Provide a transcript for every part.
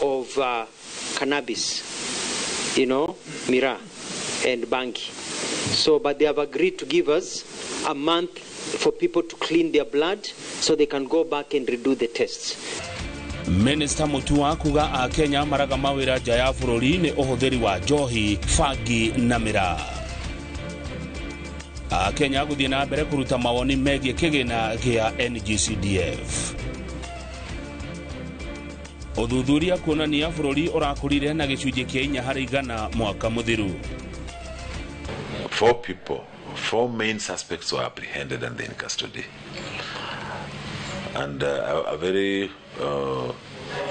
of cannabis, you know, miraa and bangi. So, but they have agreed to give us a month for people to clean their blood so they can go back and redo the tests. Minister Mutua kuga a Kenya maraga mawira nja ya bũrũri nĩ ũhũthĩri wa njohi, bangi na miraa. A Kenya gũthiĩ na mbere kũruta mawoni megiĩ kĩgĩna gĩa NGCDF. Ũthuthuria kuonania bũrũri ũrakũrire na gĩcunjĩ kĩa 4% mwaka mũthiru. Four main suspects were apprehended and in custody. And a very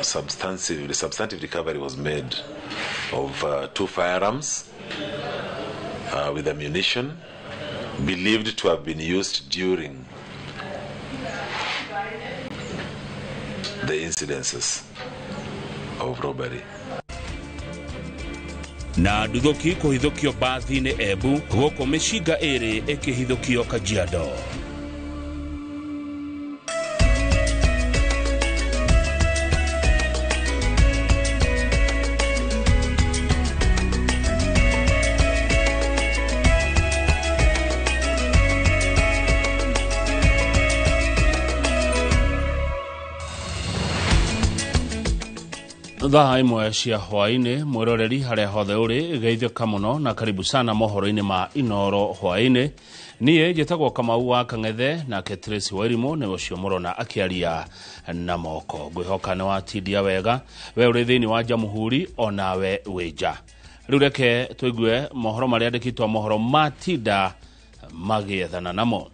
substantive recovery was made of 2 firearms with ammunition believed to have been used during the incidences of robbery. Na nduthũki kũhithũkio mbathi-inĩ Embu gũkũ mĩcinga ĩrĩ ĩkĩhithũkio Kajiado. Thaa imwe cia hwaini mwiroreri haria hothe uri geithĩka mũno na karibu sana mohoro-inĩ ma Inoro hwaini. Niĩ njĩtagwo Kamau wa Kang'ethe nake Tracy Wairimu nĩ ũcio mũrona akĩaria na moko. Ngwĩhoka nĩ watindia wega we ũrĩ thĩinĩ wa Jamhuri onawe wĩ nja. Rĩu reke tũigue mohoro marĩa andĩkĩtwo mohoro matinda magĩethana namo.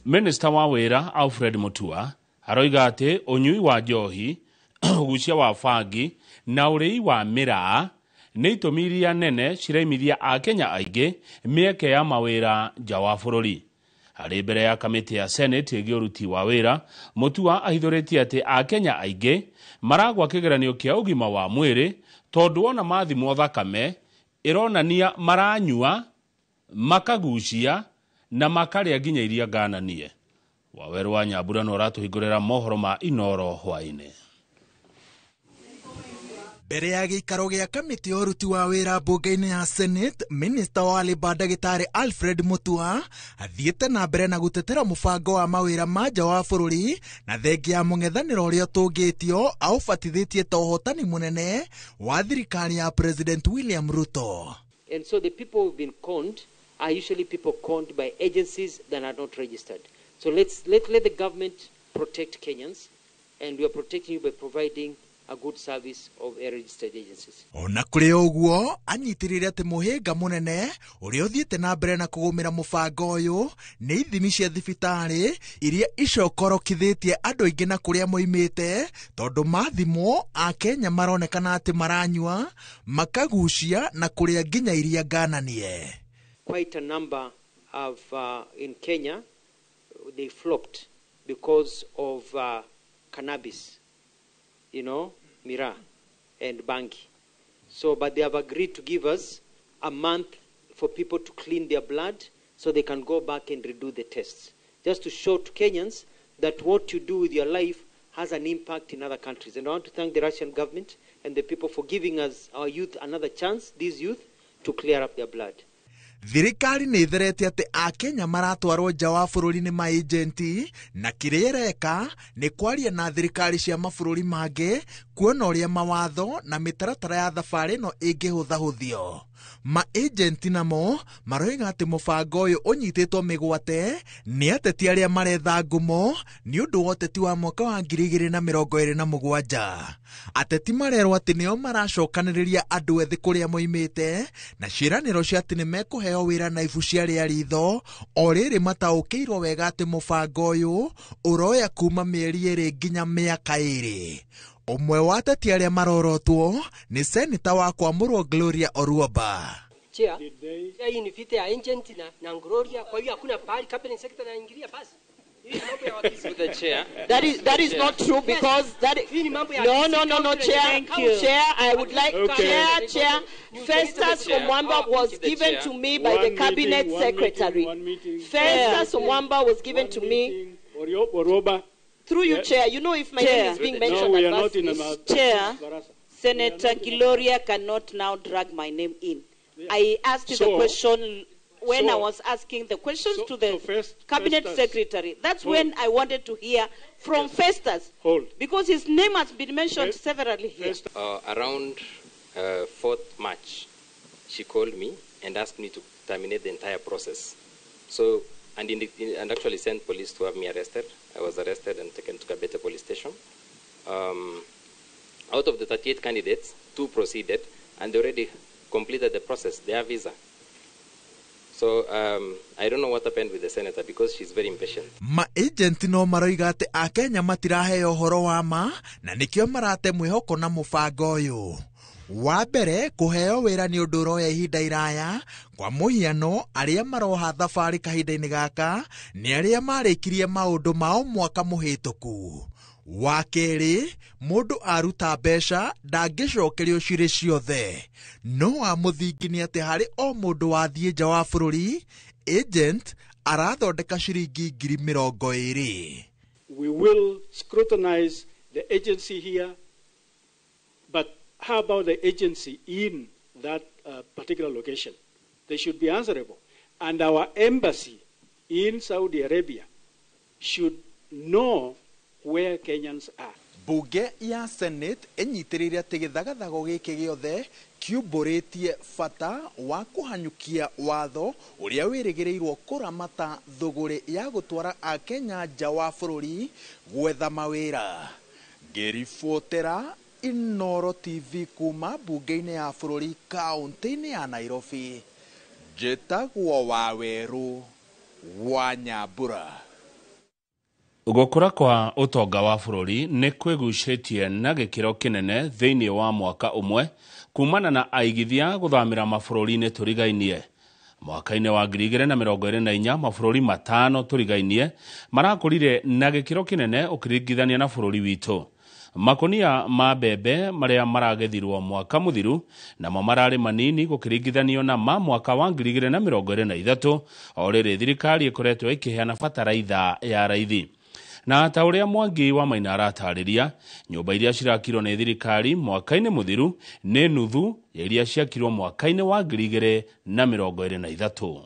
Minister wa wĩra Alfred Mutua aroiga atĩ ũnyui wa njohi, ũgucia wa bangi na ũrĩi wa miraa nĩ itũmi iria nene ciraimithia akenya aingĩ mĩeke ya mawĩra nja wa bũrũri. Harĩ mbere ya kamĩtĩ ya Senate ĩgiĩ ũruti wa wĩra, Mutua ahithũrĩtie atĩ akenya aingĩ maragwa kĩgeranio kĩa ũgima wa mwĩrĩ tondũ ona mathimwo thakame ĩronania maranyua, makagucia na makarĩa nginya iria ngananie. Waweru wa Nyambura no ũratũhingũrĩra mohoro ma Inoro hwainĩ. Mbere ya gĩikaro gĩa kamĩtĩ ya ũruti wa wĩra mbunge-inĩ ya Senate, Minister wa Labour ndagĩtarĩ Alfred Mutua athiĩte na mbere na gũtetera mũbango wa mawĩra ma nja wa bũrũri na thengia ya mũng'ethanĩro ũrĩa ũtũngĩtio aũbatithĩtie ta ũhotani mũnene wa thirikari ya President William Ruto. And so the people who've been conned are usually people conned by agencies that are not registered. So let the government protect Kenyans, and we are protecting you by providing a good service of registered agencies. Ona kũrĩ ũguo anyitĩrĩire atĩ mũhĩnga mũnene ũrĩa ũthiĩte na mbere na kũgũmĩra mũbango ũyũ nĩ ithimi cia thibitarĩ iria icokorokithĩtie andũ aingĩ na kũrĩa moimĩte tondũ mathimwo akenya maronekana atĩ maranyua, makagucia na kũrĩa nginya iria ngananie. Quite a number of in Kenya they flopped because of cannabis, you know, miraa and bangi. So, but they have agreed to give us a month for people to clean their blood so they can go back and redo the tests. Just to show to Kenyans that what you do with your life has an impact in other countries. And I want to thank the Russian government and the people for giving us, our youth, another chance, these youth, to clear up their blood. Thirikari nĩ ĩtherete atĩ akenya maratwarwo nja wa bũrũri nĩ maejenti na kĩrĩa ĩreka nĩ kwaria na thirikari cia mabũrũri mangĩ kuona ũrĩa mawatho na mĩtaratara ya thabarĩ ĩno ĩngĩhũthahũthio. Maejenti namo maroiga atĩ mũbango ũyũ ũnyitĩtwo mĩgwate nĩ ateti arĩa maretha ngumo nĩ ũndũ wa ũteti wa mwaka wa 2027. Ateti marerwo atĩ nĩo maracokanĩrĩria andũ ethĩ kũrĩa moimĩte na ciĩranĩro cia atĩ nĩ mekũheo wĩra na ibu cia rĩa ritho o rĩrĩ mataũkĩirwo wega atĩ mũbango ũyũ ũroya kuma mĩeri 2 nginya mĩaka 2. Ũmwe wa ateti arĩa marorotwo nĩ seneta wa Kwamũrwo Gloria Oruoba. Chair, hii ni vita ya agent na Gloria, kwa hiyo hakuna pahali cabinet secretary anaingilia basi. That is not true because that no chair. Chair, I would like okay. Chair Festus Omwamba was given to me by the cabinet secretary. Festus Omwamba was given to me. Oroba. Through you, Yeah. Chair. You know, if my Chair. name is being No, mentioned we are not in a adversely. Chair. Barasa. Senator Gloria cannot now drag my name in. I asked the question when I was asking the questions to the cabinet Festus. Secretary. That's Hold. when I wanted to hear from Festus. Hold. Because his name has been mentioned severally here. Around 4th March, she called me and asked me to terminate the entire process. So, and, and actually sent police to have me arrested. I was arrested and taken to Kabete police station. Out of the 38 candidates, 2 proceeded and they already completed the process, their visa. So I don't know what happened with the senator because she's very impatient. Ma-agent no maroiga atĩ Akenya matiraheo ũhoro wa ma na nĩkĩo marate mwĩhoko na mũbango ũyũ. Wa mbere kũheo wĩra nĩ ũndũ ũroya ihinda iraya. Kwa mũhiano, arĩa maroha thabarĩ kahinda-inĩ gaka nĩ arĩa marĩkirie maũndũ mao mwaka mũhĩtũku. Wa kerĩ, mũndũ aruta mbeca ndangĩcokerio cirĩ ciothe. No wa mũthingi nĩ atĩ harĩ o mũndũ wathiĩ nja wa bũrũri, agent arathondeka ciringi 20,000. We will scrutinize the agency here, but how about the agency in that particular location? They should be answerable. And our embassy in Saudi Arabia should know where Kenyans are. Bunge ya Senate ĩnyitĩrĩire atĩ gĩthagathago gĩkĩ gĩothe kiumbũrĩtie bata wa kũhanyũkia watho ũrĩa wĩrĩgĩrĩirwo kũramata thũgũrĩ ya gũtwara Akenya nja wa bũrũri gwetha mawĩra. Ngĩribotera Inoro TV kuma bunge-inĩ ya bũrũri kaũntĩ-inĩ ya Nairobi, njĩtagwo Wawerũ wa Nyambura. Gũkũra kwa ũtonga wa bũrũri nĩ kwĩgucĩtie na gĩkĩro kĩnene thĩinĩ wa mwaka ũmwe kumana na aigithia gũthamĩra mabũrũri-inĩ tũrigainie. Mwaka-inĩ wa 2024 mabũrũri matano tũrigainie marakũrire na gĩkĩro kĩnene ũkĩringithania na bũrũri witũ. Makonia ma mbembe marĩa maragethirwo mwaka mũthiru namo mararĩ manini gũkĩringithanio na ma mwaka wa 2023 o rĩrĩ thirikari ĩkoretwo ĩkĩheana bataraitha ya raithi. Na ta ũrĩa Mwangi wa Maina aratarĩria, nyũmba iria cirakirwo nĩ thirikari mwaka-inĩ mũthiru nĩ nuthu ya iria ciakirwo mwaka-inĩ wa 2023.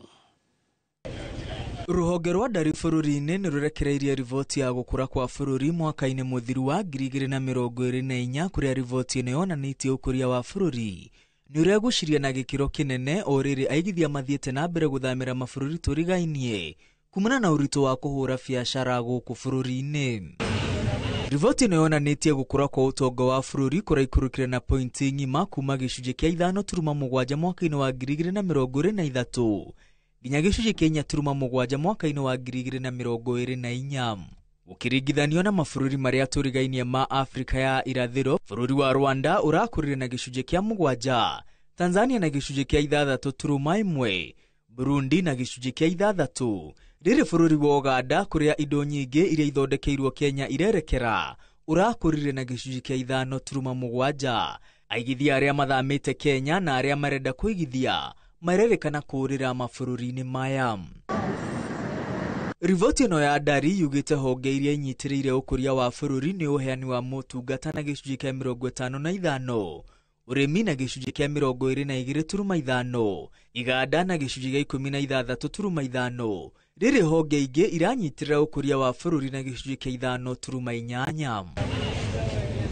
Rũhonge rwa ndari bũrũri-inĩ nĩ rũrekereirie riboti ya gũkũra kwa bũrũri mwaka-inĩ mũthiru wa 2024 kũrĩa riboti ĩno yonanĩtie ũkũria wa bũrũri nĩ ũregucirie na gĩkĩro kĩnene o rĩrĩ aigithia mathiĩte na mbere gũthamĩra mabũrũri tũrigainie kumana na ũritũ wa kũhũra biacara gũkũ bũrũri-inĩ. Riboti ĩno yonanĩtie gũkũra kwa ũtonga wa bũrũri kũraikũrũkire na pointi ng'ima kuma gĩcunjĩ kĩa 5.7 mwaka-inĩ wa 2023 nginya gĩcunjĩ kĩa 4.7 mwaka-inĩ wa 2024. Ũkĩringithanio na mabũrũri marĩa tũrigainie ma Afrika ya irathĩro, bũrũri wa Rwanda ũrakũrire na gĩcunjĩ kĩa 7, Tanzania na gĩcunjĩ kĩa 6.1, Burundi na gĩcunjĩ kĩa 6. Rĩrĩ bũrũri wa Uganda kũrĩa indo nyingĩ iria ithondekeirwo Kenya irerekera ũrakũrire na gĩcunjĩ kĩa 5.7. Aigithia arĩa mathamĩte Kenya na arĩa marenda kũigithia marerĩkana kũũrĩra mabũrũri-inĩ maya. Riboti ĩno ya ndari yugĩte honge iria inyitĩrĩire ũkũria wa bũrũri nĩ ũheani wa motungata na gĩcunjĩ kĩa 55, ũrĩmi na gĩcunjĩ kĩa 22.5, iganda na gĩcunjĩ kĩa 16.5. Rĩrĩ honge ingĩ iranyitĩrĩra ũkũria wa bũrũri na gĩcunjĩ kĩa 5.8.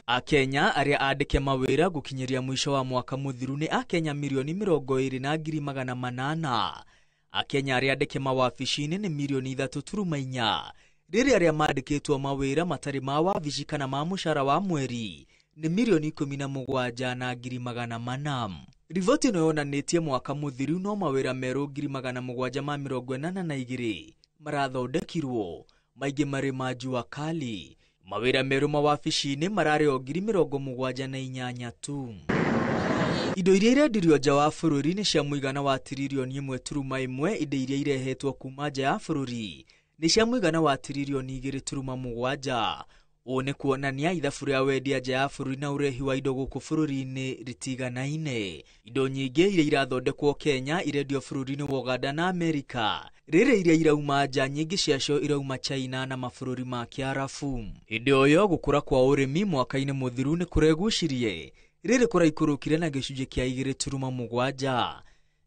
Akenya arĩa andĩke mawĩra gũkinyĩria mũico wa mwaka mũthiru nĩ Akenya mirioni 20,800,000. Akenya arĩa andĩke mawabici-inĩ nĩ mirioni 3.4. Rĩrĩ arĩa mandĩkĩtwo mawĩra matarĩ ma wabici kana ma mũcara wa mweri nĩ mirioni 17,400. Riboti ĩno yonanĩtie mwaka mũthiru no mawĩra merũ 782 marathondekirwo, maingĩ marĩ ma jua kali. Mawĩra merũ mawabici-inĩ mararĩ o 78,000 tu. Indo iria irendirio nja wa bũrũri nĩ cia mũigana wa tiririoni 1.1. Indo iria irehetwo kuma nja ya bũrũri nĩ cia mũigana wa tiririoni 2.7. Ũũ nĩ kuonania ithabu rĩa wendia nja ya bũrũri na ũrehi wa indo gũkũ bũrũri-inĩ rĩtiganaine. Indo nyingĩ iria irathondekwo Kenya irendio bũrũri-inĩ wa Uganda na Amerika. Rĩrĩ iria irauma nja nyingĩ ciacio irauma China na mabũrũri ma Kĩarabu. Hĩndĩ o ĩyo gũkũra kwa ũrĩmi mwaka-inĩ mũthiru nĩ kũregucirie. Rĩrĩ kũraikũrũkire na gĩcunjĩ kĩa 2.7.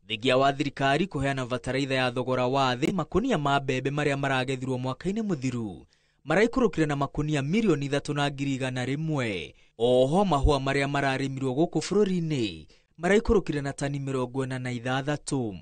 Thengia wa thirikari kũheana bataraitha ya thogora wa thĩ makunia ma mbembe marĩa maragethirwo mwaka-inĩ mũthiru maraikũrũkire na makunia 3,100,000. Oho mahũa marĩa mararĩmirwo gũkũ bũrũri-inĩ maraikũrũkire na tani 46.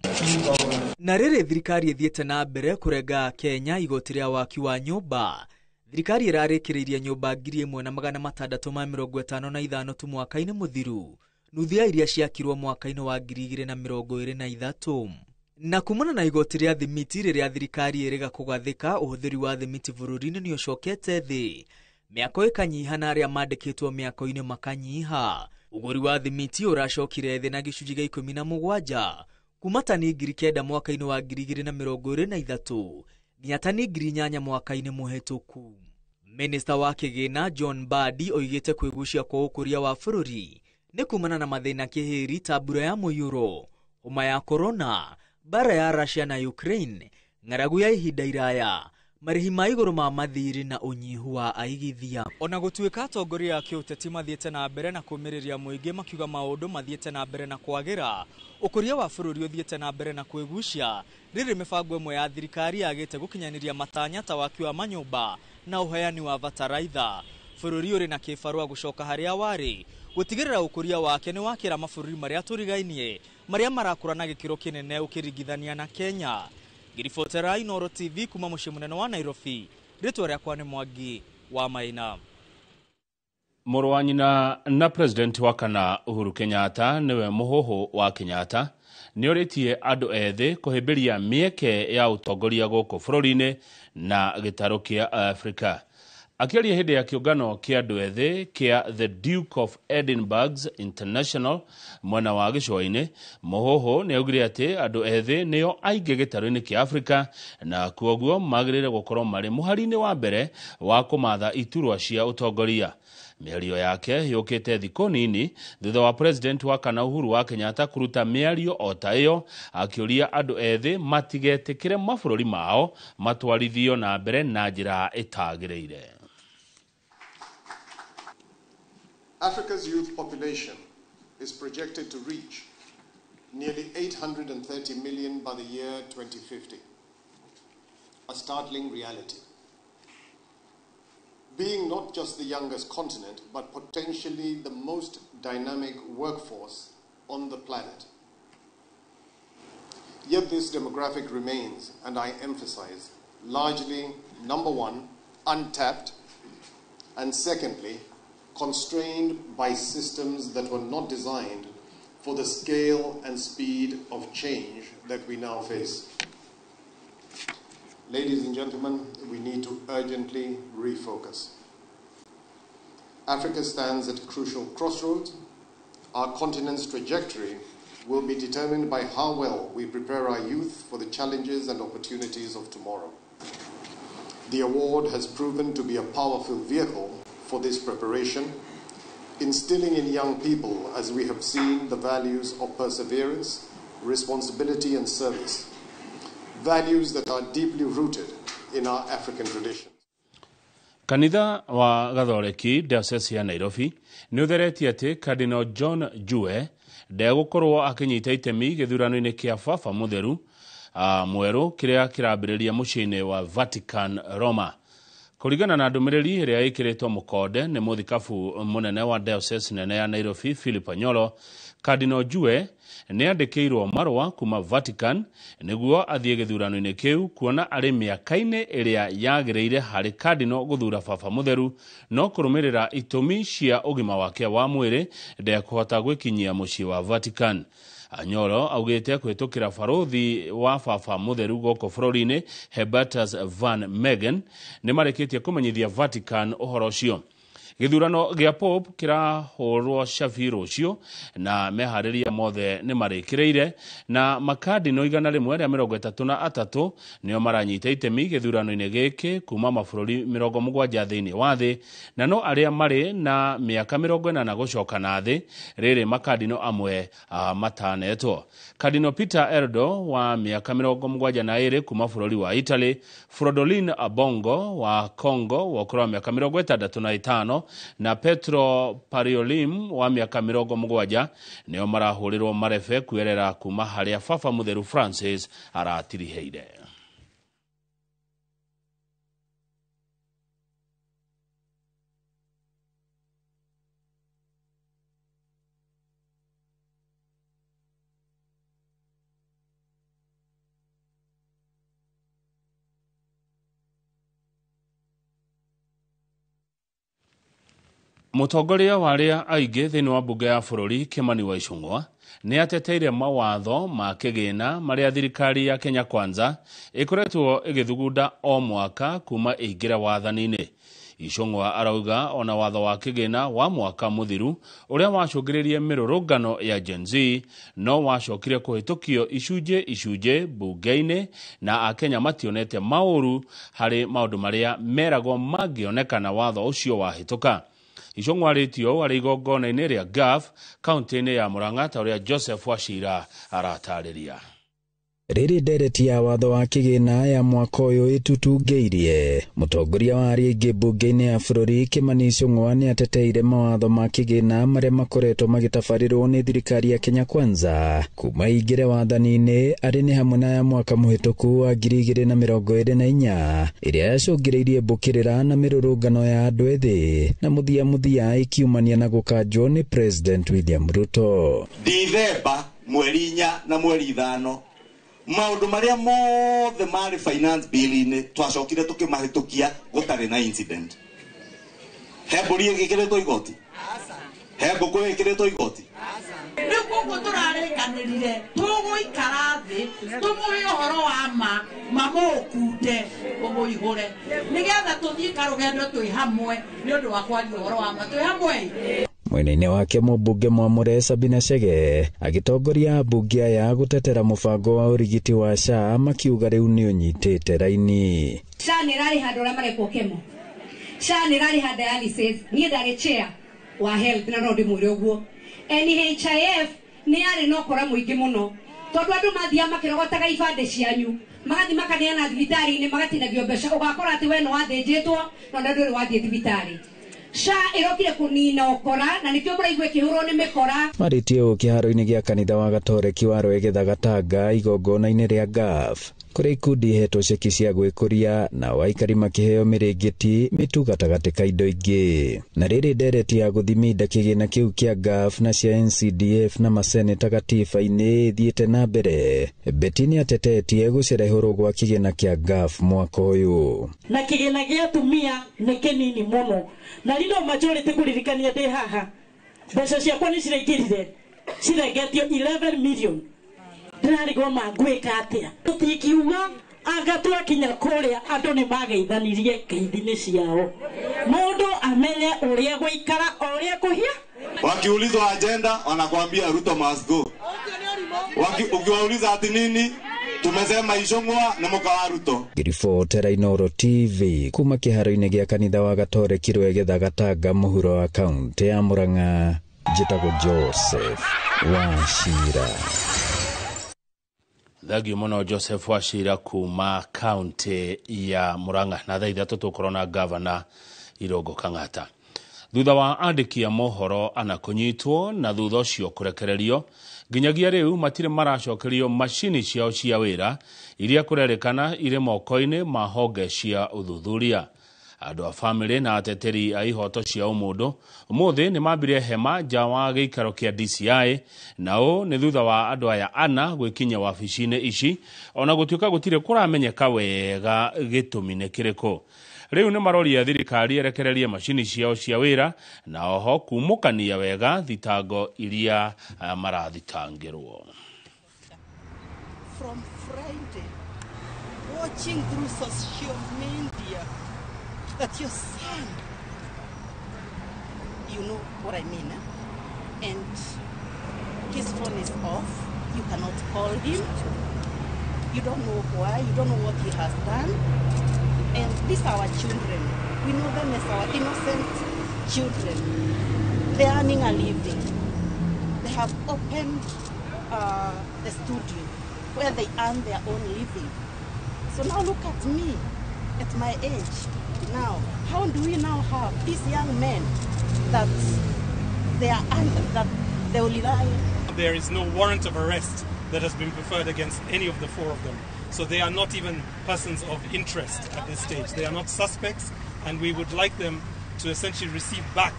Na rĩrĩ thirikari ĩthiĩte na mbere kũrenga Kenya igoti rĩa waki wa nyũmba. Thirikari ĩrarĩkĩrĩirie nyũmba 1655 tu mwaka-inĩ mũthiru, nuthu ya iria ciakirwo mwaka-inĩ wa 2023. Na kumana na igoti rĩa thimiti rĩrĩa thirikari ĩrĩga kũgathĩka ũhũthĩri wa thimiti bũrũri-inĩ nĩ ũcokete thĩ. Mĩako ĩkanyiha na arĩa mandĩkĩtwo mĩako-inĩ makanyiha. Ũgũri wa thimiti ũracokire thĩ na gĩcunjĩ gĩa 17 kuma tani 9,000 mwaka-inĩ wa 2023 nginya tani 8,000 mwaka-inĩ mũhetũku. Minista wa kĩgĩna John Mbadi oigĩte kwĩgucia kwa ũkũria wa bũrũri nĩ kumana na mathĩna kĩhĩri ta mbura ya mũiyũro, homa ya korona, mbara ya Russia na Ukraine, ng'aragu ya ihinda iraya, marĩhi ma igũrũ ma mathirĩ na ũnyihu wa aigithia. Ona gũtuĩka atongoria a kĩũteti mathiĩte na mbere na kũmĩrĩria mũingĩ makiuga maũndũ mathiĩte na mbere na kwagĩra, ũkũria wa bũrũri ũthiĩte na mbere na kwĩgucia, rĩrĩ mĩbango ĩmwe ya thirikari yagĩte gũkinyanĩria matanya ta waki wa manyũmba na ũheani wa bataraitha. Bũrũri ũrĩ na kĩbarũa gũcoka harĩa warĩ gũtigĩrĩra ũkũria wake nĩ wakĩra mabũrũri marĩa tũrigainie marĩa marakũra na gĩkĩro kĩnene ũkĩringithania na Kenya. Ngiribotera Inooro TV kuma mũciĩ mũnene wa Nairobi, rĩtwa rĩakwa nĩ Mwangi wa Maina. Mũrũ wa nyina na president wa kana Uhuru Kenyatta nĩwe mũhũhũ wa Kenyatta nĩorĩtie andũ ethĩ kũhĩmbĩria mĩeke ya ũtongoria gũkũ bũrũri-inĩ na gĩtarũ kĩa Afrika. Akĩaria hĩndĩ ya kĩũngano kĩa andũ ethĩ kĩa The Duke of Edinburgh's International mwena wa gĩcũa-inĩ, Mũhũhũ nĩ augire atĩ andũ ethĩ nĩo aingĩ gĩtarũ-inĩ kĩa Afrika na kwoguo magĩrĩire gũkorwo marĩ mũhari-inĩ wa mbere wa kũmatha iturwa cia ũtongoria. Mĩario yake yũkĩte thikũ nini thutha wa president wa kana Uhuru wa Kenyatta kũruta mĩario o ta ĩyo akĩũria andũ ethĩ matigetĩkĩre mabũrũri mao matwarithio na mbere na njĩra ĩtagĩrĩire. Africa's youth population is projected to reach nearly 830 million by the year 2050, a startling reality. Being not just the youngest continent, but potentially the most dynamic workforce on the planet. Yet this demographic remains, and I emphasize, largely, number one, untapped, and secondly, constrained by systems that were not designed for the scale and speed of change that we now face. Ladies and gentlemen, we need to urgently refocus. Africa stands at a crucial crossroads. Our continent's trajectory will be determined by how well we prepare our youth for the challenges and opportunities of tomorrow. The award has proven to be a powerful vehicle for this preparation, instilling in young people, as we have seen, the values of perseverance, responsibility, and service, values that are deeply rooted in our African tradition. Kanitha wa Gathoreki Diocese ya Nairobi nĩ ũtheretie atĩ Cardinal John Njue ndegũkorwo akĩnyita itemi gĩthurano-inĩ kĩa Baba Mũtheru mwerũ kĩrĩa kĩrambĩrĩria mũciĩ-inĩ wa Vatican Roma. Kũringana na ndũmĩrĩri ĩrĩa ĩkĩrĩtwo mũkonde nĩ mũthikabu mũnene wa Diocese nene ya Nairobi Philip Anyolo, Cardinal Njue nĩ andĩkĩirwo marũa kuma Vatican nĩguo athiĩ gĩthurano-inĩ kĩu kuona arĩ mĩaka-inĩ ĩrĩa yagĩrĩire harĩ Cardinal gũthura Baba Mũtheru, no kũrũmĩrĩra itũmi cia ũgima wake wa mwĩrĩ ndekũhota gwĩkinyia mũciĩ wa Vatican. Anyolo augĩte kũhĩtũkĩra barũthi wa Baba Mũtheru gũkũ bũrũri-inĩ Herbertus Van Megen nĩ marĩkĩtie kũmenyithia Vatican ũhoro ũcio. Gĩthurano gĩa Pope kĩrahũrwo cabi rũciũ na meharĩria mothe nĩ marĩkĩrĩire na makadino 133 nĩo maranyita itemi gĩthurano-inĩ gĩkĩ kuma mabũrũri 70 thĩinĩ wa thĩ, na no arĩa marĩ na mĩaka 40 gũcoka na thĩ rĩrĩ makadino amwe matanetwo. Kadino Peter Erdo wa mĩaka 72 kuma bũrũri wa Italy, Frodolin Abongo wa Congo wa ũkũrũ wa mĩaka 65 na Petro Pariolim wa mĩaka 70 nĩo marahũrĩrwo marebe kwĩrera kuma harĩa Baba Mũtheru Francis aratirihĩire. Mũtongoria wa arĩa aingĩ thĩinĩ wa mbunge ya bũrũri Kimani wa Ichung'wa nĩ ateteire mawatho ma kĩgĩna marĩa thirikari ya Kenya Kwanza ĩkoretwo ĩgĩthugunda o mwaka kuma ĩingĩre wathani-inĩ. Ichung'wa arauga ona watho wa kĩgĩna wa mwaka mũthiru ũrĩa wacũngĩrĩrie mĩrũrũngano ya Gen Z no wacokire kũhĩtũkio icunjĩ icunjĩ mbunge-inĩ na akenya mationete maũru harĩ maũndũ marĩa meragwo mangĩonekana watho ũcio wahĩtũka. Ichung'wa arĩtio arĩ igongona-inĩ rĩa GAF kaunti-inĩ ya Murang'a ta ũrĩa Joseph Wachira aratarĩria. Rĩrĩ ndereti ya watho wa kĩgĩna ya mwaka ũyũ ĩtutungĩirie, mũtongoria wa arĩa aingĩ mbunge-inĩ ya bũrũri Kimani Ichung'wa nĩ ateteire mawatho ma kĩgĩna marĩa makoretwo magĩtabarĩrwo nĩ thirikari ya Kenya Kwanza kuma ĩingĩre wathani-inĩ, arĩ nĩ hamwe na ya mwaka mũhĩtũku wa 2024 ĩrĩa yacũngĩrĩirie mbũkĩrĩra na mĩrũrũngano ya andũ ethĩ na mũthia mũthia ĩkiumania na gũkanjwo nĩ President William Ruto. Dithemba mweri 4 na mweri 5 maundu maria mothe mari finance bill-inĩ twacokire tukimahitukia gutari na incident. He mbũri ĩgĩkĩrĩtwo igoti, he ngũkũ ĩgĩkĩrĩtwo igoti. Rĩu koguo tũrarĩkanĩrire tũgũikara thĩ tũmũhe ũhoro wa ma mamũkunde ũmũihũre nĩgetha tũthiĩ karũgendo twĩ hamwe nĩ ũndũ wa kwaria ũhoro wa ma twĩ hamwe. Mwena-inĩ wake mũmbunge Mwamũre Sabina Chege agĩtongoria ambunge aya gũtetera mũbango wa ũrigiti wa SHA makiuga rĩu nĩ ũnyitĩte raini. SHA nĩ ĩrarĩha andũ arĩa marekwo kemo, SHA nĩ ĩrarĩha dialysis, niĩ ndarĩ chair wa health na no ndĩmwĩre ũguo. NHIF nĩ yarĩ na ũkora mũingĩ mũno tondũ andũ mathiaga makĩrogotaga ibandĩ cianyu magathiĩ makaneana thibitarĩ-inĩ magatinagio mbeca, ũgakora atĩ we nĩ wathĩnjĩtwo na ndũrĩ wathiĩ thibitarĩ. SHA ĩrokire kũnina ũkora na nĩkĩo mũraigua ĩkĩhũrwo nĩ mĩkora. Marĩtie ũũ kĩharo-inĩ gĩa kanitha wa Gatoreki wa Rwegetha Gatanga igongona-inĩ rĩa GAF kũrĩa ikundi ihetwo ceki cia gwĩkũria na aikari makĩheo mĩrĩngĩti mĩtu gatagatĩ ka indo ingĩ. Na rĩrĩ ndereti ya gũthiminda kĩgĩna kĩu kĩa GAF na cia NCDF na maseneta gatiba-inĩ ĩthiĩte na mbere, Betty nĩ atetetie gũcerehũrwo gwa kĩgĩna kĩa GAF mwaka ũyũ. Na kĩgĩna gĩa atumia nĩ kĩnini mũno na rĩno majority kũririkania ndĩ haha mbeca ciakwa nĩ ciraingĩrire cirengetio 11 million ndĩrarigwo mangwĩka atĩa. Tũtingiuga anga twakinya kũrĩa andũ nĩ mageithanirie ngeithi-inĩ ciao, mũndũ amenye ũrĩa gũikara o ũrĩa kũhia. Wakiulizwa agenda wanakuambia Ruto must go. Ukiwauliza ati nini, tumesema Ichung'wa nĩ mũka wa Ruto. Ngĩribotera Inooro TV kuma kĩharo-inĩ gĩa kanitha wa Gatoreki Rwegetha Gatanga mũhuro wa kaunti ya Murang'a, njĩtagwo Joseph Wachira. Thengiũ mũno Joseph Wachira kuma kaunti ya Murang'a. Na thaa 3 tũkorwo na gavana Irũngũ Kang'ata. Thutha wa andĩki a mohoro ana kũnyitwo na thutha ũcio kũrekererio, nginyagia rĩu matirĩ maracokerio macini ciao cia wĩra iria kũrerĩkana irĩ moko-inĩ ma honge cia ũthuthuria. Andũ a famĩlĩ na ateteri a ihoto cia ũmũndũ ũmũthĩ nĩ mambire hema nja wa gĩikaro kĩa DCI, na ũũ nĩ thutha wa andũ aya ana gwĩkinyia wabici-inĩ ici ona gũtuĩka gũtirĩ kũramenyeka wega gĩtũmi nĩ kĩrĩkũ. Rĩu nĩ maroria thirikari ĩrekererie macini ciao cia wĩra na oho kumũkania wega thitango iria marathitangĩrwo. From Friday, watching through social media that your son You know what I mean, eh? And his phone is off. You cannot call him. You don't know why. You don't know what he has done. And these are our children. We know them as our innocent children. They are earning a living. They have opened the studio where they earn their own living. So now look at me, at my age now. How do we now have these young men that they are that they will rely? There is no warrant of arrest that has been preferred against any of the four of them. So they are not even persons of interest at this stage. They are not suspects, and we would like them to essentially receive back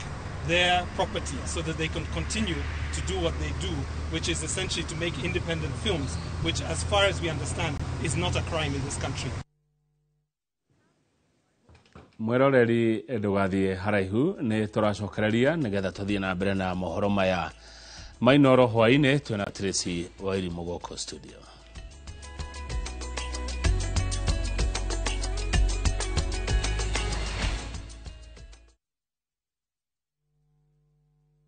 their property so that they can continue to do what they do, which is essentially to make independent films, which, as far as we understand, is not a crime in this country. Mwiroreri ndugathiĩ haraihu nĩ tũracokereria nĩgetha tũthiĩ na mbere na mohoro maya mainoro hwaĩ-inĩ twĩna Tracy Wairimu gũkũ studio.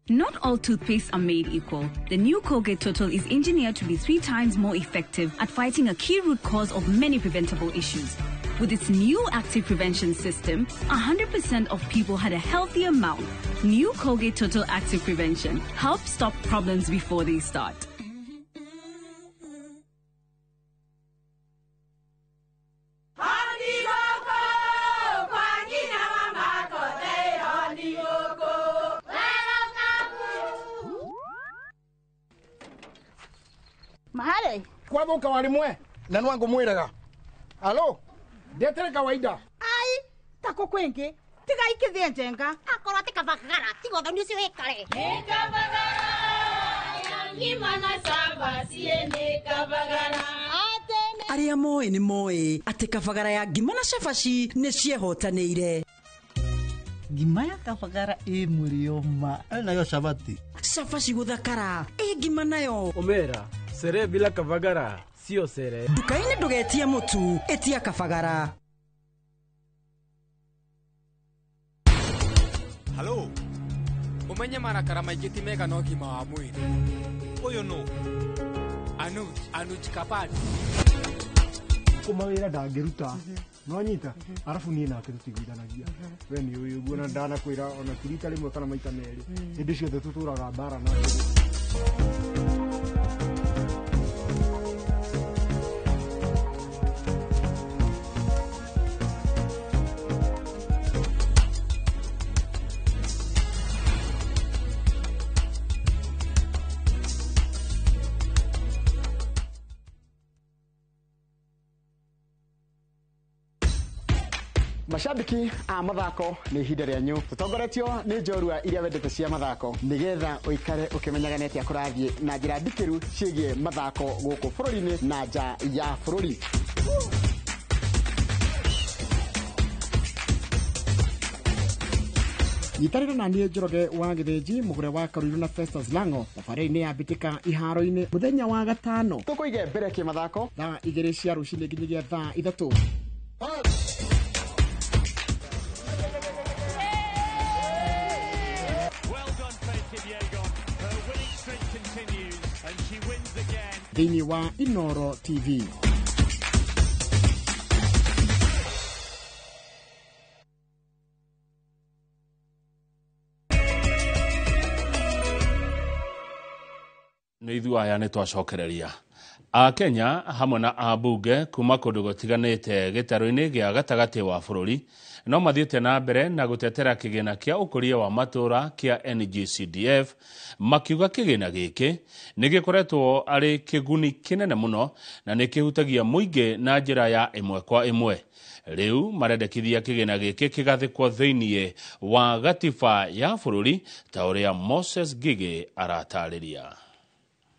Not all toothpastes are made equal. The new Colgate Total is engineered to be 3 times more effective at fighting a key root cause of many preventable issues. With its new active prevention system, 100% of people had a healthier mouth. New Colgate Total Active Prevention helps stop problems before they start. Mahare kwathuka warimwe na nwangu mwiraga alo ndetere kawaida ai tako kwingi tiga ikithie njenga akorwo ti kabagara tiga uthoni ucio wikare ni kabagara ya ngima na cabaci ni kabagara. Aria moĩ nĩ moĩ atĩ kabagara ya ngima na cabaci nĩ ciehotanĩire. Ngima ya kabagara ĩ mũrĩo ma nayo cabaci cabaci gũthakara ĩ ngima nayo omera sere bila kabagara sio sere. Nduka-inĩ ndũgetie mũtu, ĩtia kabagara. Halo, umenye marakara maingĩ ti mega na ũgima wa mwĩrĩ. Ũyũ nũ? Anuj, Anuj Kapadi. Kuma wĩra ndangĩruta no nyita arabu niĩ nake tũtiguithanagia we nĩ ũyũ ũguo na ndanakwĩra ona ti rita rĩmwe kana maita merĩ hĩndĩ ciothe tũtũraga mbara nake. Mashabiki a mathako nĩ ihinda rĩanyu tũtongoretio nĩ njorua iria wendete cia mathako nĩgetha ũikare ũkĩmenyaga nĩ atĩa kũrathiĩ na njĩra ndikĩru ciĩgiĩ mathako gũkũ bũrũri-inĩ na nja ya bũrũri. Nyitanĩra na niĩ Njoroge wa Gĩthĩnji mũgũre wa Karuiru na Festus Lango thabarĩ-inĩ ya mbĩtĩka iharo-inĩ mũthenya wa gatano tũkũige mbere kĩmathako thaa 2 cia rũcinĩ nginyagia thaa 3. Thĩinĩ wa Inoro TV. Nĩ ithuĩ aya nĩ twacokereria Akenya hamwe na ambunge kuma kũndũ gũtiganĩte gĩtarũ-inĩ gĩa gatagatĩ wa bũrũri no mathiĩte na mbere na gũtetera kĩgĩna kĩa ũkũria wa matũra kĩa NGCDF makiuga kĩgĩna gĩkĩ nĩ gĩkoretwo arĩ kĩguni kĩnene mũno na nĩ kĩhutagia mũingĩ na njĩra ya ĩmwe kwa ĩmwe. Rĩu marendekithia kĩgĩna gĩkĩ kĩgathĩkwo thĩinĩ wa gatiba ya bũrũri ta ũrĩa Moses Ngigĩ aratarĩria.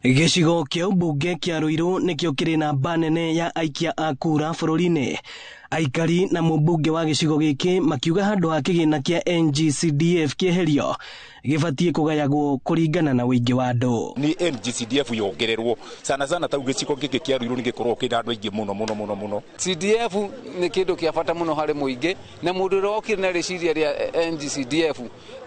Gĩcigo kĩa ũmbunge kĩa Ruiru nĩkĩo kĩrĩ namba nene ya aikia a kura bũrũri-inĩ. Aikari na mũmbunge wa gĩcigo gĩkĩ makiuga handũ ha kĩgĩna kĩa NGCDF kĩeherio Gĩbatiĩ kũgayagwo kũringana na ũingĩ wa andũ. Ni NGCDF yongererwo sana sana tau gĩcigo gĩkĩ kĩa Ruiru nĩ gĩkoragwo kĩna andũ aingĩ mũno mũno mũno mũno. CDF nĩ kĩndũ kĩa bata mũno harĩ mũingĩ, na mũndũ ũrĩa wokire na rĩciria rĩa NGCDF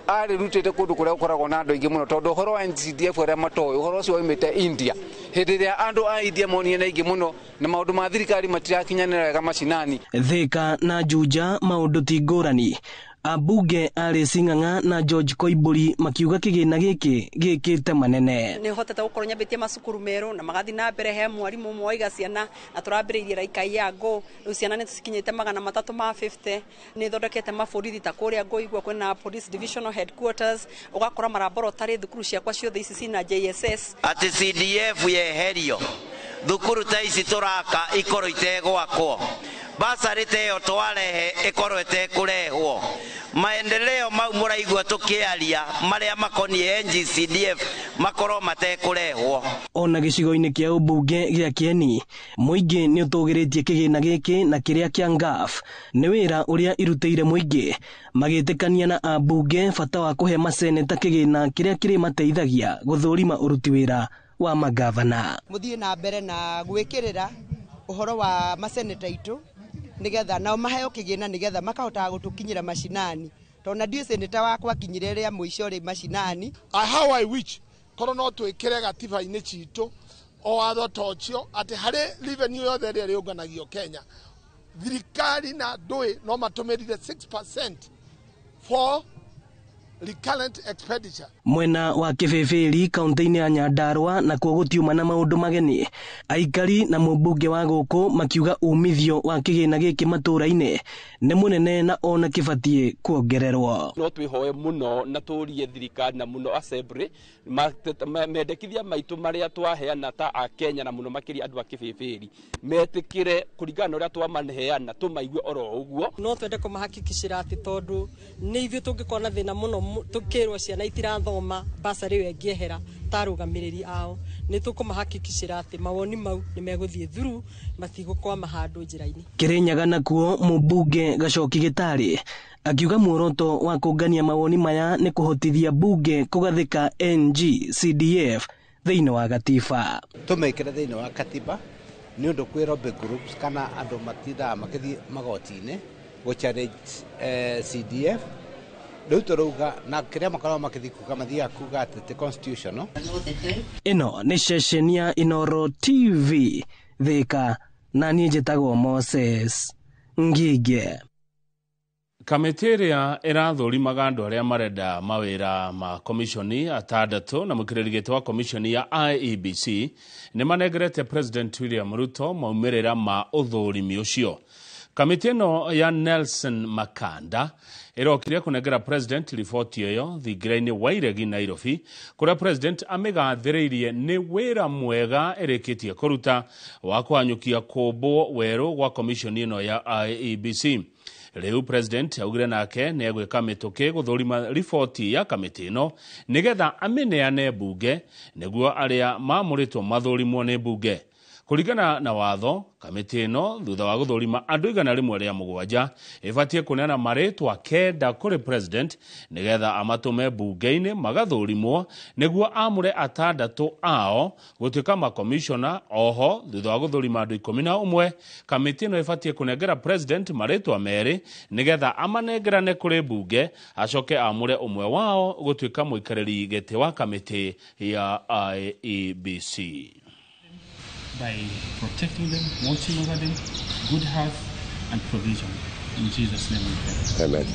arĩrutĩte kũndũ kũrĩa gũkoragwo na andũ aingĩ mũno, tondũ ũhoro wa NGCDF arĩa matoĩ ũhoro ũcio waumĩte India. Hĩndĩ ĩrĩa andũ a India monire nĩ aingĩ mũno na maũndũ ma thirikari matirakinyanĩra wega macinani. Thika na Juja maũndũ ti ngũrani. Ambunge Alice Ng'ang'a na George Koimburi makiuga kĩgĩna gĩkĩ gĩkĩte manene. Nĩ hotete gũkorwo nyambĩtie macukuru merũ na magathiĩ na mbere, he mwarimũ ũmwe waiga ciana na tũrambĩrĩirie Raikai ya Ngũ, rĩu ciana nĩ cikinyĩte 350. Nĩ thondekete maborithi ta kũrĩa Ngũigua kwĩna police divisional headquarters, ũgakora maraborotary thukuru ciakwa ciothe ici cina JSS. Atĩ CDF yeherio thukuru ta ici tũraka ikorwo itegwakwo, basarĩ ta ĩyo twarehe ĩkorwo ĩtekũrehwo, maendeleo mau mũraigua tũkĩaria marĩa makoniĩ NGCDF makorwo matekũrehwo. Ona gĩcigo-inĩ kĩa ũmbunge gĩa Kĩeni, mũingĩ nĩ ũtũgĩrĩtie kĩgĩna gĩkĩ na kĩrĩa kĩa NGAAF nĩ wĩra ũrĩa irutĩire mũingĩ, magĩtĩkania na ambunge bata wa kũhe maseneta kĩgĩna kĩrĩa kĩrĩmateithagia gũthũrima ũruti wĩra wa magavana. Mũthiĩ na mbere na gwĩkĩrĩra ũhoro wa maseneta aitũ nigetha nao maheo kĩgĩna nigetha makahotaga gũtũkinyĩra macinani, tondũ na ndiũĩ seneta wakwa akinyire rĩa mũico rĩ macinani. How I wish korwo no twĩkĩre gatiba-inĩ citũ o watho ta ũcio atĩ harĩ revenue yothe ĩrĩa ĩrĩũnganagio Kenya, thirikari na ndũĩ no matũmĩrire 6% for recurrent expenditure. Mwena wa Kĩbĩbĩri kaunti-inĩ ya Nyandarua nakuo gũtiuma na maũndũ mageni. Aikari na mũmbunge wa gũkũ makiuga umithio wa kĩgĩna gĩkĩ matũũra-inĩ nĩ mũnene na ona kĩbatiĩ kuongererwo. No twĩhoe mũno na tũrie thirikari na mũno assembly mendekithia maitũ marĩa twaheana ta a Kenya na mũno makĩria andũ a Kĩbĩbĩri metĩkĩre kũringana na ũrĩa twamaheana tũmaigue oro ũguo. No twende kũmahakikicĩra atĩ tondũ nĩ ithuĩ tũngĩkorwo na thĩna mũno tukirwo ciana itirathoma basarĩ ĩyo ĩngĩehera ta arũgamĩrĩri ao, nĩ tũkũmahakikicĩra atĩ mawoni mau nĩ megũthiĩ through, matigũkwama handũ njĩra-inĩ. Kĩrĩnyaga nakuo mũmbunge Gacoki Gĩtarĩ akiuga muoroto wa kũngania mawoni maya nĩ kũhotithia mbunge kũgathĩka NGCDF thĩinĩ wa gatiba. Tũmĩkĩre thĩinĩ wa katiba nĩ ũndũ kwĩ lobby groups kana andũ matindaga makĩthiĩ magoti-inĩ gũ challenge CDF. Rĩu tũrauga na kĩrĩa makoragwo makĩthiĩ kuga mathiaga kuga atĩ ti constitutional. Ĩno nĩ ceceni ya Inooro TV Thika, na niĩ njĩtagwo Moses Ngige. Kamĩtĩ ĩrĩa ĩrathũrimaga andũ arĩa marenda mawĩra ma komishoni atandatũ na mũkĩrĩri gĩtĩ wa komishoni ya IEBC nĩ manengerete President William Ruto maumĩrĩra ma ũthũrimi ũcio. Kamĩtĩ ĩno ya Nelson Makanda ĩrokire kũnengera President riboti ĩyo thingira-inĩ wa Iregi Nairobi, kũrĩa President amĩgathĩrĩirie nĩ wĩra mwega ĩrĩkĩtie kũruta wa kũhanyũkia kũmbwo werũ gwa komishoni ĩno ya IEBC. Rĩu President augire nake nĩ egwĩka mĩtũkĩ gũthũrima riboti ya kamĩtĩ ĩno nĩgetha amĩneane mbunge nĩguo arĩa mamũrĩtwo mathũrimwo nĩ mbunge. Kũringana na watho, kamĩtĩ ĩno thutha wa gũthũrima andũ 107 ĩbatiĩ kũneana marĩtwa 9 kũrĩ President nĩgetha amatũme mbunge-inĩ magathũrimwo nĩguo amũre 6 ao gũtuĩka makomishona. Oho thutha wa gũthũrima andũ 11 kamĩtĩ ĩno ĩbatiĩ kũnengera President marĩtwa 2 nĩgetha amanengerane kũrĩ mbunge acoke amũre ũmwe wao gũtuĩka mũikarĩri gĩtĩ wa kamĩtĩ ya IEBC. By protecting them, watching over them, good health and provision. In Jesus' name we pray. Amen.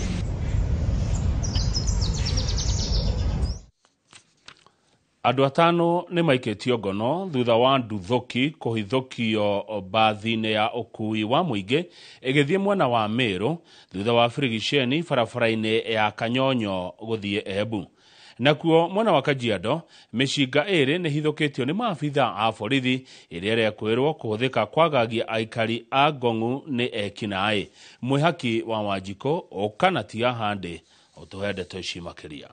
Andũ 5 nĩ maikĩtio ngono thutha wa nduthũki kũhithũkio mbathi-inĩ ya ũkuui wa mũingĩ ĩgĩthiĩ mwena wa Meru thutha wa birigiceni barabara-inĩ ya Kanyonyo gũthiĩ Embu. Nakuo mwena wa Kajiado mĩcinga 2 nĩ hithũkĩtio nĩ maabitha a borithi ĩrĩa ĩrekwĩrwo kũhũthĩka kwagagia aikari a Ngong'u nĩ ekinaĩ. Mwĩhaki wa Wanjikũ ũkanatia handĩ ũtũhe ndeto ici makĩria.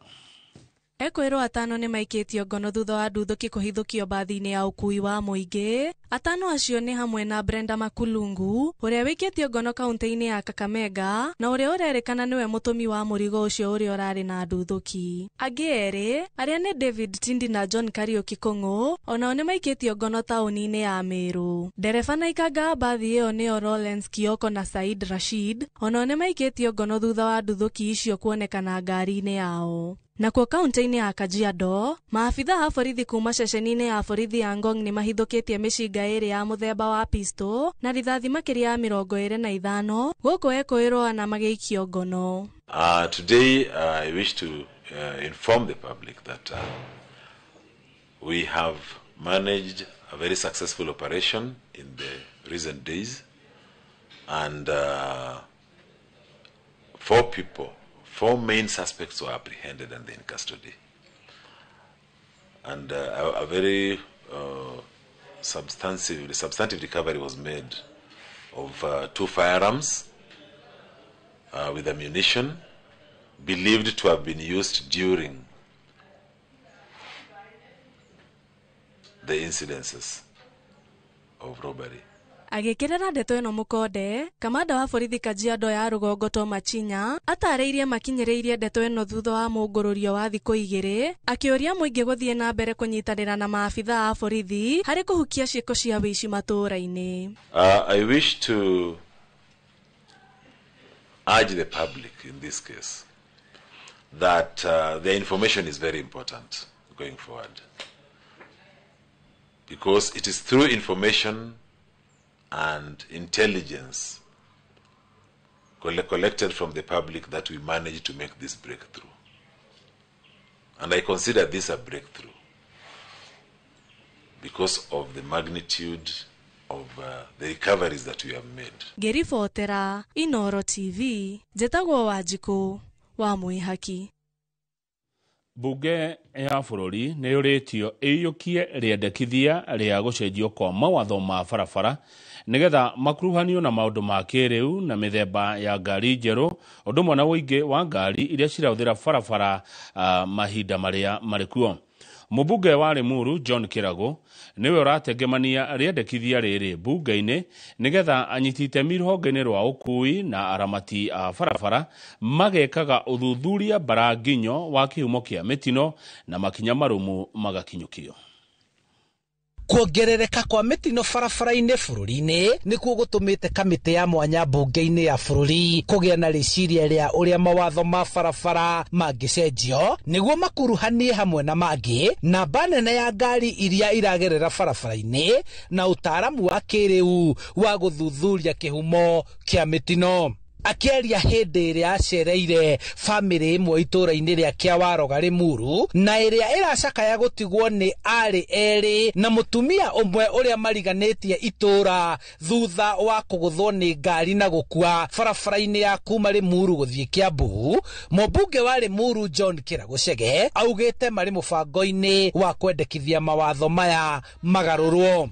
Ekwĩrwo atano nĩ maikĩtio ngono thutha wa nduthũki kũhithũkio mbathi-inĩ ya ũkui wa mũingĩ. Atano acio nĩ hamwe na Brenda Makulungu ũrĩa wĩkĩtio ngono kaunti-inĩ ya Kakamega na ũrĩa ũrerĩkana nĩwe mũtũmi wa mũrigo ũcio ũrĩa ũrarĩ na nduthũki. Angĩ erĩ arĩa nĩ David Tindi na John Kariuki Kũng'ũ onao nĩ maikĩtio ngono taũni-inĩ ya Meru. Ndereba na ikanga a mbathi ĩyo nĩo Lawrence Kioko na Said Rashid onao nĩ maikĩtio ngono thutha wa nduthũki icio kuonekana ngari-inĩ yao. Nakuo kaunti-inĩ ya Kajiado, maabitha a borithi kuma ceceni-inĩ ya borithi ya Ngong nĩ mahithũkĩtie mĩcinga ĩrĩ ya mũthemba wa pistol na rithathi makĩria ya 25 gũkũ ekũĩrwo ana magĩikio ngono. Today I wish to inform the public that we have managed a very successful operation in the recent days, and four main suspects were apprehended and they're in custody. And a very substantive recovery was made of 2 firearms with ammunition believed to have been used during the incidences of robbery. Agĩkĩrĩra ndeto ĩno mũkonde, kamanda wa borithi Kajiado ya rũgongo Tom Chinya atarĩirie makinyĩrĩirie ndeto ĩno thutha wa mũngũrũrio wa thikũ 2 akĩũria mũingĩ gũthiĩ na mbere kũnyitanĩra na maabitha a borithi harĩ kũhukia ciĩko cia wĩici matũũra-inĩ. I wish to urge the public in this case that their information is very important going forward, because it is through information and intelligence collected from the public that we managed to make this breakthrough. And I consider this a breakthrough because of the magnitude of the recoveries that we have made. Ngĩribotera Inoro TV, njĩtagwo Wanjikũ wa Mwĩhaki. Bunge ya bũrũri nĩ yũrĩtio ĩiyũkie rĩendekithia rĩa gũcenjio kwa mawatho ma barabara nĩgetha makuruhanio na maũndũ ma kĩrĩu na mĩthemba ya ngari njerũ ũndũ ũmwe na ũingĩ wa ngari iria cirahũthĩra barabara mahinda marĩa marĩ kuo. Mũmbunge wa Limuru John Kĩrago nĩwe ũratengemania rĩendekithia rĩrĩ bunge-inĩ nĩgetha anyiti itemi rũhonge-inĩ rwa ũkui na aramati a barabara magekaga ũthuthuria mbaranginyo wa kĩhumo kĩa mĩtino na makinya marũmu magakinyũkio. Kuongerereka kwa mĩtino barabara-inĩ bũrũri-inĩ nĩkuo gũtũmĩte kamĩtĩ ya mwanya mbunge-inĩ ya bũrũri kũgĩa na rĩciria rĩa ũrĩa mawatho ma barabara mangĩcenjio nĩguo makuruhanie hamwe na mangĩ namba nene ya ngari iria iragerera barabara-inĩ na ũtaaramu wa kĩrĩu wa gũthuthuria kĩhumo kĩa mĩtino. Akĩaria hĩndĩ ĩrĩa acereire bamĩrĩ ĩmwe itũũra-inĩ rĩa Kĩawaroga Limuru na ĩrĩa ĩracakaya gũtigwo nĩ arĩ erĩ na mũtumia ũmwe ũrĩa mariganĩtie itũũra thutha wa kũgũthwo nĩ ngari na gũkua barabara-inĩ ya kuma Limuru gũthiĩ Kiambu, mũmbunge wa Limuru John Kĩrago Chege augĩte marĩ mũbango-inĩ wa kwendekithia mawatho maya magarũrwo.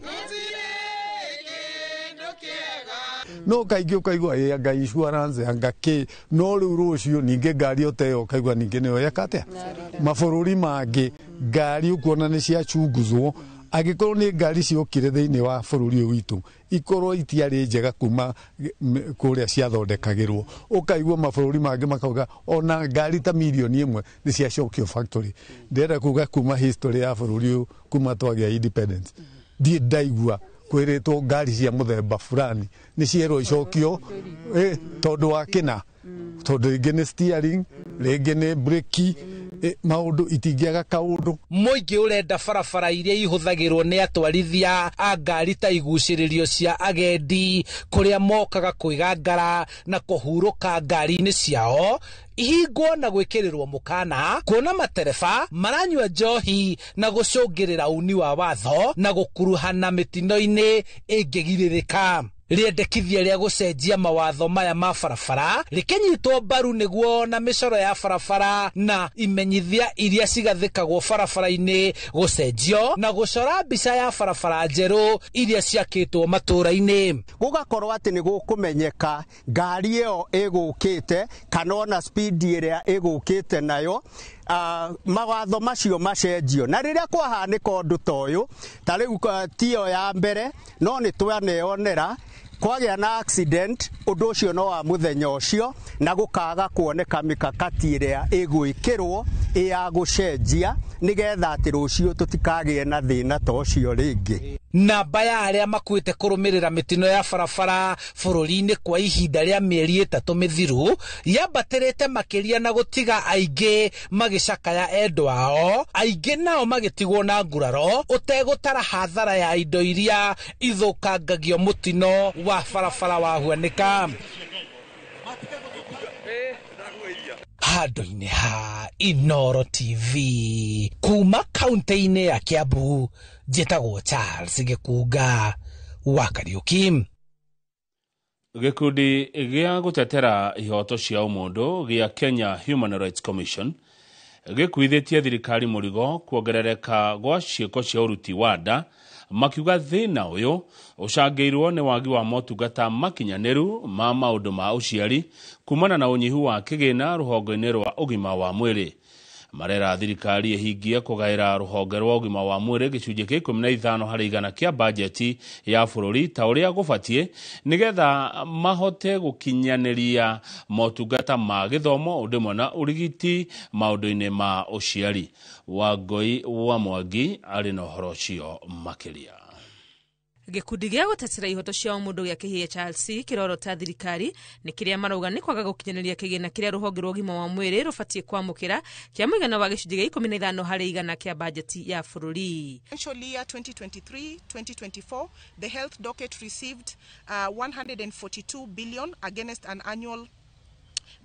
No kaingĩ ũkaigua ĩ anga insurance anga kĩ, no rĩu rũciũ ningĩ ngari o ta ĩyo ũkaigua ningĩ nĩyo yeka atĩa. Mabũrũri mangĩ ngari ũkuona nĩ ciachunguzwo, angĩkorwo nĩ ngari ciokire thĩinĩ wa bũrũri ũyũ witũ ikorwo itiarĩ njega kuma kũrĩa ciathondekagĩrwo, ũkaigua mabũrũri mangĩ makauga ona ngari ta mirioni 1 nĩ ciacokio factory. Ndĩrenda kuga kuma history ya bũrũri ũyũ kuma twagĩa independence ndiĩ ndaigua kwĩrĩtwo ngari cia mũthemba fulani nĩ cierwo icokio tondũ wa kĩna, tondũ rĩngĩ nĩ steering, rĩngĩ nĩ breki, maũndũ itingĩaga kaũndũ. Mũingĩ ũrenda barabara iria ihũthagĩrwo nĩ atwarithia a ngari ta igucĩrĩrio cia agendi kũrĩa mokaga kwĩgangara na kũhurũka ngari-inĩ ciao ihingwo na gwĩkĩrĩrwo mũkana kuona matereba maranyua njohi na gũcũngĩrĩra uni wa watho na gũkuruhana mĩtino-inĩ ĩngĩgirĩrĩka. Rĩendekithia rĩa gũcenjia mawatho maya ma barabara rĩkĩnyitwo mbaru nĩguo na mĩcoro ya barabara na imenyithia iria cigathĩkagwo barabara-inĩ gũcenjio na gũcora mbica ya barabara njerũ iria ciakĩtwo matũũra-inĩ. Gũgakorwo atĩ nĩ gũkũmenyeka ngari ĩyo ĩgũkĩte kana ona speed ĩrĩa ĩgũkĩte nayo. Mawatho macio macenjio na rĩrĩa kwahanĩka ũndũ ta ũyũ, ta rĩu tiyo ya mbere, no nĩ twaneyonera kwagĩa na accident, ũndũ ũcio no wa mũthenya ũcio, na gũkaga kuoneka mĩkakati ĩrĩa ĩgwĩkĩrwo ya gũcenjia nĩgetha atĩ rũciũ tũtikagĩe na thĩna ta ũcio rĩngĩ. Namba ya arĩa makuĩte kũrũmĩrĩra mĩtino ya barabara bũrũri-inĩ kwa ihinda rĩa mĩeri 3 mĩthiru yambatĩrĩte makĩria na gũtiga aingĩ magĩcakaya endwa ao, aingĩ nao magĩtigwo na nguraro ũtegũtara hathara ya indo iria ithũkangagio mũtino wa barabara wahuanĩka. Handũ-inĩ ha Inooro TV kuma kaunti-inĩ ya Kiambu, njĩtagwo Charles Gĩkunga wa Kariuki. Gĩkundi gĩa gũtetera ihoto cia ũmũndũ gĩa Kenya Human Rights Commission gĩkuithĩtie thirikari mũrigo kuongerereka gwa ciĩko cia ũruti wa nda, makiuga thĩna ũyũ ũcangĩirwo nĩ wagi wa motungata makinyanĩru ma maũndũ ma ũciari kumana na ũnyihu wa kĩgĩna rũhonge-inĩ rwa ũgima wa mwĩrĩ. Marera thirikari ĩhingie kũgaĩra rũhonge rwa ũgima wa mwĩrĩ gĩcunjĩ kĩa 15 harĩ igana kĩa bajeti ya bũrũri ta ũrĩa gũbatiĩ nĩgetha mahote gũkinyanĩria motungata ma gĩthomo ũndũ ũmwe na ũrigiti maũndũ-inĩ ma ũciari. Wangũi wa Mwangi arĩ na ũhoro ũcio makĩria. Gĩkundi gĩa gũtetera ihoto cia ũmũndũ gĩa KHRC kĩrorota thirikari nĩ kĩrĩa marauga nĩ kwaga gũkinyanĩria kĩgĩna kĩrĩa rũhonge rwa ũgima wa mwĩrĩ rũbatiĩ kwamũkĩra kĩa mũigana wa gĩcunjĩ gĩa 15 harĩ igana kĩa bajeti ya bũrũri. Financial year 2023-2024, the health docket received 142 billion against an annual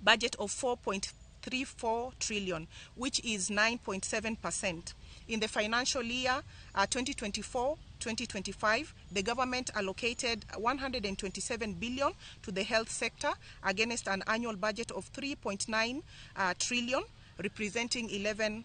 budget of 4.34 trillion, which is 9.7%. In the financial year 2024-2025, the government allocated 127 billion to the health sector against an annual budget of 3.9 trillion, representing 11%.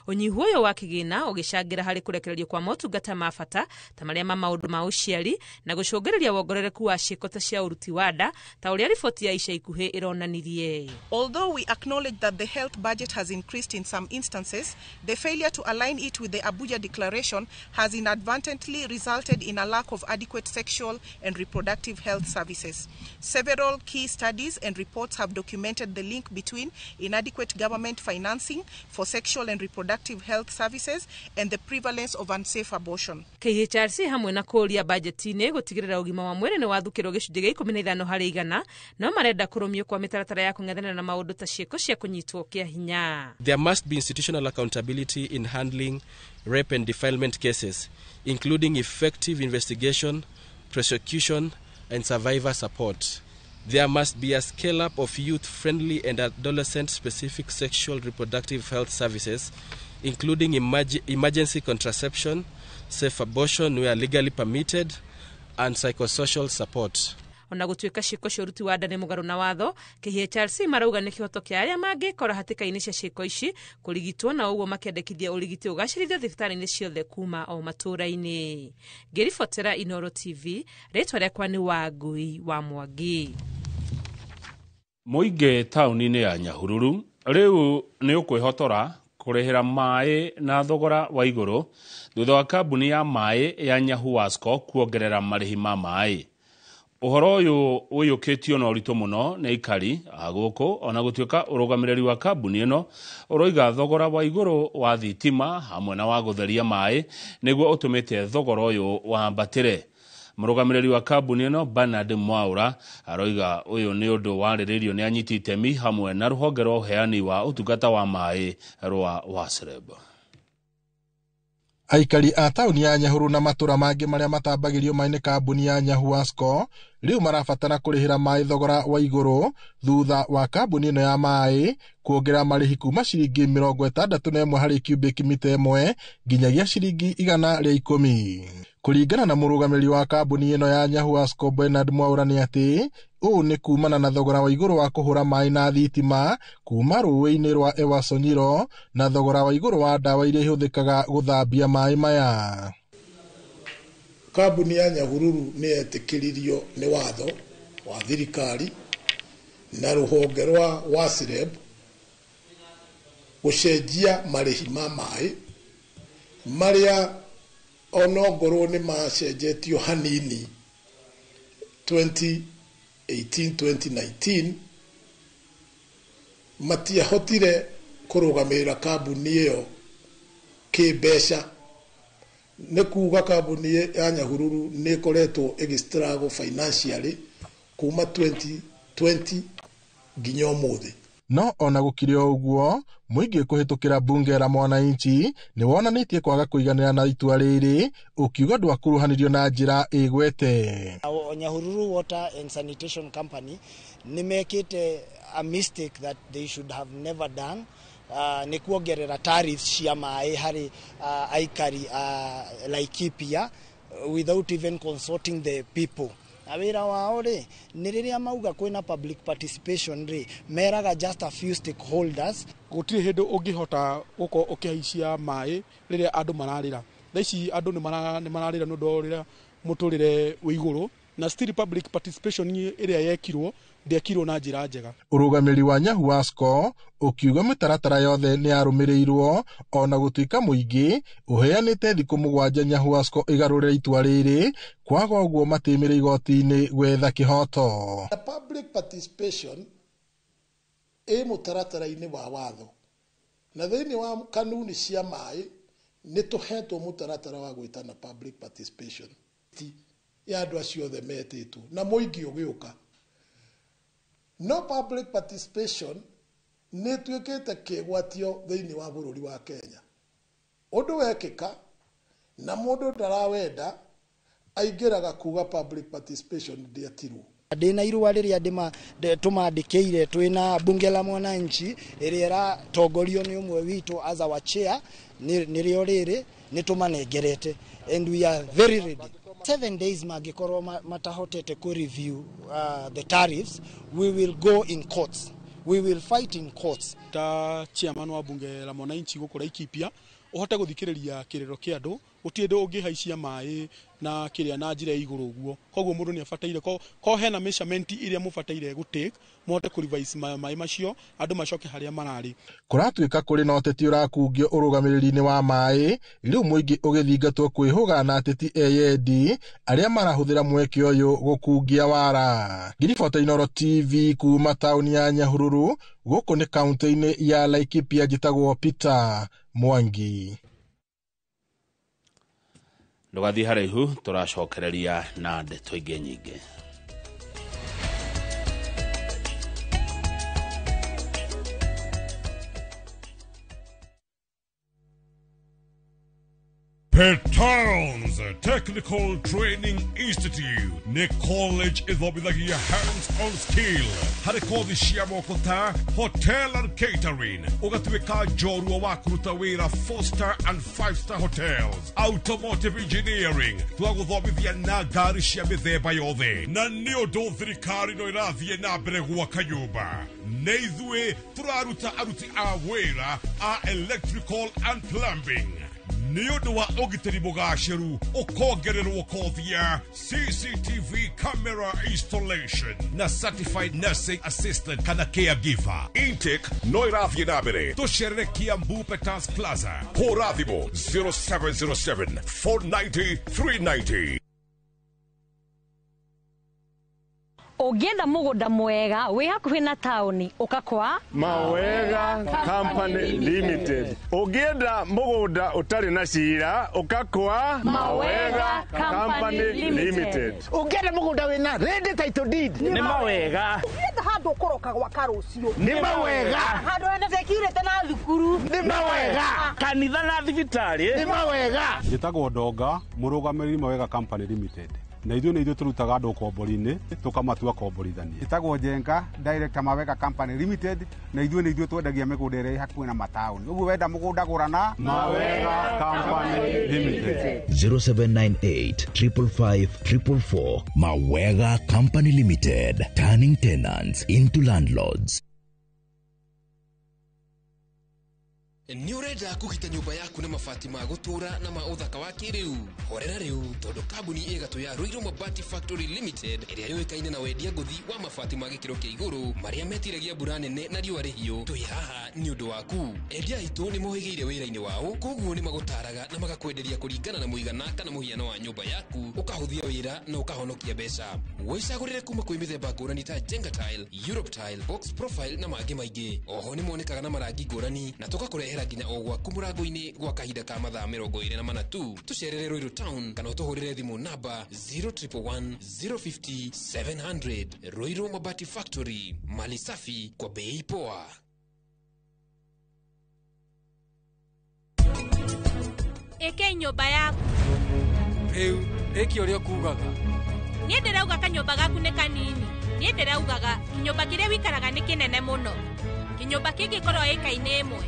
Ũnyihu ũyũ wa kĩgĩna ũgĩcangĩra harĩ kũrekererio kwa motungata ma bata ta marĩa ma maũndũ ma ũciari na gũcũngĩrĩria wongerereku wa ciĩko ta cia ũruti wa nda ta ũrĩa riboti ya ica ikuhĩ ĩronanirie. Although we acknowledge that the health budget has increased in some instances, the failure to align it with the Abuja Declaration has inadvertently resulted in a lack of adequate sexual and reproductive health services. Several key studies and reports have documented the link between inadequate government financing for sexual and reproductive health services and the prevalence of unsafe abortion. KHRC hamwe na kũũria bajeti-inĩ gũtigĩrĩra ũgima wa mwĩrĩ nĩ wathukĩrwo gĩcunjĩ gĩa 15 harĩ igana, no marenda kũrũmio kwa mĩtaratara ya kũng'ethanĩra na maũndũ ta ciĩko cia kũnyitwo kĩa hinya. There must be institutional accountability in handling rape and defilement cases, including effective investigation, prosecution and survivor support. There must be a scale-up of youth-friendly and adolescent-specific sexual reproductive health services, including emergency contraception, safe abortion where legally permitted, and psychosocial support. Ona gũtuĩka ciĩko cia ũruti wa nda nĩ mũgarũ na watho, KHRC marauga nĩ kĩhoto kĩa arĩa mangĩkora hatĩka-inĩ cia ciĩko ici kũrigitwo, na ũguo makĩendekithia ũrigiti ũgacĩrithio thibitarĩ-inĩ ciothe kuma o matũũra-inĩ. Ngĩribotera Inooro TV, rĩtwa rĩakwa nĩ Wangũi wa Mwangi. Mũingĩ taũni-inĩ ya Nyahururu rĩu nĩ ũkwĩhotora kũrĩhĩra maĩ na thogora wa igũrũ thutha wa kambuni ya maĩ ya Nyahuwasco kuongerera marĩhi ma maĩ. Ũhoro ũyũ ũiyũkĩtio na ũritũ mũno nĩ aikari a gũkũ, ona gũtuĩka ũrũgamĩrĩri wa kambuni ĩno ũroiga thogora wa igũrũ wa thitima hamwe na wa gũtheria maĩ nĩguo ũtũmĩte thogora ũyũ wambatĩre. Mũrũgamĩrĩri wa kambuni ĩno Bernard Mwaura aroiga ũyũ nĩ ũndũ warĩrĩirio nĩ anyiti itemi hamwe na rũhonge rwa ũheani wa ũtungata wa maĩ rwa WASREB. Aikari a taũni ya Nyahururu na matũra mangĩ marĩa matambagĩrio maĩ nĩ kambuni ya Nyahuwasco rĩu marabatara kũrĩhĩra maĩ thogora wa igũrũ thutha wa kambuni ĩno ya maĩ kuongerera marĩhi kuma ciringi 61 harĩ cubic mita ĩmwe nginyagia ciringi 110. Kũringana na mũrũgamĩrĩri wa kambuni ĩno ya Nyahuwasco Bernard Mwaura nĩ atĩ ũũ nĩ kumana na thogora wa igũrũ wa kũhũra maĩ na thitima kuma rũĩ-inĩ rwa Ewasonyiro na thogora wa igũrũ wa ndawa iria ihũthĩkaga gũthambia maĩ maya. Kambuni ya Nyahururu nĩ yetĩkĩririo nĩ watho wa thirikari na rũhonge rwa WASREB Gũcenjia marĩhi ma maĩ marĩa onongorwo nĩ macenjetio hanini 2018 2019 matiahotire kũrũgamĩrĩra kambuni ĩyo kĩmbeca. Nĩ kuga kambuni ya Nyahururu nĩ ĩkoretwo ĩgĩ struggle financially kuma 2020 nginya ũmũthĩ. No ona gũkĩrĩ o ũguo, mũingĩ kũhĩtũkĩra bunge la mwananchi nĩ wonanĩtie kwaga kũiganĩra na itua rĩrĩ, ũkiuga ndwakuruhanirio na njĩra ĩgwete. Nyahururu Water and Sanitation Company nĩ mekĩte a mistake that they should have never done. Nĩ kuongerera tariffs cia maĩ harĩ aikari a Laikipia without even consulting the people. Na wĩra wao rĩ, nĩ rĩrĩa mauga kwĩna public participation rĩ, meraga just a few stakeholders. Gũtirĩ hĩndĩ ũngĩhota gũkorwo ũkĩhaicia maĩ rĩrĩa andũ mararĩra. Thaa ici andũ nĩ mararĩra nĩ ũndũ wa ũrĩa mũtũrĩre wĩ igũrũ, na still public participation ĩrĩa yekirwo ndĩekirwo na njĩra njega. Ũrũgamĩrĩri wa Nyahuasco ũkiuga mĩtaratara yothe nĩ yarũmĩrĩirwo, ona gũtuĩka mũingĩ ũheanĩte thikũ 7 Nyahuasco ĩgarũrĩre itua rĩrĩ, kwaga ũguo matĩmĩre igoti-inĩ gwetha kĩhoto. The public participation ĩ mũtaratara-inĩ wa watho, na thĩinĩ wa kanuni cia maĩ nĩ tũhetwo mũtaratara wa gwĩtana public participation ya andũ acio othe metĩtwo na mũingĩ ũgĩũka. No public participation nĩ ĩtuĩkĩte kĩgwatio thĩinĩ wa bũrũri wa Kenya. Ũndũ wekĩka na mũndũ ndarawenda aingĩraga kuga public participation ndĩetirwo. Ndĩna irũa rĩrĩa tũmandĩkĩire twĩna bunge la mwananchi ĩrĩa ĩratongorio nĩ ũmwe witũ as our chair, nĩrĩo rĩrĩ nĩ tũmanengerete and we are very ready. 7 days mangĩkorwo matahotete ku review the tariffs, we will go in courts. We will fight in courts. Ta chairman wa bunge la mwananchi gũkũ Laikipia ũhote gũthikĩrĩria kĩrĩro kĩa andũ, gũtirĩ ũndũ ũngĩhaicia maĩ na kĩrĩa na njĩra ya igũrũ ũguo. Koguo mũndũ nĩ abataire ko hena measurement iria mũbataire gũtake mũhote kũ revise maĩ macio andũ macoke harĩa mararĩ. Kũratuĩka kũrĩ na ũteti ũrakungio ũrũgamĩrĩri-inĩ wa maĩ, rĩu mũingĩ ũgĩthingatwo kwĩhũga na ateti eyendi arĩa marahũthĩra mweke ũyũ gũkungia wara. Ngiribota Inooro TV kuma taũni ya Nyahururu, gũkũ nĩ kaũntĩ-inĩ ya Laikipia, njĩtagwo Peter Mwangi. Ndũgathiĩ haraihu, tũracokereria na ndeto ingĩ nyingĩ. Petals Technical Training Institute nĩ college ĩthomithagia hands-on skill harĩ kothi cia moko ta hotel and catering, ũgatuĩka njorua wa kũruta wĩra 4-star and 5-star hotels, automotive engineering twagũthomithia na ngari cia mĩthemba yothe, na nĩ ũndũ thirikari no ĩrathiĩ na mbere gwaka nyũmba. Nĩ ithuĩ tũraruta aruti a wĩra a electrical and plumbing. Nĩ ũndũ wa ũgitĩri mũgacĩru ũkongererwo kothi ya CCTV camera installation na certified nursing assistant kana caregiver. Intake no ĩrathiĩ na mbere. Tũcerere Kiambu Petals Plaza. Hũra thimũ 0707 490 390. Ũngĩenda mũgũnda mwega wĩ hakuhĩ na taũni ũka kwa Mawega Company Limited. Ũngĩenda mũgũnda ũtarĩ na cira ũka kwa Mawega Company Limited. Ũngĩenda mũgũnda wĩna ready title deed nĩ Mawega. Ũngĩenda handũ ũkũroka gwaka rũciũ nĩ Mawega. Handũ hena security na thukuru nĩ Mawega. Kanitha na thibitarĩ nĩ Mawega. Njĩtagwo Ndonga, mũrũgamĩrĩri Mawega Company Limited. Na ithuĩ nĩ ithuĩ tũrutaga andũ ũkombori-inĩ tũkamatua komborithania. Njĩtagwo Njenga, director Mawega Company Limited, na ithuĩ nĩ ithuĩ twendagia mĩgũnda ĩrĩa ĩ hakuhĩ na mataũni. Ũguo wenda mũgũnda gũra na Mawega Company Limited. 0798 555 444. Mawega Company Limited, turning tenants into landlords. Nĩ ũrenda kũgita nyũmba yaku na mabati ma gũtũũra na ma ũthaka wa kĩrĩu? Horera rĩu, tondũ kambuni ĩgatũ ya Ruiru Mabati Factory Limited ĩrĩa yũĩkaine na wendia ngũthi wa mabati ma gĩkĩro kĩa igũrũ marĩa metiragia mbura nene na riũa rĩhiũ, twĩ haha nĩ ũndũ waku. Endia aitũ nĩ mohĩgĩire wĩra-inĩ wao, koguo nĩ magũtaraga na magakwenderia kũringana na mũigana kana mũhiano wa nyũmba yaku, ũkahũthia wĩra na ũkahonokia mbeca. Wĩcagũrĩre kuma kwĩ mĩthemba ngũrani ta Jenga Tile, Europe Tile, Box Profile na mangĩ maingĩ. Oho nĩ monekaga na marangi ngũrani na tũgakũrehera nginya o gwaku mũrango-inĩ gwa kahinda ka mathaa 24 tu. Tũcerere Ruiru Town kana ũtũhũrĩre thimũ namba 0111 050 700. Ruiru Mabati Factory, mali safi kwa bei poa. Ĩke nyũmba yaku. Rĩu ĩki ũrĩa ũkugaga. Niĩ ndĩrauga kanyũmba gaku nĩ kanini. Niĩ ndĩraugaga kĩnyũmba kĩrĩa wĩikaraga nĩ kĩnene mũno. Kĩnyũmba kĩngĩkorwo ĩka-inĩ ĩmwe.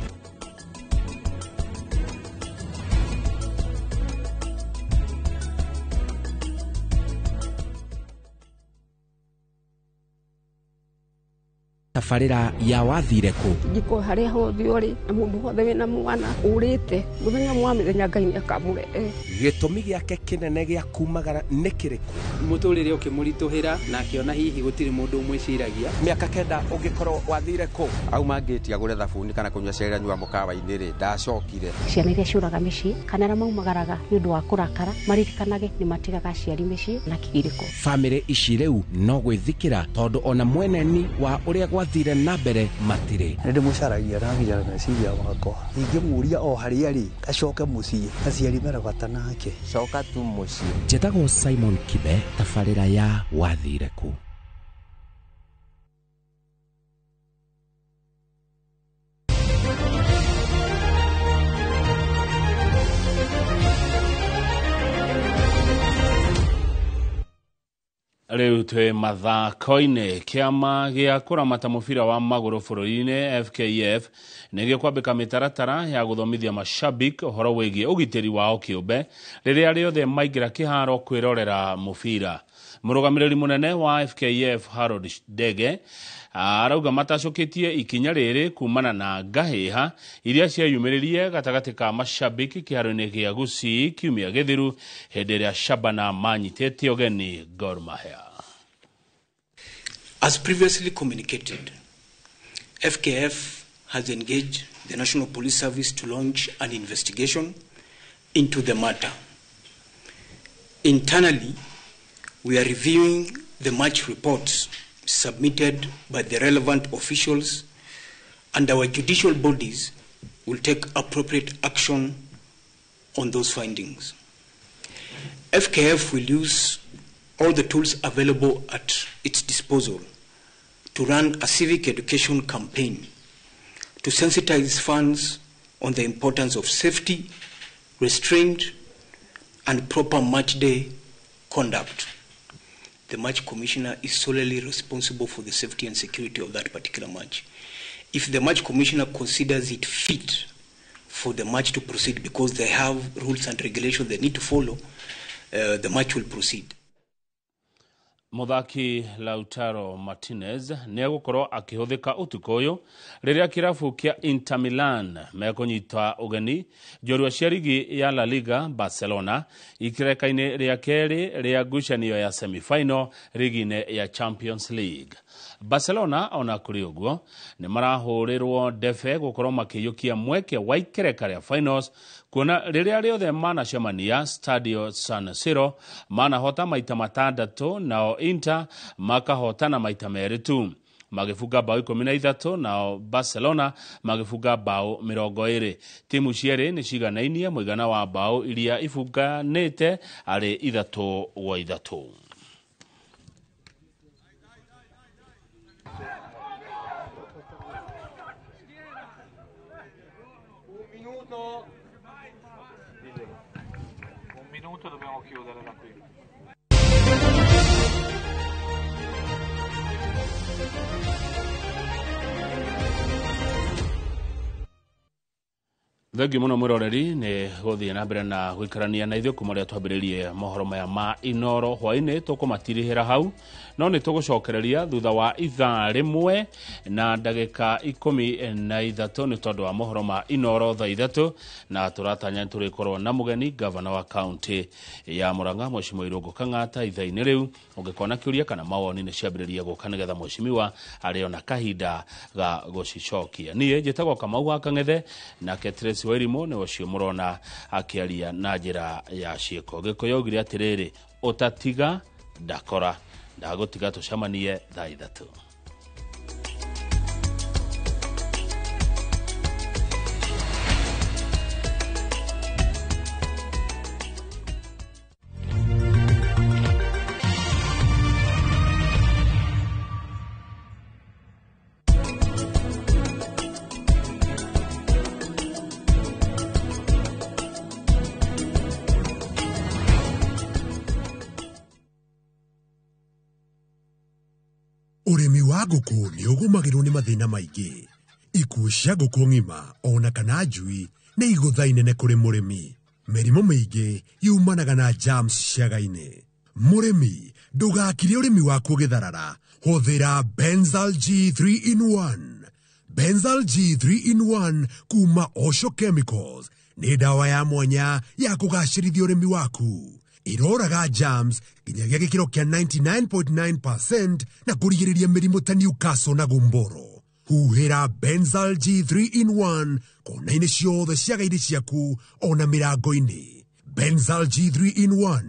Tabarĩra ya wathire kũ? Njiko harĩa hothe ũrĩ na mũndũ wothe wĩna mwana ũrĩte mũthenya wa mĩthenya Ngai nĩakamũrehe. Gĩtũmi gĩake kĩnene gĩa kumagara nĩ kĩrĩkũ? Mũtũrĩre ũkĩmũritũhĩra na akĩona hihi gũtirĩ mũndũ ũmwĩciragia. Mĩaka 9 ũngĩkorwo wathire kũ? Auma ngĩti agũre thabuni kana kũnyua cai anyua mũkawa-inĩ rĩ, ndacokire. Ciana iria ciũraga mĩciĩ kana arĩa maumagaraga nĩ ũndũ wa kũrakara maririkanage nĩ matigaga aciari mĩciĩ na kĩgirĩko. Bamĩrĩ ici rĩu no gwĩthikĩra tondũ ona mweneni wa ũrĩa gwathire na mbere matirĩ. Nĩ ndĩmũcaragia na nginya meciria makwa. Ingĩmũria o harĩa arĩ acoke mũciĩ, aciari mena bata nake. Coka tu mũciĩ. Njĩtagwo Simon Kibe, tabarĩra ya wathire kũ? Rĩu twĩ mathako-inĩ. Kĩama gĩa kũramata mũbira wa magũrũ bũrũri-inĩ FKF nĩ gĩkwambĩka mĩtaratara ya gũthomithia mashabik ũhoro wĩgiĩ ũgitĩri wao kĩũmbe rĩrĩa rĩothe maingĩra kĩharo kwĩrorera mũbira. Mũrũgamĩrĩri mũnene wa FKF Harold Ndege arauga matacũkĩtie ikinya rĩrĩ kumana na ngahĩha iria cieyumĩririe gatagatĩ ka mashabiki kĩharo-inĩ gĩa Gusii kiumia gĩthiru hĩndĩ ĩrĩa Shabana manyitĩte ũgeni Gor Mahia. As previously communicated, FKF has engaged the National Police Service to launch an investigation into the matter. Internally, we are reviewing the match reports submitted by the relevant officials, and our judicial bodies will take appropriate action on those findings. FKF will use all the tools available at its disposal to run a civic education campaign to sensitize fans on the importance of safety, restraint, and proper match day conduct. The match commissioner is solely responsible for the safety and security of that particular match. If the match commissioner considers it fit for the match to proceed because they have rules and regulations they need to follow, the match will proceed. Muthaki Lautaro Martinez nĩ egũkorwo akĩhũthĩka ũtukũ ũyũ rĩrĩa kĩrabu kĩa Inter Milan mekũnyita ũgeni njorua cia rigi ya La Liga Barcelona ikereka-inĩ rĩa kerĩ rĩa ngucanio ya semi-final rigi-inĩ ya Champions League. Barcelona ona kũrĩ ũguo nĩ marahũrĩrwo ndebe gũkorwo makĩiyũkia mweke wa ikereka rĩa finals kuona rĩrĩa rĩothe manacemania Stadio San Siro manahota maita 6 nao Inter makahotana maita 2 tu magĩbunga bao 13 nao Barcelona magĩbunga bao 20. Timu cierĩ nĩ ciganainie mũigana wa bao iria ibunganĩte arĩ 3-3. Un minuto dobbiamo chiudere da qui. Thengiũ mũno mwĩroreri nĩ gũthiĩ na mbere na gũikarania na ithuĩ kuma rĩrĩa twambĩrĩirie mohoro maya ma Inoro hwaĩ-inĩ. Tũkũmatirihĩra hau, no nĩ tũgũcokereria thutha wa ithaa 1 na ndagĩka 13 nĩ tondũ wa mohoro ma Inoro thaa 3, na tũratanya nĩ tũrĩkorwo na mũgeni gavana wa kaunti ya Murang'a Mheshimiwa Irũngũ Kang'ata ithaa-inĩ rĩu. Ũngĩkorwo na kĩũria kana mawoni nĩ ciambĩrĩrie gũka nĩgetha mheshimiwa arĩ ona kahinda ga gũcicokia. Niĩ njĩtagwo Kamau wa Kang'ethe, nake Tracy Wairimu nĩ ũcio mũrona akĩaria na njĩra ya ciĩko. Gĩkũyũ augire atĩrĩrĩ, ũtatiga ndakora. Ndagũtiga tũcemanie thaa 3. Ũrĩmi wa ngũkũ nĩ ũgũmagĩrwo nĩ mathĩna maingĩ. Ikuũ cia ngũkũ ng'ima ona kana njui nĩ igũtha inene kũrĩ mũrĩmi. Mĩrimũ mĩingĩ yumanaga na germs ciaga-inĩ. Mũrĩmi, ndũgakire ũrĩmi waku ũgĩtharara. Hũthĩra Benzal G3 in 1. Benzal G3 in 1 kuma Osho Chemicals nĩ ndawa ya mwanya ya kũgacĩrithia ũrĩmi waku. Iroraga germs nginyagia gĩkĩro kĩa 99.9% na kũrigĩrĩria mĩrimũ ta Newcastle na gumboro. Huhĩra Benzal G3 in 1 kona-inĩ ciothe ciaga-inĩ ciaku ona mĩrango-inĩ. Benzal G3 in 1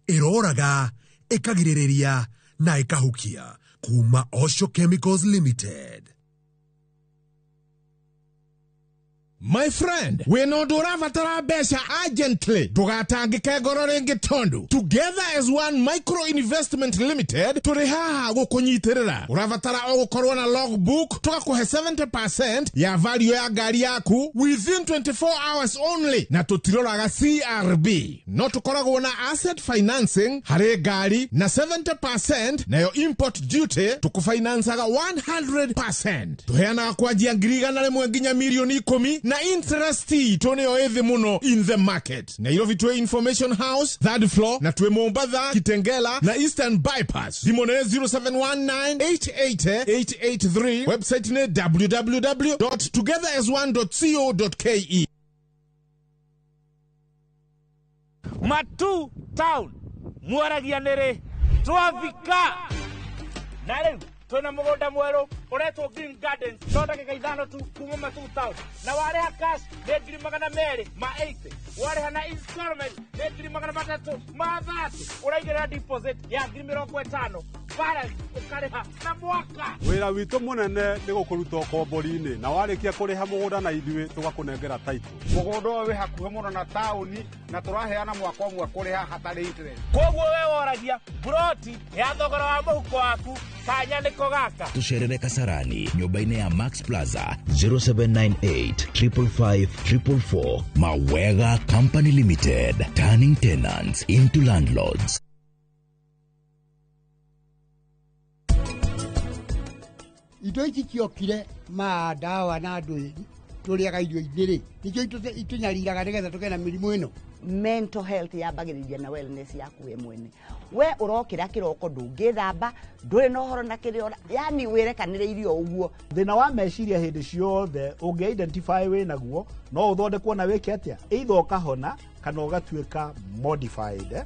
ĩroraga, ĩkagirĩrĩria na ĩkahukia kuma Osho Chemicals Limited. My friend, wĩna ũndũ ũrabatara mbeca urgently, ndũgatangĩke ngoro rĩngĩ tondũ Together as One Micro Investment Limited tũrĩ haha gũkũnyitĩrĩra. Ũrabatara o gũkorwo na logbook, tũgakũhe 70% ya value ya ngari yaku within 24 hours only, na tũtiroraga CRB. No tũkoragwo na asset financing harĩ ngari na 70%, nayo import duty tũkũfinancaga 100%. Tũheanaga kwanjia 100,000 nginya 10,000,000 na interest itũ nĩyo ĩthĩ mũno in the market. Nairobi twĩ Information House third floor, na twĩ Mombatha, Kitengela na Eastern Bypass. Thimũ nĩ 0719888883, website nĩ www.togetheras1.co.ke. Matu Town mwaragia nĩrĩ twafika na rĩu twĩna mũgũnda mwerũ ũretwo Green Gardens, no ndagĩka 5 tu kuma Matu Town, na warĩha cash nĩ 280,000, warĩha na installment nĩ 330,000, ũraigĩrĩra deposit ya 50,000, balance ũkarĩha na mwaka. Wĩra witũ mũnene nĩ gũkũruta ũkombori-inĩ, na warĩkia kũrĩha mũgũnda na ithuĩ tũgakũnengera title. Mũgũnda ũyũ wĩ hakuhĩ mũno na taũni na tũraheana mwaka ũmwe kũrĩha hatarĩ interest. Koguo we woragia buroti ya thogora wa mũhuko waku kanya nĩko gaka. Tũcerere Kasarani nyũmba-inĩ ya Max Plaza 0798 555 444. Mawega Company Limited, turning tenants into landlords. Indo ici ciokire ma ndawa na andũ tũrĩaga irio igĩrĩ nĩkĩo itũnyariraga nĩgetha tũgĩe na mĩrimũ ĩno. Mental health yambagĩrĩria na wellness yaku we mwene. We ũrokĩra kĩroko ndũngĩthamba, ndũrĩ na ũhoro na kĩrĩa, yani wĩrekanĩre irio ũguo. Thĩna wa meciria hĩndĩ ciothe ũngĩ identify wĩ naguo no ũthondekwo na wĩke atĩa, either ũkahona kana ũgatuĩka modified.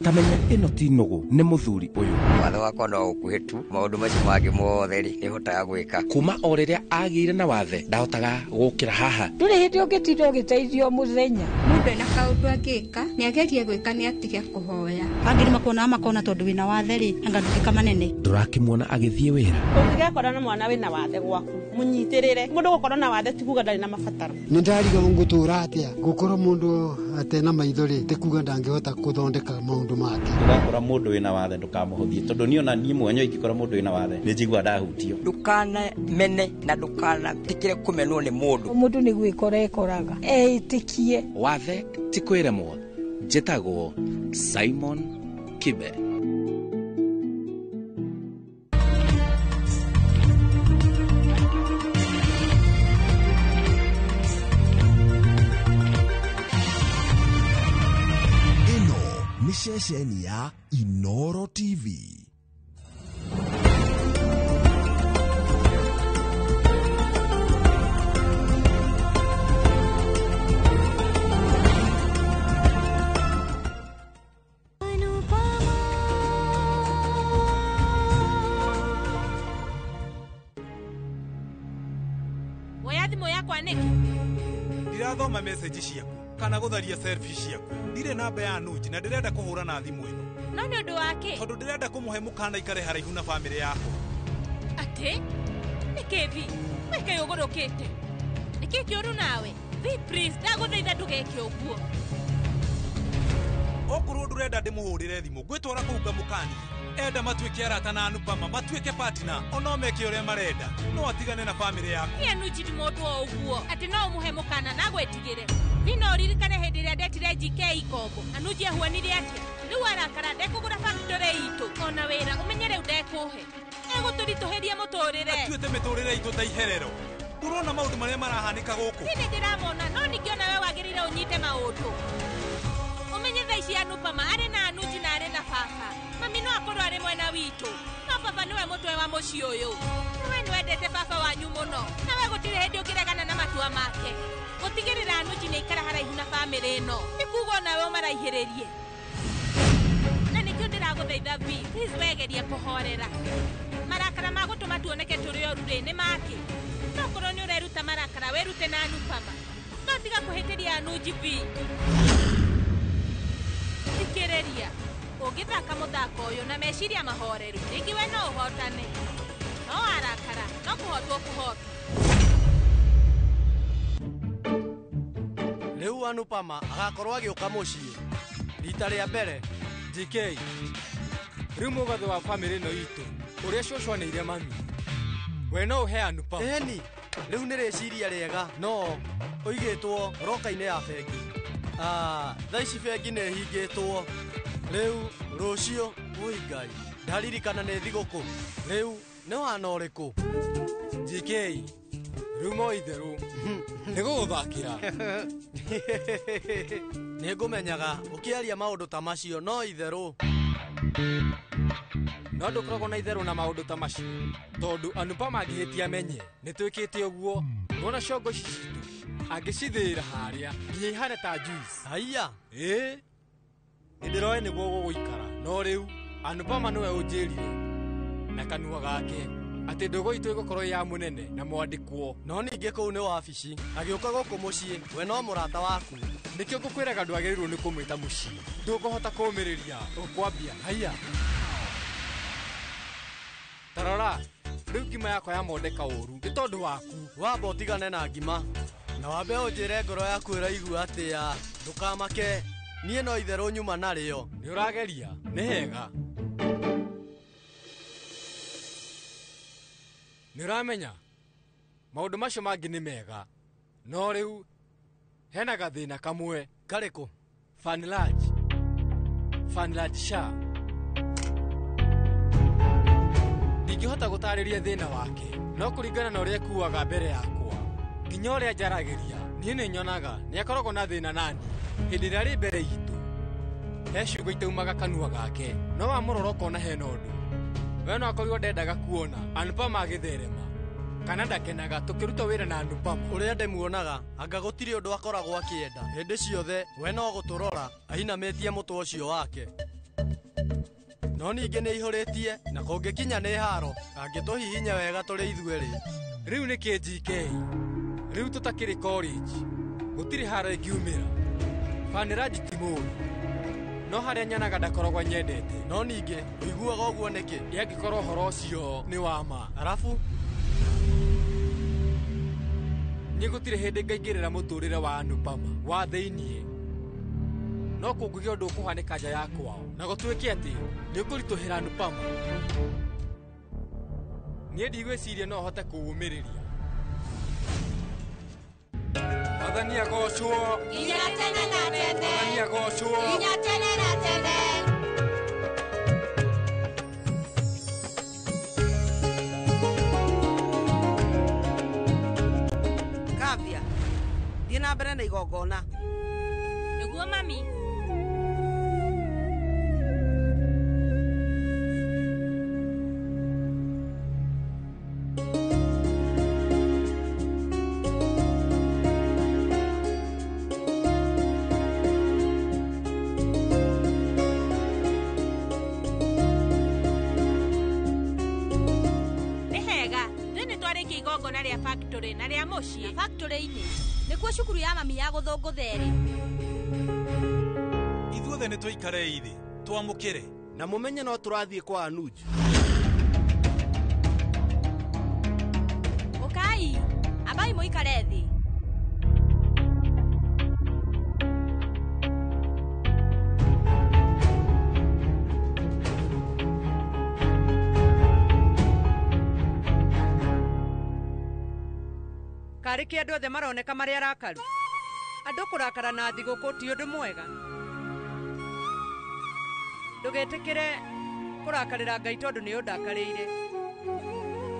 Tamenya ĩno ti nũgũ nĩ mũthuri ũyũ. Watho wakwa no ũkuhĩ tu, maũndũ macio mangĩ mothe rĩ nĩhotaga gwĩka. Kuma o rĩrĩa agĩire na wathe ndahotaga gũkĩra haha. Ndũrĩ hĩndĩ ũngĩtinda ũgĩteithio mũthenya. Mũndũ ena kaũndũ angĩka nĩagerie gwĩka nĩ atige kũhoya. Angĩ nĩmakuonaga makona tondũ wĩna wathe rĩ anga ndũkĩka manene. Ndũrakĩmuona agĩthiĩ wĩra. Ũngĩgekora na mwana wĩna wathe gwaku mũnyitĩrĩre. Mũndũ gũkorwo na wathe ti kuga ndarĩ na mabataro. Nĩ ndarigwo ngũtũra atĩa gũkorwo mũndũ atena maitho rĩ ti kuga ndangĩhota gũthondeka maũndũ make. Ndũgakora mũndũ wĩna wathe ndũkamũhũthie, tondũ niĩ ona niĩ mwenyewe ingĩkora mũndũ wĩna wathe nĩ njiguaga ndahutio. Ndũkanamene na ndũkanetĩkĩre kũmenwo nĩ mũndũ. Mũndũ nĩ gwĩkora ekoraga eĩtĩkie. Wathe ti kwĩremwo. Njĩtagwo Simon Kibe. Ceceni ya Inoro TV. Woya thimũ yakwa nĩkĩ? Ndirathoma message ciaku kana gũtharia selfie ciaku. Ndirĩ namba ya Anuji na ndĩrenda kũhũra na thimũ ĩno. No nĩ ũndũ wa kĩ? Tondũ ndĩrenda kũmũhe mũkana ikare haraihu na bamĩrĩ yakwa. Atĩ? Nĩkĩ Vi? Wĩke ũgũrũkĩte. Nĩkĩ kĩũru nawe? Vi please, ndagũthaitha ndũgeke ũguo. Okorwo ndũrenda ndĩmũhũrĩre thimũ, ngwĩtwara kũu ngamũkanie. Enda matuĩke arata na Anupama, matuĩke partner, ono meke ũrĩa marenda. No atigane na bamĩrĩ yakwa. Ni Anuji ti mũndũ o ũguo, atĩ no ũmũhe mũkana na agwĩtigĩre. Vi no ũririkane hĩndĩ ĩrĩa ndetire GK ikombo. Anuji ahuanire atĩa? Rĩu arakara ndekũgũra factory itũ ona wĩra ũmenye rĩu ndekũhe. Egũtũritũhĩria mũtũrĩre. Atuĩte mĩtũrĩre itũ ta iherero. Ndũrona maũndũ marĩa marahanĩka gũkũ? Niĩ nĩndĩramona, no ningĩ ona we wagĩrĩire ũnyite maũndũ. Ũmenye thaa ici Anupama arĩ na Anuji na arĩ na baba. Mami no akorwo arĩ mwena witũ, no baba nĩwe mũtwe wa mũciĩ ũyũ. Na we nĩwendete baba wanyu mũno, na we gũtirĩ hĩndĩ ũngĩregana na matua make. Gũtigĩrĩra Anuji nĩ aikara haraihu na bamĩrĩ ĩno, nĩ kuuga onawe ũmaraihĩrĩrie. Na nĩkĩo ndĩragũthaitha Vi, please wegerie kũhorera. Marakara ma gũtũma tuoneke tũrĩ oru rĩ, nĩ makĩ? No korwo nĩ ũreruta marakara, wĩrute na Anupama. No tiga kũhĩtĩria Anuji Vi. Thikĩrĩria. Ũngĩthaka mũthako ũyũ na meciria mahoreru, rĩngĩ we no ũhotane. No warakara, no kũhotwo kũhotwo. Rĩu Anupama agakorwo agĩũka mũciĩ rita rĩa mbere. GK, rĩu mũgathe wa bamĩrĩ ĩno itũ ũrĩa cũcũ anĩire mami, we no ũhe Anupama. Ĩni, rĩu nĩ rĩciria rĩega, no ũigĩtwo roka-inĩ ya bengi. Thaa ici bengi nĩ ĩhingĩtwo. Rĩu rũciũ, ui Ngai, ndaririkana nĩ thigũkũ. Rĩu nĩ wana ũrĩkũ? GK, rĩu mo itherũ nĩ gũgũthakĩra. Nĩ ngũmenyaga ũkĩaria maũndũ ta macio, no itherũ. No ndũkoragwo na itherũ na maũndũ ta macio, tondũ Anupama angĩhĩtia amenye nĩ twĩkĩte ũguo. Nĩwona ciongo ici citũ angĩcithĩĩra harĩa nginya ihane ta juice. Haiya. Ĩĩ, nĩ ndĩroĩ nĩguo gũgũikara, no rĩu Anupama nĩwe ũnjĩrire na kanua gake atĩ ndũgũ itũ ĩgũkorwo ya mũnene na mwandĩkwo. No ningĩ kũu nĩ wabici, agĩũka gũkũ mũciĩ, we no mũrata waku. Nĩkĩo ngũkwĩraga ndwagĩrĩirwo nĩ kũmwĩta mũciĩ. Ndũkũhota kũũmĩrĩria, ũkwambia haiya. Tarora, rĩu ngima yakwa yamondeka ũru nĩ tondũ waku. Wamba ũtigane na ngima na wambe ũnjĩre ngoro yaku ĩraigua atĩa. Ndũkamake, niĩ no itherũ nyuma narĩo. Nĩ ũrageria, nĩ hega. Nĩ ũramenya maũndũ macio mangĩ nĩ mega, no rĩu hena gathĩna kamwe. Karĩkũ? Fanlaj. Fanlaj Shah. Ndingĩhota gũtarĩria thĩna wake, no kũringana na ũrĩa ekuaga mbere yakwa, nginya ũrĩa njaragĩria, niĩ nĩ nyonaga nĩ akoragwo na thĩna nani. Hĩndĩ ĩrĩa arĩ mbere itũ, he ciugo itaumaga kanua gake, no wamũrora ũkona hena ũndũ. We no akorirwo ndendaga kuona Anupama agĩtherema, kana ndakenaga tũkĩruta wĩra na Anupama. Ũrĩa ndĩmuonaga, anga gũtirĩ ũndũ akoragwo akĩenda. Hĩndĩ ciothe we no gũtũrora ainamĩtie mũtwe ũcio wake. No ningĩ nĩ ihũrĩtie na kũngĩkinya nĩ haro, angĩtũhihinya wega tũrĩ ithuerĩ. Rĩu nĩ kĩ GK? Rĩu tũtakĩrĩ college, gũtirĩ haro ĩngiumĩra. Faniraji ti mũũru, no harĩa nyonaga ndakoragwo nyendete. No ningĩ ũiguaga ũguo nĩkĩ? Ĩ angĩkorwo ũhoro ũcio nĩ wa ma. Arabu niĩ gũtirĩ hĩndĩ ngaingĩrĩra mũtũrĩre wa Anupama wa thĩiniĩ. No kũngĩgĩa ũndũ ũkũhanĩka nja ya kwao na gũtuĩke atĩ nĩ ũkũritũhĩra Anupama, niĩ ndigwĩciria no hote kũũmĩrĩria. Mwathani agocwo nginya tene na tene. Mwathani agocwo nginya tene na tene. Kavya, thiĩ na mbere na igongona. Nĩguo mami. twarĩkia igongona rĩa factory na rĩa mũciĩ. Factory-inĩ nĩkuo cukuru ya mami ya gũthũngũtha ĩrĩ. Ithuothe nĩ tũikarei thĩ twamũkĩre na mũmenye no tũrathiĩ kwa Anuj. Ũkai, ambai mũikare thĩ. Karĩ kĩ andũ othe maroneka marĩ arakaru. Andũ kũrakara na thigũkũ ti ũndũ mwega. Ndũgetĩkĩre kũrakarĩra Ngai tondũ nĩ ũndakarĩire.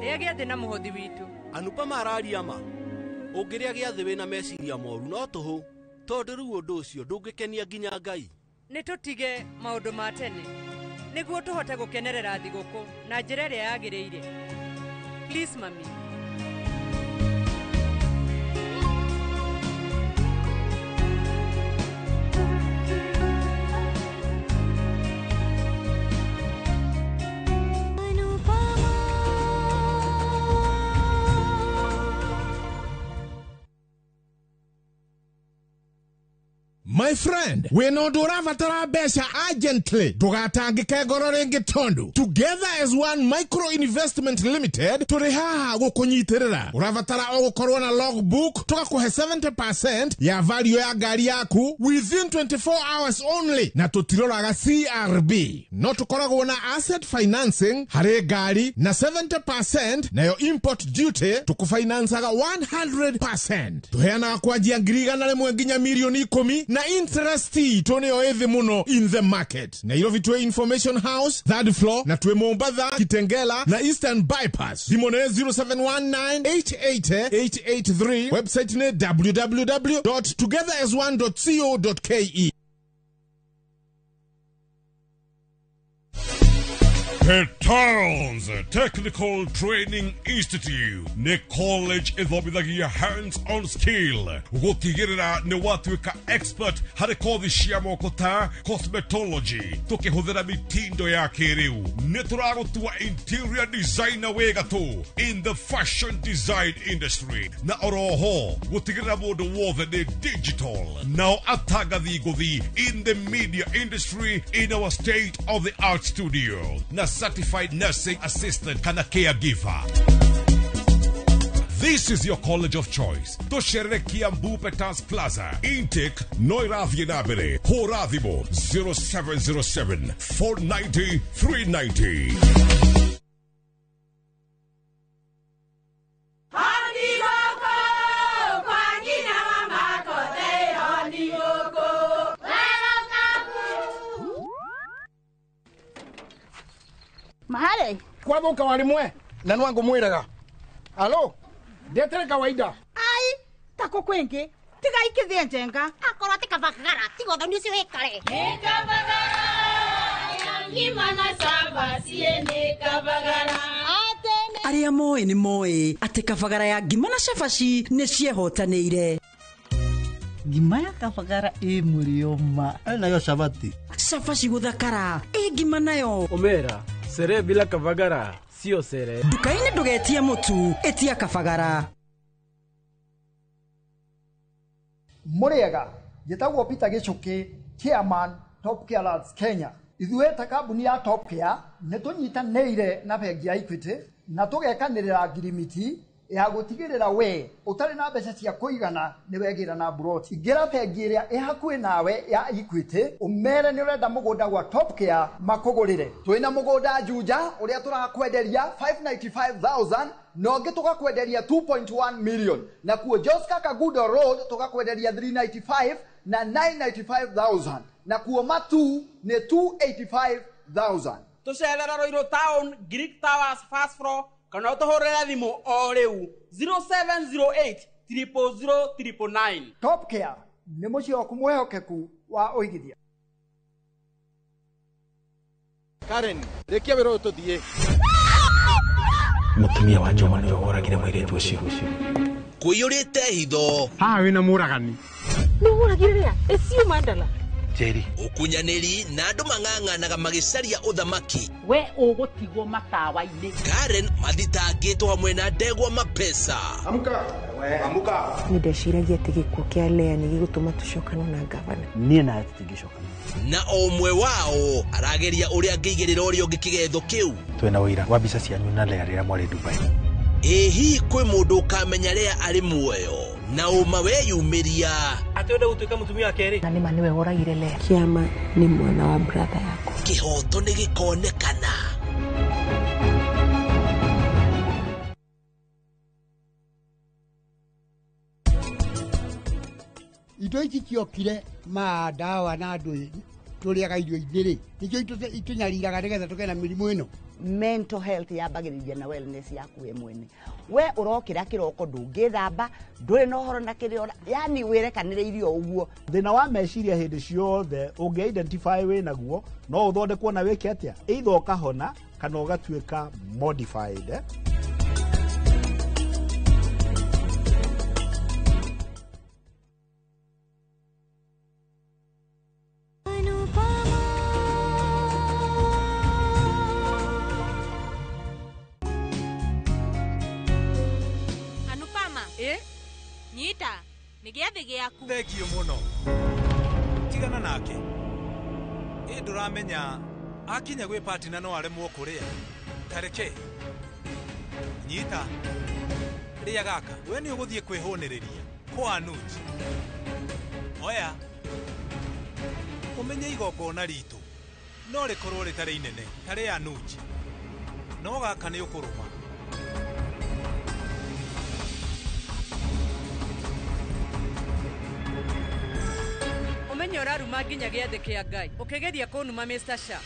Rĩa gĩathĩ na mũhothi witũ. Anupama araria ma. Ũngĩrĩa gĩathĩ wĩna meciria moru no tũhũ, tondũ rĩu ũndũ ũcio ndũngĩkenia nginya Ngai. Nĩ tũtige maũndũ ma tene nĩguo tũhote gũkenerera thigũkũ na njĩra ĩrĩa yagĩrĩire. Please mami. My friend, wĩna ũndũ ũrabatara mbeca urgently, ndũgatangĩke ngoro rĩngĩ tondũ Together as One Micro Investment Limited tũrĩ haha gũkũnyitĩrĩra. Ũrabatara o gũkorwo na logbook, tũgakũhe 70% ya value ya ngari yaku within 24 hours only, na tũtiroraga CRB. No tũkoragwo na asset financing harĩ ngari na 70%, nayo import duty tũkũfinancaga 100%. Tũheanaga kwanjia 100,000 nginya 10,000,000 na interest itũ nĩyo ĩthĩ mũno in the market. Nairobi twĩ Information House third floor, na twĩ Mombatha, Kitengela na Eastern Bypass. Thimũ nĩ 0719888883, website nĩ www.togetherasone.co.ke. The Towns Technical Training Institute nĩ college ĩthomithagia hands-on skill gũtigĩrĩra nĩ watuĩka expert harĩ kothi cia moko ta cosmetology tũkĩhũthĩra mitindo ya kĩrĩu. Nĩ tũragũtua interior designer wĩ gatũ in the fashion design industry, na oroho gũtigĩrĩra mũndũ wothe nĩ digital, nao atangathi ngũthi in the media industry in our state of the art studio na certified nursing assistant kana caregiver. This is your college of choice. Tũcerere Kiambu Peters Plaza. Intake no ĩrathiĩ na mbere. Hũra thimũ 0707 490 390. Mahare kwathuka warimwe na nwangu mwiraga alo ndetere kawaida ai tako kwingi tiga ikithie njenga akorwo ti kabagara tiga ũthoni ũcio wĩkare nĩ kabagara ya ngima na cabaci nĩ kabagara. Arĩa moĩ nĩ moĩ atĩ kabagara ya ngima na cabaci nĩ ciehotanĩire. Ngima ya kabagara ĩ mũrĩo ma nayo cabati cabaci gũthakara ĩ ngima nayo omera sere bila kabagara sio sere. Nduka-inĩ ndũgetie mũtu, ĩtia kabagara. Mũrĩega, njĩtagwo Peter Gĩchũkĩ, chairman Top Care Lands Kenya. Ithuĩ ta kambuni ya Top Care nĩ tũnyitanĩire na bengi ya Equity na tũgekanĩrĩra ngirimiti ya gũtigĩrĩra we ũtarĩ na mbeca cia kũigana nĩ wegĩra na mburoti. Ingĩra bengi ĩrĩa ĩ hakuhĩ nawe ya Equity ũmere nĩ ũrenda mũgũnda gwa Top Care makũgũrĩre. Twĩna mũgũnda Juja ũrĩa tũrakwenderia 595,000 na ũngĩ tũgakwenderia 2.1 million, na kuo Joska Kagudo Road tũgakwenderia 395 na 995,000, na kuo Matu nĩ 285,000. Tũcerera Ruiru Town, Greek Towers first floor, kana ũtũhũrĩre thimũ o rĩu 0708 000 999. Top Care nĩ mũciĩ waku mwĩhokeku wa ũigithia. Karen, rĩkia wĩra ũyũ tũthiĩ. Mũtumia wa Njoma nĩwe woragire mũirĩtu ũcio. Kũiyũrĩte hitho. Haha wĩna mũragani. Nĩ ũragire rĩa? Ĩciũ mandala. Njeri. Ũkunyanĩri na andũ mang'ang'anaga magĩcaria ũthamaki. We ũgũtigwo matawa-inĩ. Karen mathitangĩtwo hamwe na ndegwa mapesa. Amka. Amka. Nĩ ndeciragia atĩ gĩkuũ kĩa Lea nĩ gĩgũtũma tũcokane na ngavana. Niĩ nawe tũtingĩcokana. Na o ũmwe wao arageria ũrĩa angĩigĩrĩra ũrĩa ũngĩ kĩgetho kĩu. Twĩna ũira wa mbica cianyu na Lea rĩrĩa mwarĩ Dubai. Ĩ hihi kwĩ mũndũ ũkamenya Lea arĩ muoyo na ũma weyumĩria. Atĩ ũrenda gũtuĩka mũtumia wa kerĩ. Na nĩma nĩwe woragire Lea. Kĩama nĩ mwana wa brother yakwa. Kĩhoto nĩ gĩkonekana. Indo ici ciokire ma ndawa na andũ tũrĩaga irio inĩ rĩ nĩkĩo itũnyariraga nĩgetha tũgĩe na mĩrimũ ĩno. Mental health yambagĩrĩria na wellness yaku we mwene. We ũrokĩra kĩroko ndũngĩthamba, ndũrĩ na ũhoro na kĩrĩa, yani wĩrekanĩrĩirie o ũguo. Thĩna wa meciria hĩndĩ ciothe ũngĩ identify wĩ naguo no ũthondekwo na wĩke atĩa, either ũkahona kana ũgatuĩka modified. Anupama. Nyita, nĩ gĩathĩ gĩaku. Thengio mũno. Tigana nake. Ĩ ndũramenya akinya gwĩ partner no aremwo kũrĩa. Tareke. Nyita. Rĩa gaka. We nĩ ũgũthiĩ kwĩhũnĩrĩria. Kwa Anuj. Oya. Ũmenye igongona ritũ no rĩkorwo rĩtarĩ inene ta rĩa Anuj. No gaka nĩ ũkũrũma. Ũmenye ũraruma nginya gĩathĩ kĩa Ngai ũkĩgeria kũnuma Mr. Shah.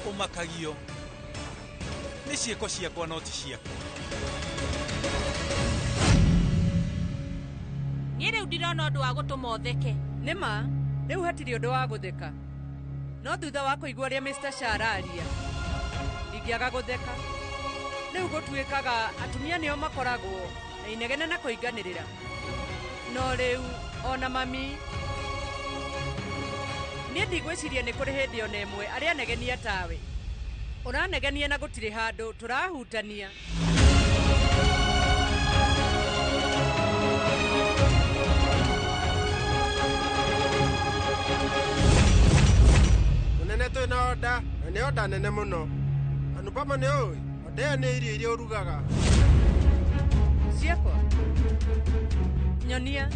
Ũmakagio nĩ ciĩko ciakwa no ti ciaku. Niĩ rĩu ndirona ũndũ wa gũtũma ũtheke. Nĩma rĩu hatirĩ ũndũ wa gũtheka, no thutha wa kũigua ũrĩa Mr. Shah araria ndingĩaga gũtheka. Rĩu gũtuĩkaga atumia nĩo makoragwo na inegene na kũinganĩrĩra, no rĩu ona mami niĩ ndigwĩciria nĩ kũrĩ hĩndĩ ona ĩmwe arĩa anegenia tawe. Ũranegenia na gũtirĩ handũ tũrahutania. Mũnene twĩna oda na nĩ oda nene mũno. Anupama nĩ ũĩ oda ĩyo nĩ irio iria ũrugaga. Ciakwa nyonia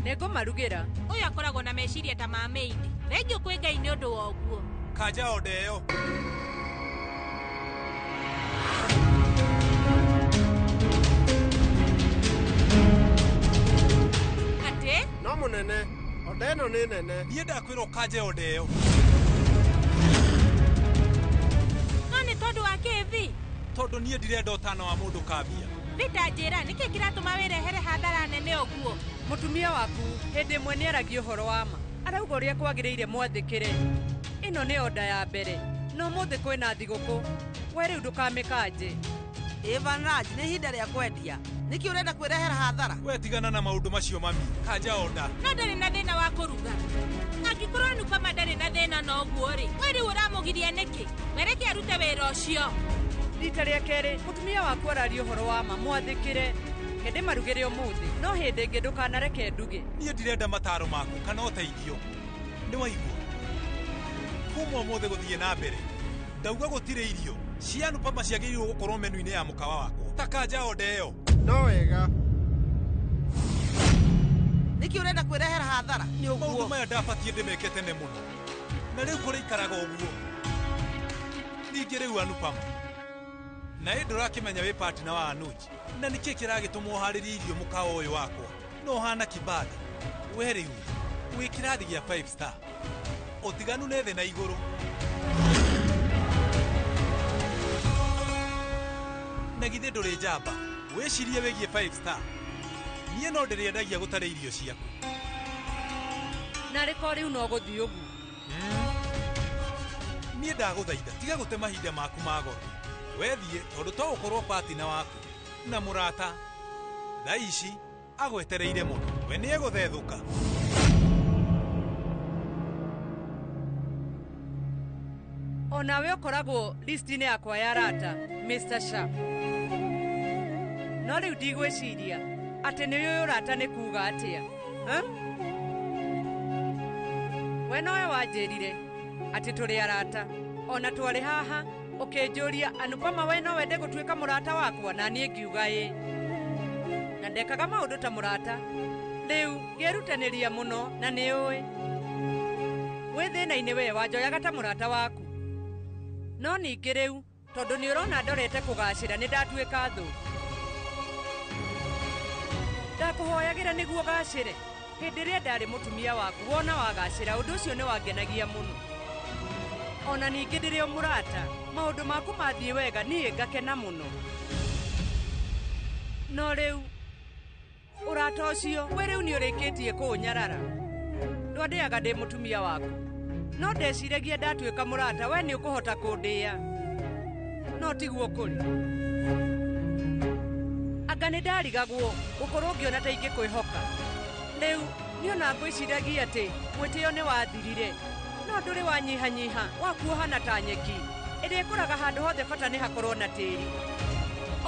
nĩngũmarugĩra. Ũyũ akoragwo na meciria ta ma maid. Thengio kwĩ Ngai nĩ ũndũ wa ũguo. Kanja oda ĩyo. Atĩ? No mũnene, oda ĩno nĩ nene. Niĩ ndakwĩra ũkanje oda ĩyo. No nĩ tondũ wa kĩthi? Tondũ niĩ ndirenda ũtana wa mũndũ kambia. Rita njĩra nĩkĩ kĩratũma wĩrehere hathara nene ũguo? Mũtumia waku hĩndĩ ĩmwe nĩaragia ũhoro wa ma. Arauga ũrĩa kwagĩrĩire mwathĩkĩre. Ĩno nĩ oda ya mbere na ũmũthĩ kwĩna thigũkũ. We rĩu ndũkamĩkanje. Evan Raj, nĩ ihinda rĩa kwendia. Nĩkĩ ũrenda kwĩrehera hathara? We tigana na maũndũ macio mami. Kanja oda. No ndarĩ na thĩna wa kũruga. Angĩkorwo Anupama ndarĩ na thĩna na ũguo rĩ, we rĩu ũramũgiria nĩkĩ? Wereke arute wĩra ũcio. Rita rĩa kerĩ mũtumia waku araria ũhoro wa ma, mwathĩkĩre. Hĩndĩ marugĩre ũmũthĩ, no hĩndĩ ĩngĩ ndũkanareke nduge. Niĩ ndirenda mataro maku kana ũteithio. Nĩ waigua? Kuma ũmũthĩ gũthiĩ na mbere ndauga gũtirĩ irio cia Anupama ciagĩrĩirwo gũkorwo menu-inĩ ya mũkawa wakwa. Ta kanja oda ĩyo. No wega. Nĩkĩ ũrenda kwĩrehera hathara? Nĩ ũguo. Maũndũ maya ndabatiĩ ndĩmeke tene mũno na rĩu kũrĩikaraga ũguo. Ningĩ rĩu Anupama na ĩ ndũrakĩmenya wĩ partner wa Anuj na nĩkĩ kĩragĩtũma ũharĩrie irio mũkawa ũyũ wakwa no ũhana kibanda. We rĩu wĩ kĩrathi gĩa 5 star. Ũtiganu nĩ thĩ na igũrũ. Na githĩ ndũrĩ njamba wĩcirie wĩgiĩ 5 star. Niĩ no ndĩrĩendagia gũtarĩ irio ciaku. Narĩ ko rĩu no gũthiĩ ũguo. Niĩ ndagũthaitha tiga gũte mahinda maku ma goro. Wethiĩ tondũ to ũkorwo partner waku na mũrata. Thaa ici agwetereire mũno. We nĩegũthethũka. Onawe ũkoragwo list-inĩ yakwa ya arata, Mr. Shah. No rĩu ndigwĩciria atĩ nĩ ũyũ ũrata nĩ kuuga atĩa. We nowe wanjĩrire atĩ tũrĩ arata. Ona twarĩ haha ũkĩnjũria Anupama we no wende gũtuĩka mũrata wakwa na niĩ ngiuga ĩ. Na ndekaga maũndũ ta mũrata. Rĩu ngĩrutanĩria mũno na nĩ ũĩ. Wĩ thĩna-inĩ we wanjoyaga ta mũrata waku. No ningĩ rĩu tondũ nĩ ũrona ndorete kũgacĩra nĩ ndatuĩka thũ. Ndakũhoyagĩra nĩguo gacĩre. Hĩndĩ ĩrĩa ndarĩ mũtumia waku wona wagacĩra ũndũ ũcio nĩ wangenagia mũno. Ona ningĩ ndĩrĩ o mũrata, maũndũ maku mathiĩ wega niĩ ngakena mũno. No rĩu ũrata ũcio we rĩu nĩ ũrĩkĩtie kũũnyarara. Ndwandĩaga ndĩ mũtumia waku. No ndeciragia ndatuĩka mũrata we nĩ ũkũhota kũndĩa. No tiguo kũrĩ. Anga nĩ ndarigagwo gũkorwo ngĩona ta ingĩkwĩhoka. Rĩu niĩ ona ngwĩciragia atĩ mwĩtĩo nĩ wathirire. No ndũrĩ wanyihanyiha wakuohana ta nyeki ĩrĩa ĩkũraga handũ hothe bata nĩ hakorwo na tĩri.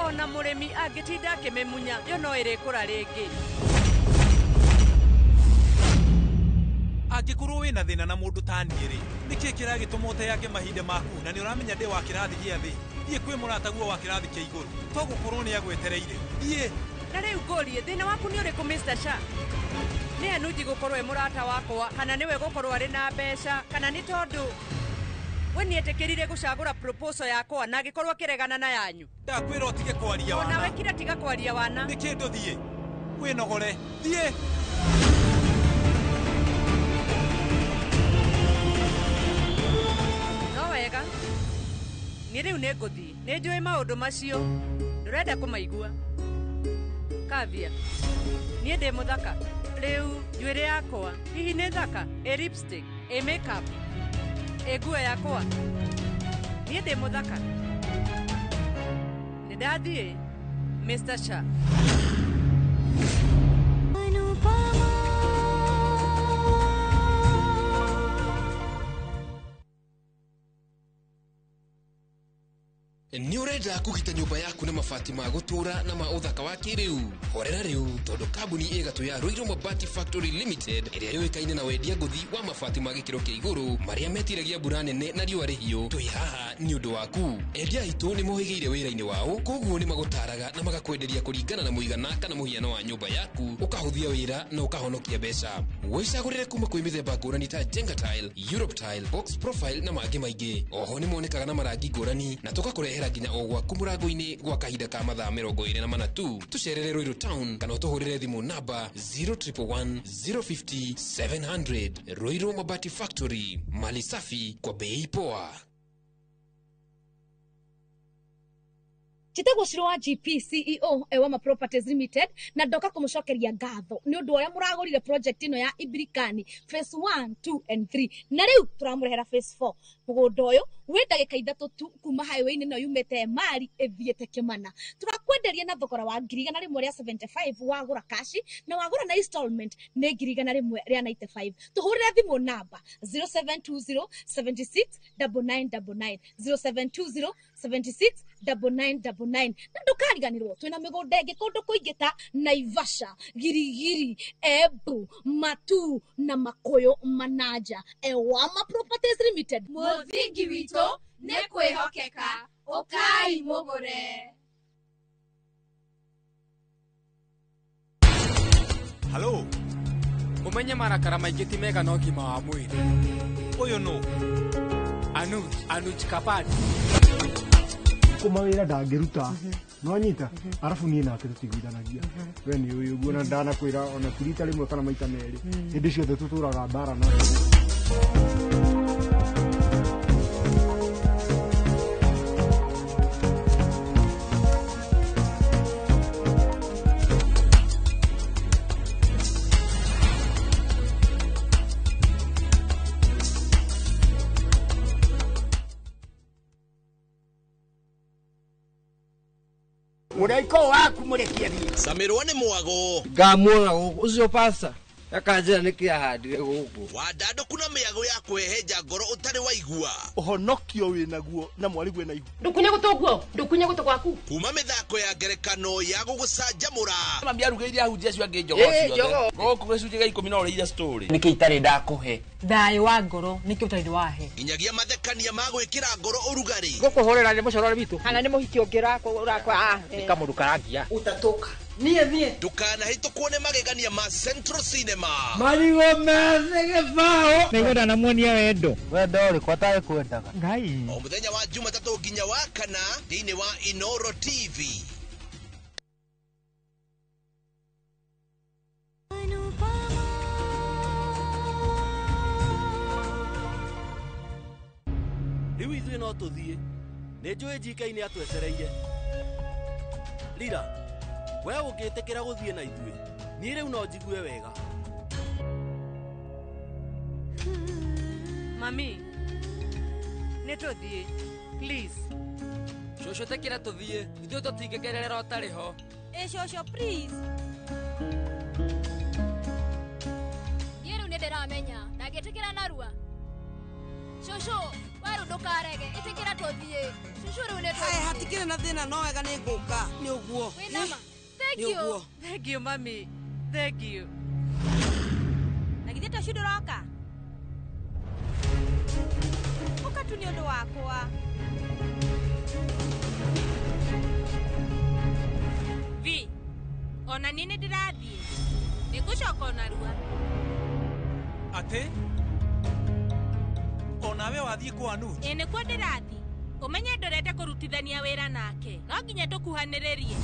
Ona mũrĩmi angĩtinda akĩmĩmunya yo no ĩrĩkũra rĩngĩ. Angĩkorwo wĩna thĩna na mũndũ ta niĩ rĩ, nĩkĩ kĩragĩtũma ũteange mahinda maku na nĩ ũramenya ndĩ wa kĩrathi gĩa thĩ? Thiĩ kwĩ mũrataguo wa kĩrathi kĩa igũrũ, to gũkorwo nĩ agwetereire. Thiĩ. Na rĩu ngũrie thĩna waku nĩ ũrĩkũ Mr. Shah? Nĩ Anuji gũkorwo e mũrata wakwa kana nĩwe gũkorwo arĩ na mbeca kana nĩ tondũ we nĩetĩkĩrire gũcagũra proposal yakwa na agĩkorwo akĩregana na yanyu. Ndakwĩra ũtige kwaria wana. Onawe kira tiga kwaria wana. Nĩ kĩndũ thiĩ wĩnogore, thiĩ. No wega niĩ rĩu nĩ ngũthiĩ, nĩ njũĩ maũndũ macio ndũrenda kũmaigua. Kavya, niĩ ndĩ mũthaka. Rĩu njuĩrĩ yakwa hihi nĩ thaka? Ĩ lipstick, ĩ makeup, ĩ nguo yakwa, niĩ ndĩ mũthaka. Nĩ ndathiĩ Mr. Shah. Nĩ ũrenda kũgita nyũmba yaku na mabati ma gũtũũra na ma ũthaka wa kĩrĩu? Horera rĩu tondũ kambuni ĩgatũ ya Ruiru Mabati Factory Limited ĩrĩa yũĩkaine na wendia ngũthi wa mabati ma gĩkĩro kĩa igũrũ marĩa metiragia mbura nene na riũa rĩhiũ, twĩ haha nĩ ũndũ waku. Endia aitũ nĩ mohĩgĩire wĩra-inĩ wao, koguo nĩ magũtaraga na magakwenderia kũringana na mũigana kana mũhiano wa nyũmba yaku, ũkahũthia wĩra na ũkahonokia mbeca. Wĩcagũrĩre kuma kwĩ mĩthemba ngũrani ta Jenga Tile, Europe Tile, Box Profile na mangĩ maingĩ. Oho nĩ monekaga na marangi ngũrani na tũgakũrehera nginya o gwaku mũrango-inĩ gwa kahinda ka mathaa 24 tu. Tũcerere Ruiru Town kana ũtũhũrĩre thimũ namba 0111 050 700. Ruiru Mabati Factory, mali safi kwa bei poa. Njĩtagwo Shiro wa GP CEO Ewama Properties Limited na ndoka kũmũcokeria ngatho nĩ ũndũ ũrĩa mũragũrire project ĩno ya Ibirikani phase 1, 2 and 3 na rĩu tũramũrehera phase 4. Mũgũnda ũyũ wĩ ndagĩka 3 tu kuma highway-inĩ ĩno yumĩte Emali ĩthiĩte Kĩmana. Tũrakwenderia na thogora wa 175,000 wagũra kashi na wagũra na installment nĩ 195,000. Tũhũrĩre thimũ namba 0720 76 9999 0720 76 9999 na ndũkariganĩrwo twĩna mĩgũnda ĩngĩ kũndũ kũingĩ ta Naivasha, Girigiri, Embu, Matu na Makũyũ Manaja. Ewama Properties Limited, Mũthingi witũ nĩ kwĩhokeka, ũkai mũgũre. Halo, Ũmenye marakara maingĩ ti mega na ũgima wa mwĩrĩ. Ũyũ nũ? Anuj, Anuj Kapati. Kuma wĩra ndangĩruta no nyita arabu niĩ nake tũtiguithanagia we nĩ ũyũ ũguo na ndanakwĩra ona ti rita rĩmwe kana maita merĩ hĩndĩ ciothe tũtũraga mbara na Mũraika waku mũrekie thiĩ. Camirwo nĩ mwago. Ngamuona gũkũ ũcio pasta. Akanjĩra nĩkĩ ahandire gũkũ. Wandandũku na mĩago ya kũhehenja ngoro ũtarĩ waigua. Ũhonokio wĩnaguo na mwarigwe na ihu. Ndũkunye gũtũ guo, ndũkunye gũtũ gwaku. Kuma mĩthako ya ngerekano ya gũgũcanjamũra. Mami arugĩire ahunjia acio angĩ njogoo ciothe. Gũkũ gĩcunjĩ gĩa 10 no ũrĩire story. Nĩkĩ itarĩ ndakũhe? Thayũ wa ngoro nĩkĩ ũtarĩ wahe. Nginyagia mathekania ma gwĩkĩra ngoro ũrugarĩ. Gũkũhũrĩra nĩ mũcorore witũ. Kana nĩ mũhiki ũngĩ ũrakwa. Nĩ kamũndũ karangia. Utatoka. Niĩ niĩ. Ndũkanahĩtũkwo nĩ magegania ma Central Cinema. Marigũ methĩ gĩbaũ. Nĩguo ndanamuonia wendo. Wendo ũrĩkũ atarĩ kwendaga? Ngai. O mũthenya wa Jumatatũ nginya wa kana thĩinĩ wa Inoro TV. Rĩu ithuĩ no tũthiĩ. Nĩ njũĩ njika-inĩ atwetereire. Lira, we ũngĩtĩkĩra gũthiĩ na ithuĩ, niĩ rĩu no njigue wega. Mami, nĩ tũthiĩ, please. Cũcũ tĩkĩra tũthiĩ, ithuĩ tũtingĩkererera ũtarĩ ho. Ĩ cũcũ please. Niĩ rĩu nĩ ndĩramenya, ndangĩtĩkĩra narua. Cũcũ, we rĩu ndũkarege, ĩtĩkĩra tũthiĩ. Cũcũ rĩu nĩ tũthiĩ. Haya, hatikĩrĩ na thĩna no wega nĩ ngũka. Nĩ ũguo. Wĩna ma? Thank you. Thank you, mami. Thank you. Na githĩ tocio ndũroka? Ũka tu nĩ ũndũ wakwa. V, ona niĩ nĩ ndĩrathiĩ. Nĩngũcoka o narua. Atĩ? Onawe wathiĩ kwa Anuj? Ĩ nĩkuo ndĩrathiĩ. Ũmenye ndorete kũrutithania wĩra nake. No nginya tũkuhanĩrĩrie.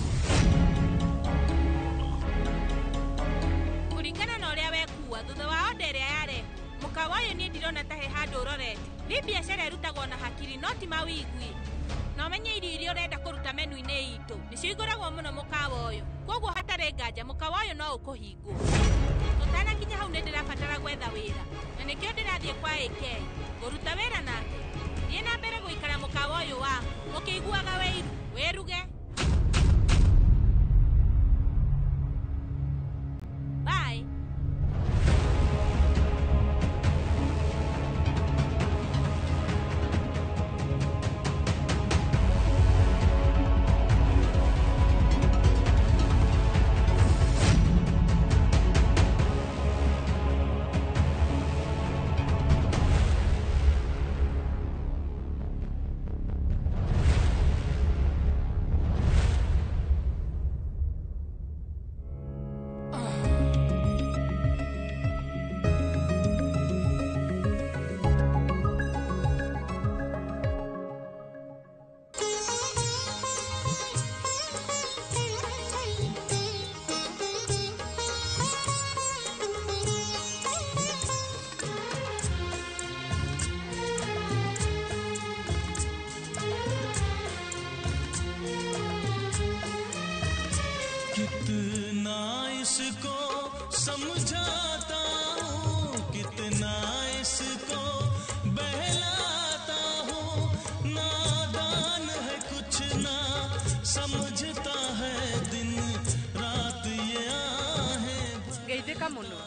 Kũringana na ũrĩa wekua thutha wa order ĩrĩa yarehwo, mũkawa ũyũ niĩ ndirona ta he handũ ũrorete. Nĩ biacara ĩrutagwo na hakiri no ti mawigwi. Na ũmenye irio iria ũrenda kũruta menu-inĩ itũ nĩcio igũragwo mũno mũkawa ũyũ. Kwoguo hatarĩ nganja mũkawa ũyũ no ũkũhingwo. Tũtanakinya hau nĩ ndĩrabatara gwetha wĩra na nĩkĩo ndĩrathiĩ kwa AK ngũruta wĩra nake. Thiĩ na mbere gũikara mũkawa ũyũ waku ũkĩiguaga wĩiru, wĩruge. Bye. कितना इसको समझाता हूँ, कितना इसको बहलाता हूँ, नादान है कुछ ना समझता है, दिन रात ये आहें। Geithĩka mũno.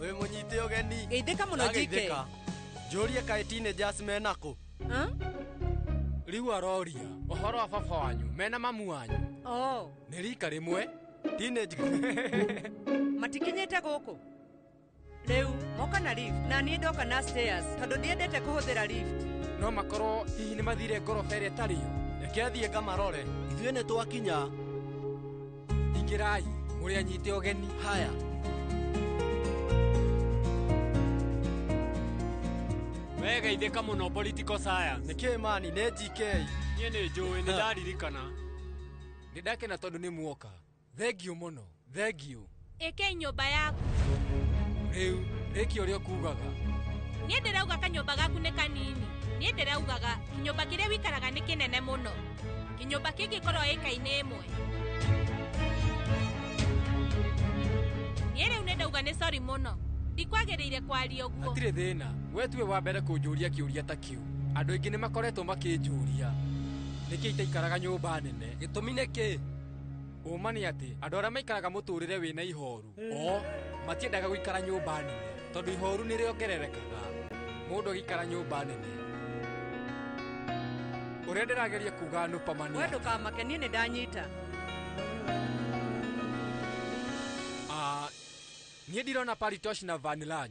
Wĩ mũnyite ũgeni. Geithĩka mũno GK. Njũrie kaĩ teenagers menakũ? Rĩu aroria ũhoro wa baba wanyu mena mamu wanyu. Oh. Nĩ rika rĩmwe. Teenage. Matikinyĩte gũkũ. Rĩu moka na lift na niĩ ndoka na stairs tondũ ndiendete kũhũthĩra lift. No makorwo hihi nĩ mathire ngoroba ĩrĩa ĩtarĩ yo. Reke thiĩ ngamarore. Ithuĩ nĩ twakinya. Ingĩrai mũrĩ anyite ũgeni. Haya. We geithĩka mũno political science. Nĩkĩ mani nĩ GK. Niĩ nĩ njũĩ nĩ ndaririkana. Nĩ ndakena tondũ nĩ muoka. Thengiũ mũno. Thengiũ. Ĩke nyũmba yaku. Rĩu rĩki ũrĩa ũkugaga. Niĩ ndĩrauga kanyũmba gaku nĩ kanini. Niĩ ndĩraugaga kĩnyũmba kĩrĩa wĩikaraga nĩ kĩnene mũno. Kĩnyũmba kĩngĩkorwo ĩka-inĩ ĩmwe. Niĩ rĩu nĩ ndauga nĩ sorry mũno. Ndikwagĩrĩire kwaria ũguo. Hatirĩ thĩna. We tuwe wa mbere kũnjũria kĩũria ta kĩu. Andũ aingĩ nĩ makoretwo makĩnjũria. Nĩkĩ itaikaraga nyũmba nene? Gĩtũmi nĩ kĩ? Ũma nĩ atĩ andũ arĩa maikaraga mũtũrĩre wĩna ihoru o matiendaga gũikara nyũmba nene tondũ ihoru nĩ rĩongererekaga mũndũ agĩikara nyũmba nene. Ũrĩa ndĩrageria kuga Anupama nĩ We ndũkamake, niĩ nĩ ndanyita. Niĩ ndirona Paritosh na Vanilaj.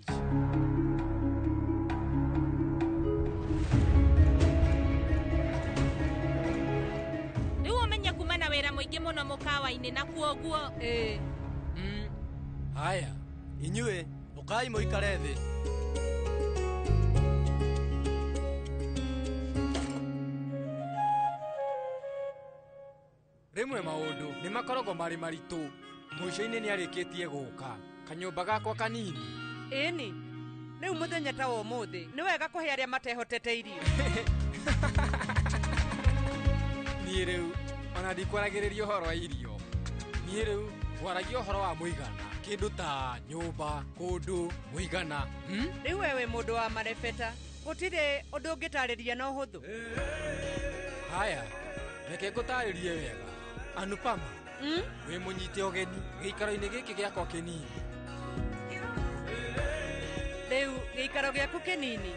Rĩu ũmenye kuma na wĩra mũingĩ mũno mũkawa-inĩ na kuoguo. Haya, inyuĩ ũkai mũikare thĩ. Rĩmwe maũndũ nĩ makoragwo marĩ maritũ. Mũico-inĩ nĩ arĩkĩtie gũka kanyũmba gakwa kanini. Ĩni, rĩu mũthenya ta wa ũmũthĩ nĩ wega kũhe arĩa matehotete irio. Niĩ rĩu ona ndikwaragĩrĩria ũhoro wa irio. Niĩ rĩu ngwaragia ũhoro wa mũigana, kĩndũ ta nyũmba, kũndũ, mũigana. Rĩu we wĩ mũndũ wa marebeta, gũtirĩ ũndũ ũngĩtarĩria na ũhũthũ. Haya, reke ngũtarĩrie wega. Anupama, wĩ mũnyite ũgeni gĩikaro-inĩ gĩkĩ gĩakwa kĩnini. Rĩu gĩikaro gĩaku kĩnini,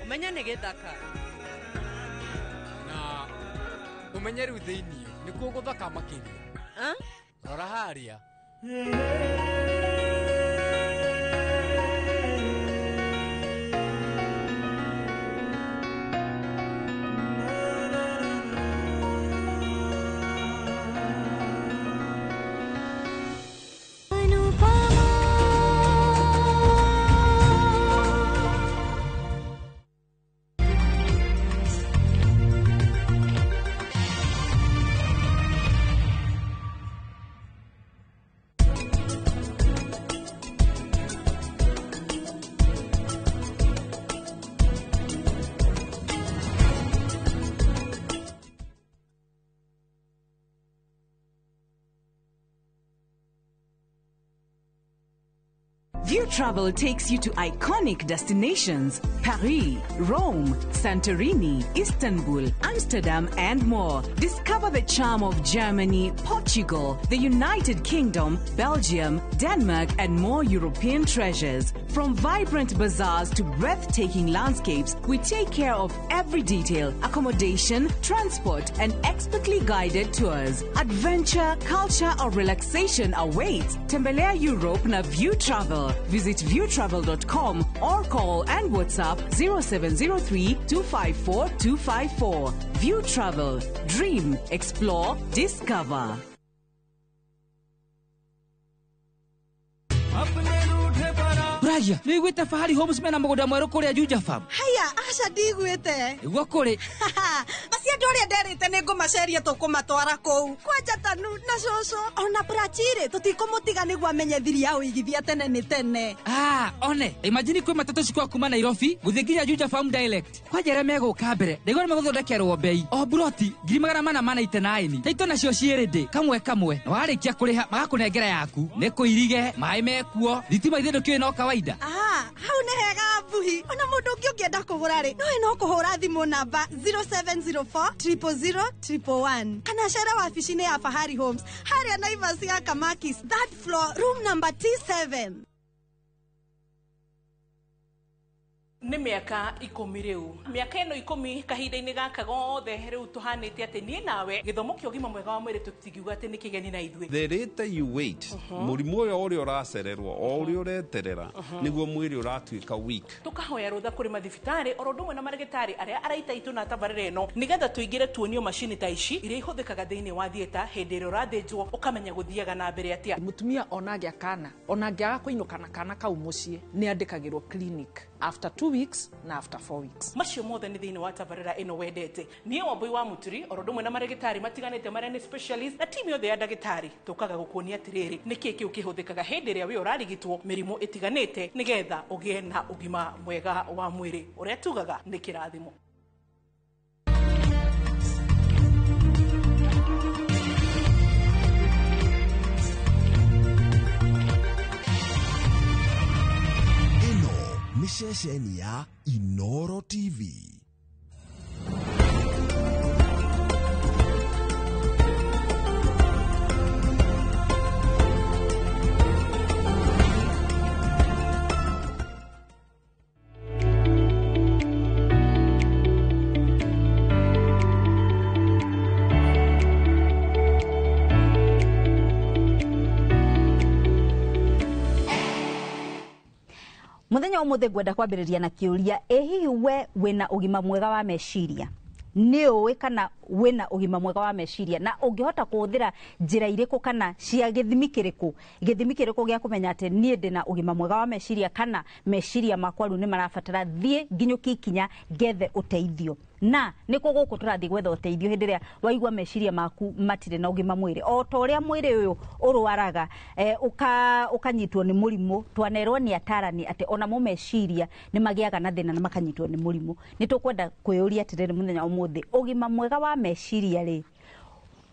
ũmenye nĩ gĩthaka. Na ũmenye rĩu thĩiniĩ nĩkuo gũthaka makĩria. Rora harĩa. View Travel takes you to iconic destinations: Paris, Rome, Santorini, Istanbul, Amsterdam, and more. Discover the charm of Germany, Portugal, the United Kingdom, Belgium, Denmark, and more European treasures. From vibrant bazaars to breathtaking landscapes, we take care of every detail: accommodation, transport, and expertly guided tours. Adventure, culture, or relaxation awaits. Tembelea Europe na View Travel. Visit viewtravel.com or call and WhatsApp 0703 254 254. View Travel. Dream, explore, discover. Bragia, nĩ wĩiguĩte Fahari Homes mena mũgũnda mwerũ kũrĩa Juja Farm? Haya, aca ndigwĩte. Nĩguo kũrĩ. Acio andũ arĩa nderĩte nĩ ngũmaceria tũkũmatwara kũu. Kwanja Tanu na cũcũ ona Prachire tũtikũmũtiga nĩguo amenye thiri ya ũigithia tene nĩ tene. One, imagine kwĩ matatũ cikwa kuma Nairobi gũthiĩ nginya Juja Farm direct. Kwanja arĩa megũka mbere, ndaigua nĩ megũthondekerwo bei. O buroti 489. Taito nacio ciĩ ready kamwe kamwe. Na warĩkia kũrĩha magakũnengera yaku. Nĩ kũirige, maĩ mekuo, thitima ithe ndũkĩũĩ no kawaida. Hau nĩ hega mbuhi. Ona mũndũ ũngĩ ũngĩenda kũgũra rĩ, nowe no kũhũra thimũ namba 0704 000 111 kana cere wabici-inĩ ya Fahari Homes harĩa Naivas ya Kamakis, third floor, room number T7. Nĩ mĩaka 10 rĩu. Mĩaka ĩno 10 kahinda-inĩ gaka gothe rĩu tũhanĩte atĩ niĩ nawe gĩthomo kĩa ũgima mwega wa mwĩrĩ tũtingiuga atĩ nĩ kĩgeni na ithuĩ. The later you wait, mũrimũ ũyũ ũrĩa ũracererwo, o ũrĩa ũreterera, nĩguo mwĩrĩ ũratuĩka weak. Tũkahoya rũtha kũrĩ mathibitarĩ oro ũndũ ũmwe na marĩgĩtarĩ arĩa araita itũ na tabarĩra ĩno nĩgetha tũingĩre tuonio macini ta ici iria ihũthĩkaga thĩinĩ wa theatre hĩndĩ ĩrĩa ũrathĩnjwo ũkamenya gũthiaga na mbere atĩa. Mũtumia ona angĩa kana ona angĩaga kũinũka na kana kau mũciĩ nĩ andĩkagĩrwo clinic after 2 weeks na after 4 weeks. Macio mothe nĩ thĩinĩ wa tabarĩra ĩno wendete. Niĩ Wambui wa Mũturi oro ũndũ ũmwe na marĩgĩtarĩ matiganĩte marĩa nĩ specialist na timu yothe ya ndagĩtarĩ tũkaga gũkuonia atĩrĩrĩ nĩkĩ kĩu kĩhũthĩkaga hĩndĩ ĩrĩa wĩ ũrarigitwo mĩrimũ ĩtiganĩte nĩgetha ũgĩe na ũgima mwega wa mwĩrĩ ũrĩa tugaga nĩ kĩrathimo. Nĩ ceceni ya Inoro TV. Mũthenya ũmũthĩ ngwenda kwambĩrĩria na kĩũria, ĩ hihi we wĩna ũgima mwega wa meciria? Nĩ ũĩ kana wĩna ũgima mwega wa meciria, na ũngĩhota kũhũthĩra njĩra irĩkũ kana cia gĩthimi kĩrĩkũ, gĩthimi kĩrĩkũ gĩa kũmenya atĩ niĩ ndĩna ũgima mwega wa meciria kana meciria makwa rĩu nĩ marabatara thiĩ nginyũkie ikinya ngethe ũteithio. Na nĩ kũ gũkũ tũrathiĩ gwetha ũteithio hĩndĩ ĩrĩa waigua meciria maku matirĩ na ũgima mwĩrĩ, o ta ũrĩa mwĩrĩ ũyũ ũrwaraga, ũkanyitwo nĩ mũrimũ. Twanerwo nĩ atarani atĩ onamo meciria nĩ magĩaga na thĩna na makanyitwo nĩ mũrimũ. Nĩ tũkwenda kwĩyũria atĩrĩrĩ mũthenya wa ũmũthĩ, ũgima mwega wa meciria rĩ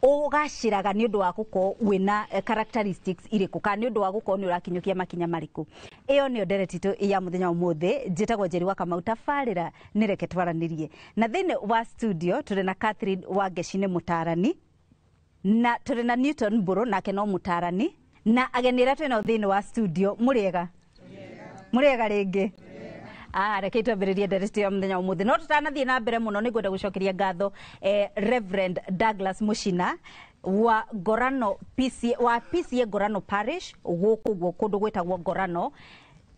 ũgacĩraga nĩ ũndũ wa gũkorwo wĩna characteristics irĩkũ, kana nĩ ũndũ wa gũkorwo nĩ ũrakinyũkia makinya marĩkũ? Ĩyo nĩyo ndereti itũ ya mũthenya wa ũmũthĩ. Njĩtagwo Njeri wa Kamau, tabarĩra nĩ reke twaranĩrie. Na thĩinĩ wa studio tũrĩ na Catherine Wangeci, nĩ mũtarani, na tũrĩ na Newton Mbũrũ, nake no mũtarani, na ageni arĩa twĩnao thĩinĩ wa studio. Mũrĩega? Mũrĩega rĩngĩ? Reke twambĩrĩrie ndereti ya mũthenya wa ũmũthĩ. No tũtanathiĩ na mbere mũno, nĩ ngwenda gũcokeria ngatho Reverend Douglas Mushina wa Ngorano PCA, wa PCA Ngorano Parish gũkũ guo kũndũ gwĩtagwo Ngorano,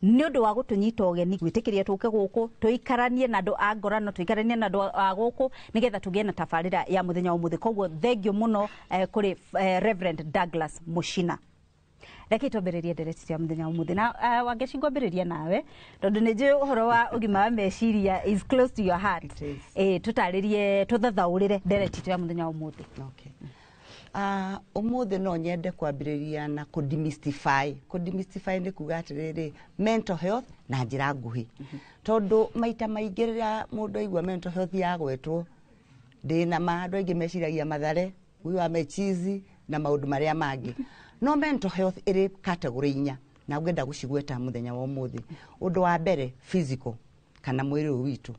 nĩ ũndũ wa gũtũnyita ũgeni, gwĩtĩkĩria tũke gũkũ tũikaranie na andũ a Ngorano, tũikaranie na andũ a gũkũ nĩgetha tũgĩe na tabarĩra ya mũthenya wa ũmũthĩ. Koguo thengio mũno kũrĩ Reverend Douglas Mushina. Reke twambĩrĩrie ndereti ya mũthenya wa ũmũthĩ na Wangeci, ngwambĩrĩria nawe tondũ nĩ njũĩ ũhoro wa ũgima wa meciria is close to your heart. Tũtarĩrie, tũthathaũrĩre ndereti itũ ya mũthenya wa ũmũthĩ. Ũmũthĩ no nyende kwambĩrĩria na kũdemystify. Kũdemystify nĩ kuga atĩrĩrĩ, mental health na njĩra nguhĩ, tondũ maita maingĩ rĩrĩa mũndũ aigua mental health yagwetwo, ndĩna ma andũ aingĩ meciragia Mathare, huyu amechizi na maũndũ marĩa mangĩ. No mental health ĩrĩ category inya na ngwenda gũcigweta mũthenya wa ũmũthĩ. Ũndũ wa mbere, physical kana mwĩrĩ ũyũ witũ.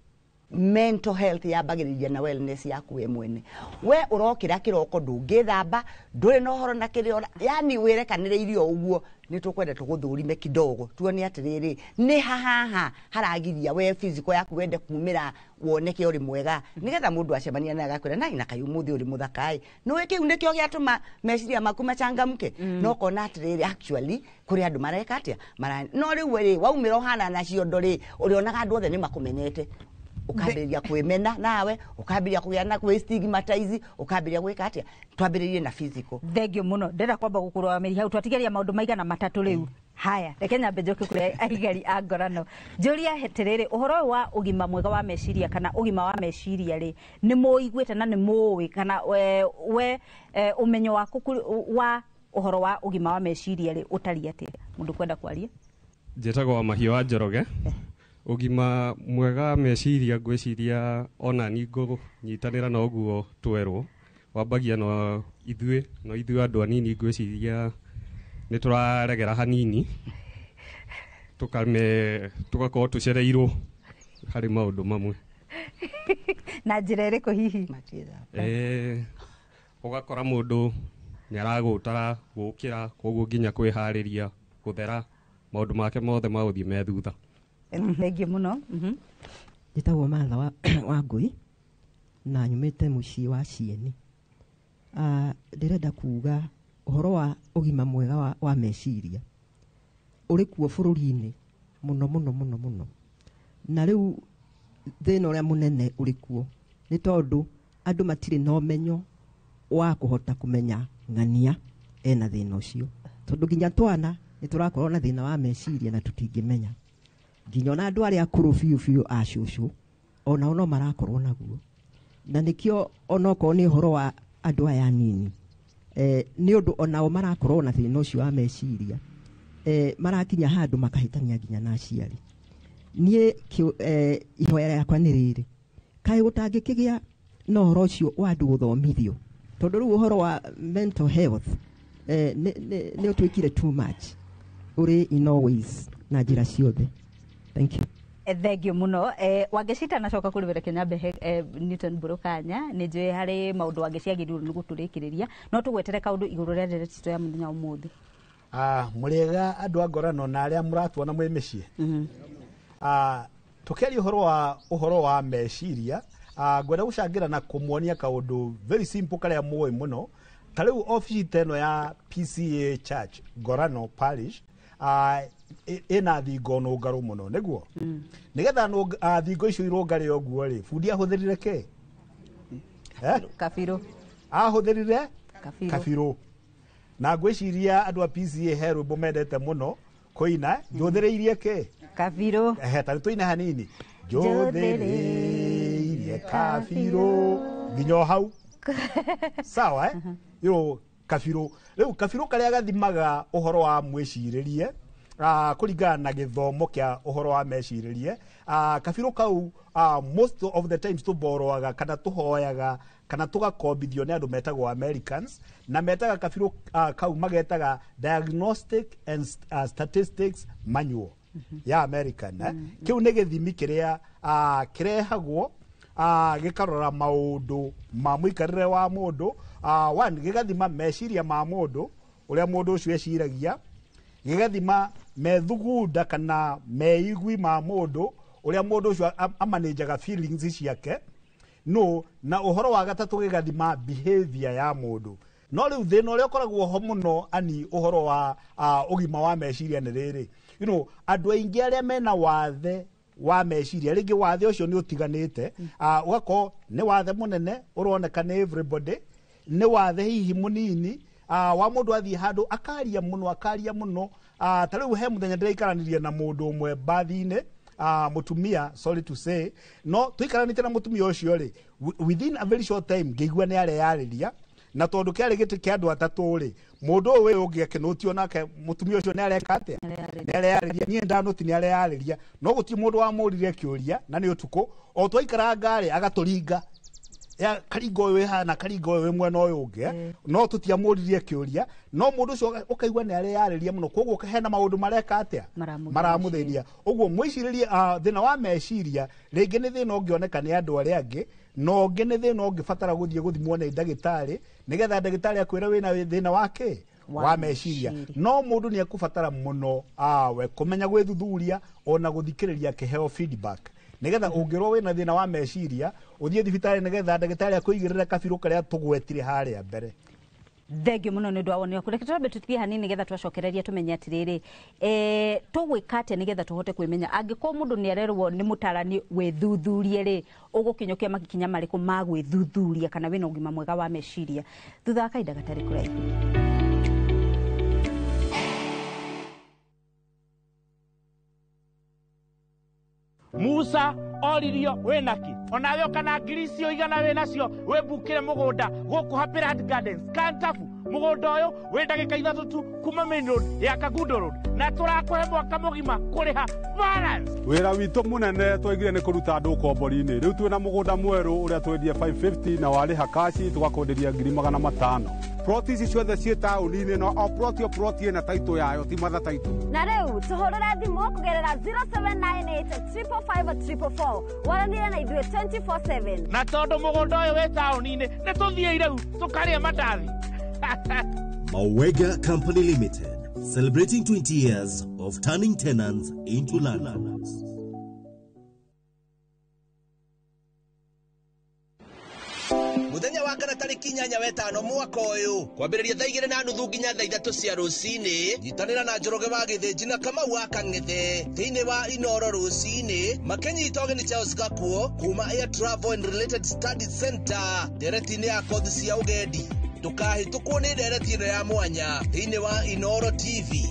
Mental health yambagĩrĩria na wellness yaku we mwene. We ũrokĩra kĩroko, ndũngĩthamba, ndũrĩ na ũhoro na kĩrĩa, yani wĩrekanĩrĩirie o ũguo, nĩ tũkwenda tũgũthũrime kidogo tuone atĩrĩrĩ, nĩ hahaha haragiria we physical yaku wende kumĩra woneke ũrĩ mwega, nĩgetha mũndũ acemania naye agakwĩra nai na kaĩ ũmũthĩ ũrĩ mũthaka ĩ. Nĩũĩ kĩu nĩkĩo gĩatũma meciria maku machangamke. No ũkona atĩrĩrĩ, actually kũrĩ andũ mareka atĩa mara, no rĩu rĩ waumĩra ũhana na ciondo rĩ, ũrĩonaga andũ othe nĩ makũmenete, ũkambĩrĩria kwĩmena nawe, ũkambĩrĩria kũgĩa na kwĩ stigmatize, ũkambĩrĩria gwĩka atĩa. Twambĩrĩrie na physical. Thengio mũno. Ndĩrenda kwamba gũkũrũgamĩria hau, twatigaria maũndũ maigana matatũ rĩu. Haya, reke nyambe njoke kũrĩ aigari a Ngorano, njũrie atĩrĩrĩ, ũhoro ũyũ wa ũgima mwega wa meciria kana ũgima wa meciria rĩ, nĩ mũiguĩte na nĩ mũĩ kana we ũmenyo waku wa ũhoro wa ũgima wa meciria rĩ ũtariĩ atĩa? Mũndũ kwenda kwaria. Njĩtagwo wa Mahiũ wa Njoroge. Ũgima mwega wa meciria, ngwĩciria ona ni ngũnyitanĩra na ũguo twerwo, wambagia no ithuĩ, no ithuĩ andũ anini ngwĩciria nĩ tũraregera hanini, tũgakorwo tũcereirwo harĩ maũndũ mamwe. Na njĩra ĩrĩkũ hihi? Ũgakora mũndũ nĩ aragũtara gũkĩra, koguo nginya kwĩharĩria gũthera, maũndũ make mothe magũthiĩ me thutha. Thengiũ mũno. Njĩtagwo Martha wa Ngũi na nyumĩte mũciĩ wa Cieni. Ndĩrenda kuga ũhoro wa ũgima mwega wa meciria ũrĩ kuo bũrũri-inĩ mũno mũno mũno mũno, na rĩu thĩna ũrĩa mũnene ũrĩ kuo nĩ tondũ andũ matirĩ na ũmenyo wa kũhota kũmenya ng'ania ena thĩna ũcio, tondũ nginya twana nĩ tũrakorwo na thĩna wa meciria na tũtingĩmenya. Nginya ona andũ arĩa akũrũ biũ biũ a cũcũ onao no marakorwo naguo, na nĩkĩo onokorwo nĩ ũhoro wa andũ aya anini, nĩ ũndũ onao marakorwo na thĩna ũcio wa meciria, marakinya handũ makahĩtania nginya na aciari. Niĩ ihoya rĩakwa nĩ rĩrĩ, kaĩ gũtangĩkĩgĩa na ũhoro ũcio wa andũ gũthomithio, tondũ rĩu ũhoro wa mental health nĩ ũtuĩkire too much, ũrĩ in all ways na njĩra ciothe. Thank you. Thengio muno. Wangeci, tanacoka kũrĩ we, reke nyambe he Newton Mbũrũ kanya. Nĩ njũĩ harĩ maũndũ Wangeci agĩrĩirwo nĩ gũtũrĩkĩrĩria, no tũgwetere kaũndũ igũrũ rĩa ndereti citũ ya mũthenya wa ũmũthĩ. Mũrĩega andũ a Ngorano na arĩa mũratuona mwĩ mĩciĩ. Tũkĩaria ũhoro wa meciria, ngwenda gũcangĩra na kũmuonia kaũndũ very simple karĩa mũĩ mũno. Ta rĩu obici ta ĩno ya PCA Church Ngorano Parish, Ĩna thingo nũngarũ mũno nĩguo nĩgetha thingo icio irũngare ũguo rĩ bundi ahũthĩrire kĩ? Kabirũ. Ahũthĩrire kabirũ. Na ngwĩciria andũ a PCA he rwĩmbo mendete mũno kũina njũthĩrĩirie kĩ? Kabirũ. Ehe, ta tũine hanini. Njũthĩrĩirie kabirũ nginya o hau. Sawa eh? Yo kabirũ. Rĩu kabirũ karĩa gathimaga ũhoro wa mwĩcirĩrie kũringana na gĩthomo kĩa ũhoro wa mecirĩrie kabirũ kau most of the times tũboroaga kana tũhoyaga kana tũgakombithio nĩ andũ metagwo Americans na metaga kabirũ kau magetaga Diagnostic and Statistics Manual ya American eh? Kĩu nĩ gĩthimi kĩrĩa kĩrehagwo gĩkarora maũndũ ma mũikarĩre wa mũndũ one gĩgathima meciria ma mũndũ ũrĩa mũndũ ũcio eciragia gĩgathima methugunda kana meigwi ma mũndũ ũrĩa mũndũ ũcio amanĩnjaga feelings ciake no na ũhoro wa gatatũ gĩgathima behavior ya mũndũ. No rĩu thĩna ũrĩa ũkoragwo ho mũno ani ũhoro wa ũgima wa meciria nĩ rĩrĩ you know andũ aingĩ arĩa mena wathe wa meciria rĩngĩ wathe ũcio nĩ ũtiganĩte ũgakorwo nĩ wathe mũnene ũroneka nĩ everybody nĩ wathe hihi mũnini wa mũndũ athiĩ handũ akaria mũno ta rĩu he mũthenya ndĩraikaranirie na mũndũ ũmwe mbathi-inĩ mũtumia sorry to say no tũikaranĩte na mũtumia ũcio rĩ within a very short time ngĩigua nĩ areyarĩria na tondũ kĩarĩ gĩtĩ kĩa andũ atatũ rĩ mũndũ ũyũ ũngĩ akĩnũtio nake mũtumia ũcio nĩ areka atĩa nĩ areyarĩria niĩ ndanũti nĩ areyarĩria no gũtirĩ mũndũ wamũririe kĩũria na nĩ ũtukũ o twaikaranga rĩ agatũringa ya karinga ũyũ wĩ haha na karinga ũyũ wĩ mwena ũyũ ũngĩ no tũtiamũririe kĩũria no mũndũ ũcio ũkaigua nĩ areyarĩria mũno koguo hena maũndũ mareka atĩa maramũthĩnia ũguo mwĩcirĩrie thĩna wa meciria rĩngĩ nĩ thĩna ũngĩoneka nĩ andũ arĩa angĩ no ũngĩ nĩ thĩna ũngĩbatara gũthiĩ gũthimwo nĩ ndagĩtarĩ nĩgetha ndagĩtarĩ akwĩre wĩna thĩna wa kĩ wa meciria no mũndũ nĩ ekũbatara mũno we kũmenya gwĩthuthuria ona gũthikĩrĩria akĩheo feedback nigetha ũngĩrwo wĩna thĩna wa meciria ũthiĩ thibitarĩ nigetha ndagĩtarĩ akũigĩrĩre kabirũ karĩa tũgwetire harĩa mbere. Thengio mũno nĩ ũndũ wa woni waku. Reke twambe tũthiĩ hanini nĩgetha twacokereria tũmenye atĩrĩrĩ tũgwĩka atĩa nĩgetha tũhote kwĩmenya angĩkorwo mũndũ nĩ arerwo nĩ mũtarani wĩthuthurie rĩ ũgũkinyũkia makinya marĩkũ ma gwĩthuthuria kana wĩna ũgima mwega wa meciria thutha wa kahinda gatarĩ kũraihu. Musa oririo wĩnaki onawe ũkana ngiri icio igana wĩnacio wĩmbukĩre mũgũnda gũkũ Happyland Gardens Kantafu mũgũnda ũyũ wĩ ndagĩka 3 tu kuma main road ya Kangundo Road na tũrakũhe mwaka mũgima kũrĩha balance. Wĩra witũ mũnene twaigire nĩ kũruta andũ ũkombori-inĩ rĩu twĩna mũgũnda mwerũ ũrĩa twendie 550 na warĩha kaci tũgakwenderia 500,000. Ploti ici ciothe ciĩ taũni-inĩ no o ploti o ploti ĩna taitũ yayo ti matha taitũ. Na rĩu tũhũrĩre thimũ kũgerera 0798 555 444 waranĩre na ithuĩ 24/7. Na tondũ mũgũnda ũyũ wĩ taũni-inĩ nĩ tũthiĩ rĩu tũkarĩe mandathi. Mawega Company Limited, celebrating 20 years of turning tenants into landlords. Muthenya wa kana tariki 8 wetano mwaka uyu kwambiriria thaa 2:30 nginya thaa 3 cia rucini nyitanira na Njoroge wa Githinji na Kamau wa Kang'ethe thiini wa Inoro rucini makinyita ũgeni Charles Gakuo kuma Air Travel and Related Studies Center ndereti-inĩ ya kothi cia ũgendi. Ndũkahĩtũkwo nĩ ndereti ĩno ya mwanya thiini wa Inoro TV.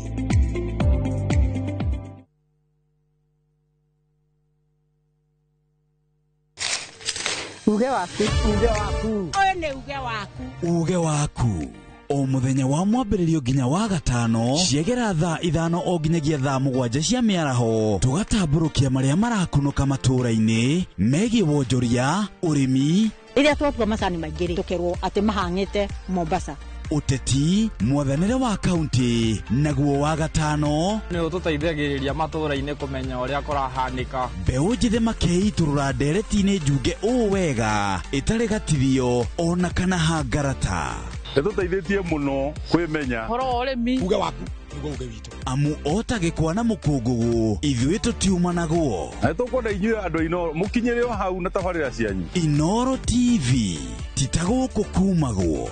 Uge waku. Uge waku. Ũyũ nĩ uge waku. Uge waku. O mũthenya wa mwambĩrĩrio nginya wa gatano ciegera thaa 5 o nginyagia thaa 7 cia mĩaraho tũgatambũrũkia marĩa marakunũka matũũra-inĩ megiĩ wonjoria ũrĩmi rĩrĩa twatua macani maingĩ rĩ tũkerwo atĩ mahang'ĩte Mombasa ũteti mwathanĩre wa kaunti naguo wa gatano nĩ ũtũteithagĩrĩria matũũra-inĩ kũmenya ũrĩa kũrahanĩka mbeũ njĩthĩ makeitũrũra ndereti-inĩ njunge ũũ wega ĩtarĩ gatithio ona kana hangarata. Nĩtũteithĩtie mũno kwĩmenya ũhoro wa ũrĩmi. Uge waku nĩguo uge witũ. Amu ota gĩkwa na mũkũngũgũ ithuĩ tũtiumanagwo na nĩtũkwenda inyuĩ andũ a Inoro mũkinyĩre o hau na tabarĩra cianyu. Inoro TV ti ta gũkũ kumagwo.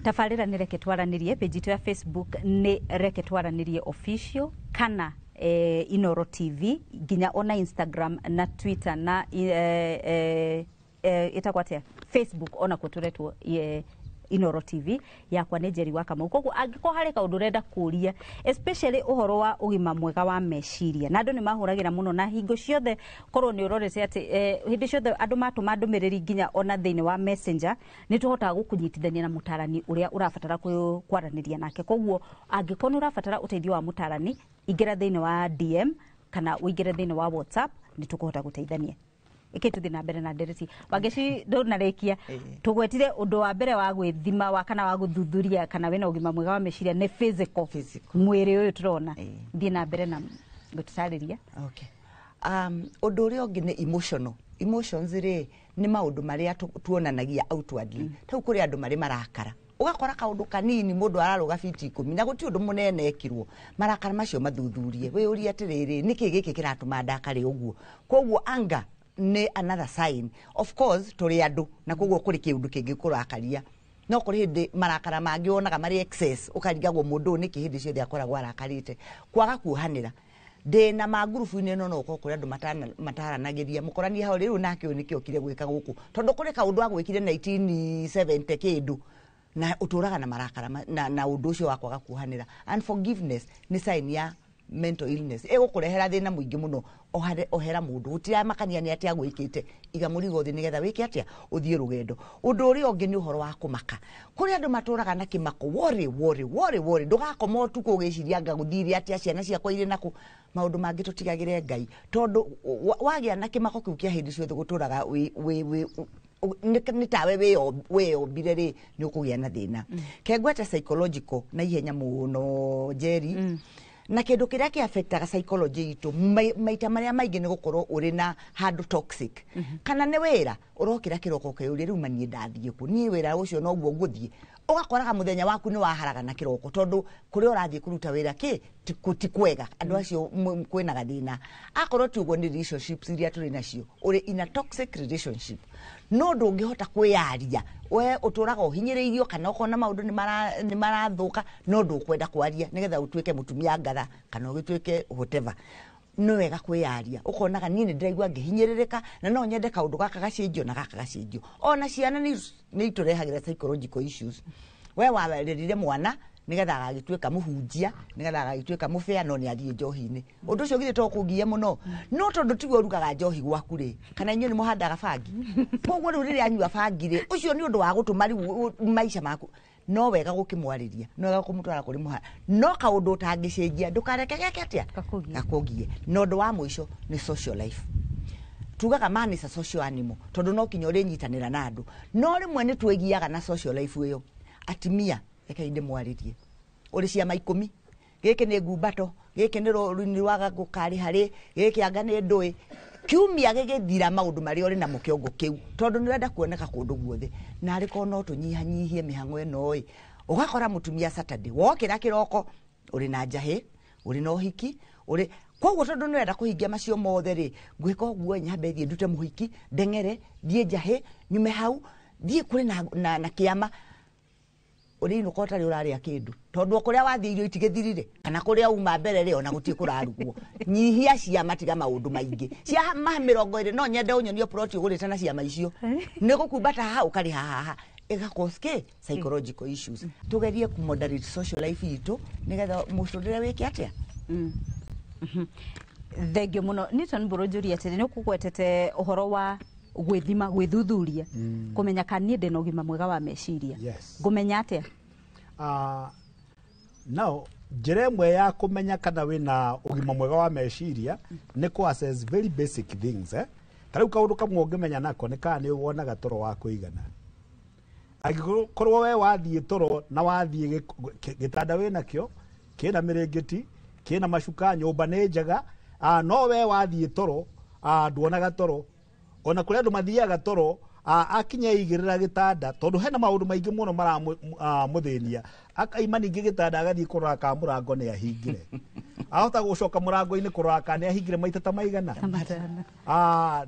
Tabarĩra nĩ Reke Twaranĩrie, page itũ ya Facebook nĩ Reke Twaranĩrie Official kana Inoro TV, nginya ona Instagram na Twitter na ĩtagwo atĩa, Facebook ona kuo tũretwo Inoro TV. Yakwa nĩ Njeri wa Kamau. Koguo angĩkorwo harĩ kaũndũ ũrenda kũria, especially ũhoro wa ũgima mwega wa meciria, na andũ nĩ mahũragĩra mũno, na hingo ciothe korwo nĩ ũrorete atĩ hĩndĩ ciothe andũ matũma ndũmĩrĩri nginya ona thĩinĩ wa Messenger, nĩ tũhotaga gũkũnyitithania na mũtarani ũrĩa ũrabatara kwaranĩria nake. Koguo angĩkorwo nĩ ũrabatara ũteithio wa mũtarani, ingĩra thĩinĩ wa DM kana ũingĩre thĩinĩ wa WhatsApp, nĩ tũkũhota gũteithania. Ĩkĩ tũthiĩ na mbere na ndereti. Wangeci, ndũnarĩkia tũgwetire ũndũ wa mbere wa gwĩthima wa kana wa gũthuthuria kana wĩna ũgima mwega wa meciria nĩ physical, mwĩrĩ ũyũ tũrona. Thiĩ na mbere na gũtũtarĩria. Okay. Ũndũ ũrĩa ũngĩ nĩ emotional. Emotions rĩ, nĩ maũndũ marĩa tuonanagia outwardly. Tau kũrĩ andũ marĩ marakara, ũgakora kaũndũ kanini mũndũ ararũga fiti 10 na gũtirĩ ũndũ mũnene ekirwo. Marakara macio mathuthurie, wĩyũrie atĩrĩrĩ, nĩkĩ gĩkĩ kĩratũma ndakare ũguo? Koguo anger nĩ another sign. Of course tũrĩ andũ na koguo kũrĩ kĩũndũ kĩngĩkũrakaria, no kũrĩ hĩndĩ marakara mangĩ wonaga marĩ excess, ũkarigagwo mũndũ ũyũ nĩkĩ hĩndĩ ciothe akoragwo arakarĩte. Kwaga kuohanĩra, ndĩna mangurubu-inĩ ĩno, no ũkorwo kũrĩ andũ mataranagĩria, mũkoranie hau rĩu nake ũyũ nĩkĩo okire gwĩka gũkũ, tondũ kũrĩ kaũndũ agwĩkire 1970 kĩndũ na ũtũraga na marakara na ũndũ ũcio wa kwaga kuohanĩra. Unforgiveness nĩ sign ya mental illness, ĩgũkũrehera thĩna mũingĩ mũno. Ohera mũndũ, gũtiramakania nĩ atĩa gwĩkĩte, iga mũrigo thĩ nĩgetha wĩke atĩa, ũthiĩ rũgendo. Ũndũ ũrĩa ũngĩ nĩ ũhoro wa kũmaka. Kũrĩ andũ matũraga na kĩmako, worry, worry, worry, worry. Ndũgakoma ũtukũ ũgĩciria anga gũthire atĩa, ciana ciakwa irĩ nakũ. Maũndũ mangĩ tũtigagĩre Ngai, tondũ wagĩa na kĩmako kĩu kĩa hĩndĩ ciothe gũtũraga wĩ nĩ tawe wĩyombire rĩ, nĩ ũkũgĩa na thĩna. Kengwete psychological na ihenya mũno, Njeri, na kĩndũ kĩrĩa kĩ-affectaga psychology itũ maita marĩa maingĩ nĩ gũkorwo ũrĩ na handũ toxic, kana nĩ wĩra ũrokĩra kĩroko ũkeyũria, rĩu ma niĩ ndathiĩ kũ? Niĩ wĩra ũcio noguo ngũthiĩ? Ũgakoraga mũthenya waku nĩ waharagana kĩroko, tondũ kũrĩa ũrathiĩ kũruta wĩra kĩ ti kwega, andũ acio kwĩna gathĩna. Akorwo ti ũguo, nĩ relationships iria tũrĩ nacio, ũrĩ in a toxic relationship no ndũngĩhota kwĩyaria, we ũtũraga ũhinyĩrĩirio, kana ũkona maũndũ nĩ marathũka no ndũkwenda kwaria nĩgetha ũtuĩke mũtumia ngatha kana ũgĩtuĩke whatever. Nĩ wega kwĩyaria, ũkonaga niĩ nĩ ndĩraigua ngĩhinyĩrĩrĩka na no nyende kaũndũ gaka gacenjio na gaka gacenjio. Ona ciana nĩ itũrehagĩra psychological issues. We warerire mwana nigetha agagĩtuĩka mũhunjia, nigetha agagĩtuĩka mũbĩa, no nĩ athiĩ njohi-inĩ. Ũndũ ũcio githĩ to kũngia mũno? No tondũ tiwe ũrugaga njohi gwaku rĩ, kana inyuĩ nĩ mũhandaga bangi, koguo rĩu rĩrĩa anyua bangi rĩ, ũcio nĩ ũndũ wa gũtũma rĩu maica maku. No wega gũkĩmwarĩria, no wega kũmũtwara kũrĩ mũha, no kaũndũ ũtangĩcenjia ndũkareke geke atĩa, gakũgie. Na ũndũ wa mũico nĩ social life. Tugaga man is a social animal, tondũ no kinya ũrĩnyitanĩra na andũ, no rĩmwe nĩ twĩgiaga na social life ĩyo. Atimia, rekei ndĩmwarĩrie, ũrĩ ciama 10, gĩkĩ nĩ ngumbato, gĩkĩ nĩ rũni rwa gũkarĩ harĩ gĩkĩ, anga nĩ ndũĩ. Kiumia gĩgĩthira, maũndũ marĩa ũrĩ namo kĩongo kĩu, tondũ nĩ ũrenda kuoneka kũndũ guothe, na arĩ korwo no tũnyihanyihie mĩhang'o ĩno ĩ. Ũgakora mũtumia Saturday wokĩra kĩroko ũrĩ na njahĩ, ũrĩ na ũhiki, ũrĩ koguo tondũ nĩ ũrenda kũhingia macio mothe rĩ, ngwĩka ũguo, nyambe thiĩ ndute mũhiki, ndeng'ere thiĩ njahĩ, nyume hau thiĩ kũrĩ na kĩama, ũrĩinũka ũtarĩ ũrarĩa kĩndũ, tondũ o kũrĩa wathiĩ irio itigĩthirire, kana kũrĩa uma mbere rĩ, ona gũtirĩ kũrarugwo. Nyihia ciama, tiga maũndũ maingĩ. Ciama 20, no nyende ũnyonie plot ũgũrĩte na ciama icio, nĩ gũkumbata haha ũkarĩha haha, ĩgacause kĩ? Psychological issues. Tũgerie ku moderate social life itũ nĩgetha mũtũrĩre wĩke atĩa. Thengio mũno, Newton Mbũrũ. Atĩrĩ, nĩ ũkũgwetete ũhoro wa gwĩthima, gwĩthuthuria, kũmenya kana niĩ ndĩna ũgima mwega wa meciria. Yes. Ngũmenya atĩa? Now njĩra ĩmwe ya kũmenya kana wĩna ũgima mwega wa meciria nĩ kũ assess very basic things, eh? Ta rĩu kaũndũ kamwe ũngĩmenya nako nĩ kana nĩ wonaga toro wa kũigana. Angĩkorwo we wathiĩ toro na wathiĩ gĩtanda wĩnakĩo kĩna mĩrĩngĩti, kĩna macuka, nyũmba nĩ njega, no we wathiĩ toro, nduonaga toro. Ona kũrĩ andũ mathiaga toro, akinya igĩrĩra gĩtanda, tondũ hena maũndũ maingĩ mũno maramũthĩnia, akaima ningĩ gĩtanda agathiĩ kũrora kana mũrango nĩ ahingire. Ahota gũcoka mũrango-inĩ kũrora kana nĩ ahingire maita ta maigana.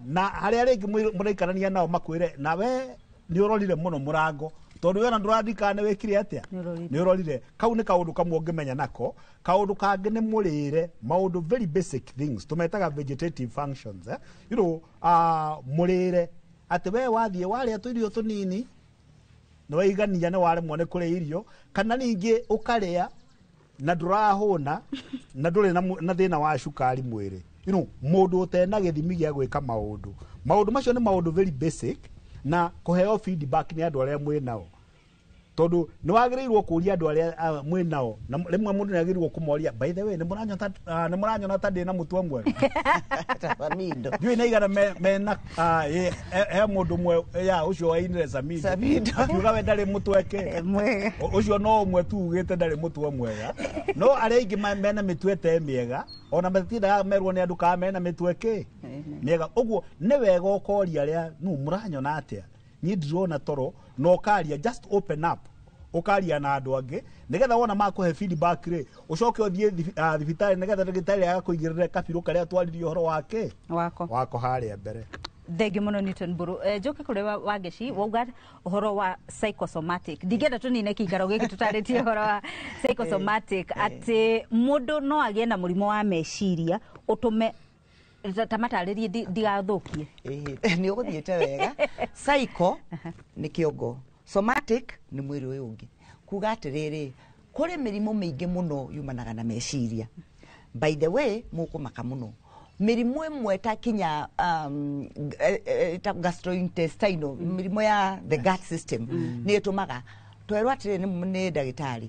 Na harĩa rĩngĩ mũraikarania nao makwĩre, nawe nĩ ũrorire mũno mũrango. Tondu wena ndũrandika nĩ wĩkire atĩa? Nĩ ũrorire. Kau nĩ kaũndũ kamwe ũngĩmenya nako. Kaũndũ kangĩ nĩ mũrĩre, maũndũ very basic things tũmetaga vegetative functions, eh? You know, mũrĩre atĩ we wathiĩ warĩa tũirio tũnini nĩ waigania, nĩ waremwo nĩ kũrĩa irio, kana ningĩ ũkarĩa na ndũrahũna na ndũrĩ na thĩna wa cukari mwĩrĩ. You know, mũndũ ũtena gĩthimi gĩa gwĩka maũndũ, maũndũ macio nĩ maũndũ very basic, na kũheo feedback nĩ andũ arĩa mwĩ nao, tondũ nĩ wagĩrĩirwo kũria andũ arĩa mwĩ nao, na rĩmwe mũndũ nĩ agĩrĩirwo kũmoria, by the way, nĩ mũranyona ta ndĩ na mũtwe mwega? Ndiũĩ nĩ aigana mena he mũndũ ũmwe ya ũcio wainire Samido akiuga we ndarĩ mũtwe ke ũcio no ũmwe tu ugĩte ndarĩ mũtwe mwega, no arĩa aingĩ mena mĩtwe te mĩega, ona matindaga merwo nĩ andũ kana mena mĩtwe kĩ mĩega. Ũguo nĩ wega ũkoria arĩa nũ mũranyona atĩa, niĩ ndirona toro, na ũkaria, just open up, ũkaria na andũ angĩ nĩgetha wona makũhe feedback rĩ, ũcoke ũthiĩ thibitarĩ nĩgetha ndagĩtarĩ agakũigĩrĩre kabirũ karĩa twaririe ũhoro wake wako harĩa mbere. Thengiũ mũno Newton Mburu. Njoke kũrĩ Wangeci, wauga ũhoro wa psychosomatic. Ndingĩenda tũnine kĩikaro gĩkĩ tũtarĩtie ũhoro wa psychosomatic, atĩ mũndũ no agĩe na mũrimũ wa meciria ũtũme ta matarĩrie ndigathũkie. Nĩ ũgũthiĩte wega. Psycho nĩ kĩongo, somatic nĩ mwĩrĩ ũyũ ũngĩ. Kuga atĩrĩrĩ, kũrĩ mĩrimũ mĩingĩ mũno yumanaga na meciria. By the way, mũkũmaka mũno mĩrimũ ĩmwe ta kinya ta gastrointestinal, mĩrimũ ya the gut system, nĩ ĩtũmaga twerwo atĩrĩ nĩ ndagĩtarĩ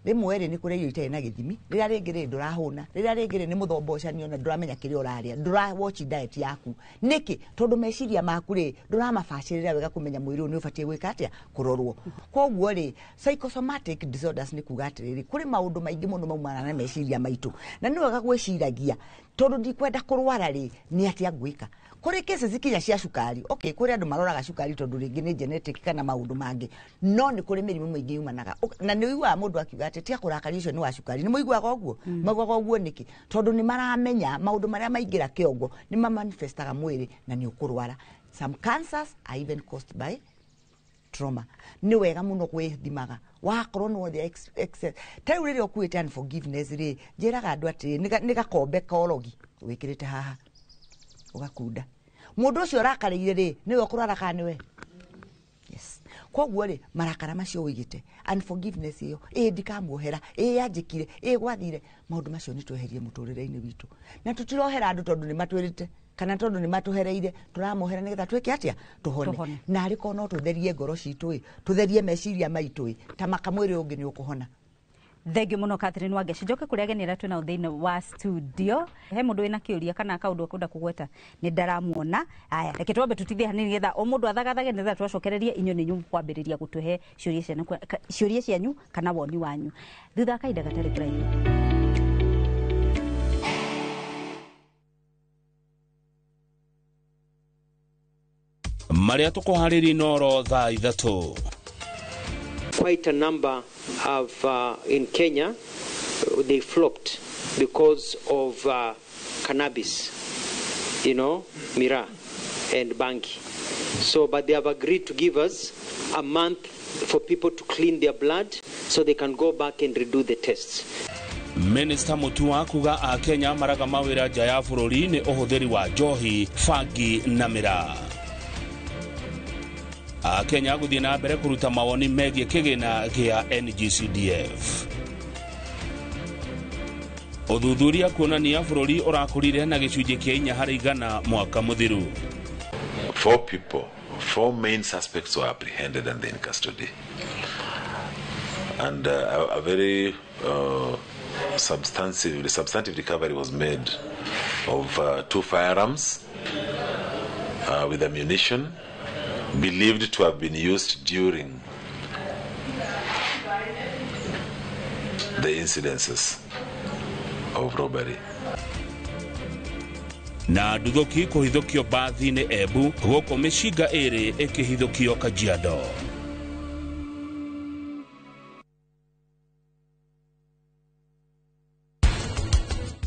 rĩmwe rĩ nĩ kũrĩa irio itarĩ na gĩthimi, rĩrĩa rĩngĩ rĩ ndũrahũna, rĩrĩa rĩngĩ rĩ nĩ mũthombocanio na ndũramenya kĩrĩa ũrarĩa, ndũra watch diet yaku. Nĩkĩ? Tondũ meciria maku rĩ ndũramabacĩrĩra wega kũmenya mwĩrĩ ũyũ nĩ ũbatiĩ gwĩka atĩa, kũrorwo. Koguo rĩ, psychosomatic disorders nĩ kuga atĩrĩrĩ, kũrĩ maũndũ maingĩ mũno maumanaga na meciria maitũ, na nĩ wega gwĩciragia tondũ ndikwenda kũrwara rĩ, nĩ atĩa ngwĩka. Kũrĩ cases kinya cia cukari, okay, kũrĩ andũ maroraga cukari tondũ rĩngĩ nĩ genetic kana maũndũ mangĩ, no nĩ kũrĩ mĩrimũ mĩingĩ yumanaga, na nĩ ũiguaga mũndũ akiuga atĩ tiga kũrakaria ũcio nĩ wa cukari. Nĩ mũiguaga ũguo? Maugaga ũguo nĩkĩ? Tondũ nĩ maramenya maũndũ marĩa maingĩra kĩongo nĩ mamanifestaga mwĩrĩ na nĩ ũkũrwara. Some cancers are even caused by trauma. Nĩ wega mũno gwĩthimaga wakorwo nĩ wothe excess. Ta rĩu rĩrĩa ũkuĩte unforgiveness rĩ, njĩraga andũ atĩrĩ, nĩ gakombe korogi wĩkĩrĩte haha ũgakunda, mũndũ ũcio ũrakarĩire rĩ, nĩwe ũkũrwara kana nĩwe? Yes. Koguo rĩ, marakara macio ũigĩte, unforgiveness ĩyo, ĩ ndikamuohera, ĩ yanjĩkire, ĩ gwathire, maũndũ macio nĩ tweherie mũtũrĩre-inĩ witũ. Na tũtirohera andũ tondũ nĩ matwĩrĩte kana tondũ nĩ matũhereire, tũramohera nĩgetha twĩke atĩa? Tũhone. Na arĩ korwo no tũtherie ngoro citũ ĩ, tũtherie meciria maitũ ĩ, ta makamwĩrĩ ũngĩ nĩ ũkũhona. Thengiũ mũno Catherine Wangeci. Njoke kũrĩa ageni arĩa twĩnao thĩinĩ wa studio. He mũndũ wĩna kĩũria kana kaũndũ akwenda kũgweta, nĩ ndaramuona. Aya, reke twambe tũtithie hanini nĩgetha o mũndũ athagathage, nĩgetha twacokererie inyuĩ nĩ inyuĩ kwambĩrĩria gũtũhe ciũria cianyu kana woni wanyu thutha wa kahinda gatarĩ kũraihu. Marĩa tũkũharĩria Inoro thaa 3. Quite a number of in Kenya, they flopped because of cannabis, you know, miraa and bangi. So, but they have agreed to give us a month for people to clean their blood so they can go back and redo the tests. Minister Mutua kuga a Kenya maraga mawĩra nja ya bũrũri nĩ ũhũthĩri wa njohi, bangi na miraa. A Kenya gũthiĩ na mbere kũruta mawoni megiĩ kĩgĩna gĩa NGCDF. Ũthuthuria kuonania bũrũri ũrakũrire na gĩcunjĩ kĩa 4 harĩ 100 mwaka mũthiru. 4 people, 4 main suspects were apprehended and in custody. And a very substantive recovery was made of 2 firearms with ammunition believed to have been used during the incidences of robbery. Na nduthũki kũhithũkio mbathi-inĩ Embu, gũkũ mĩcinga ĩrĩ ĩkĩhithũkio Kajiado.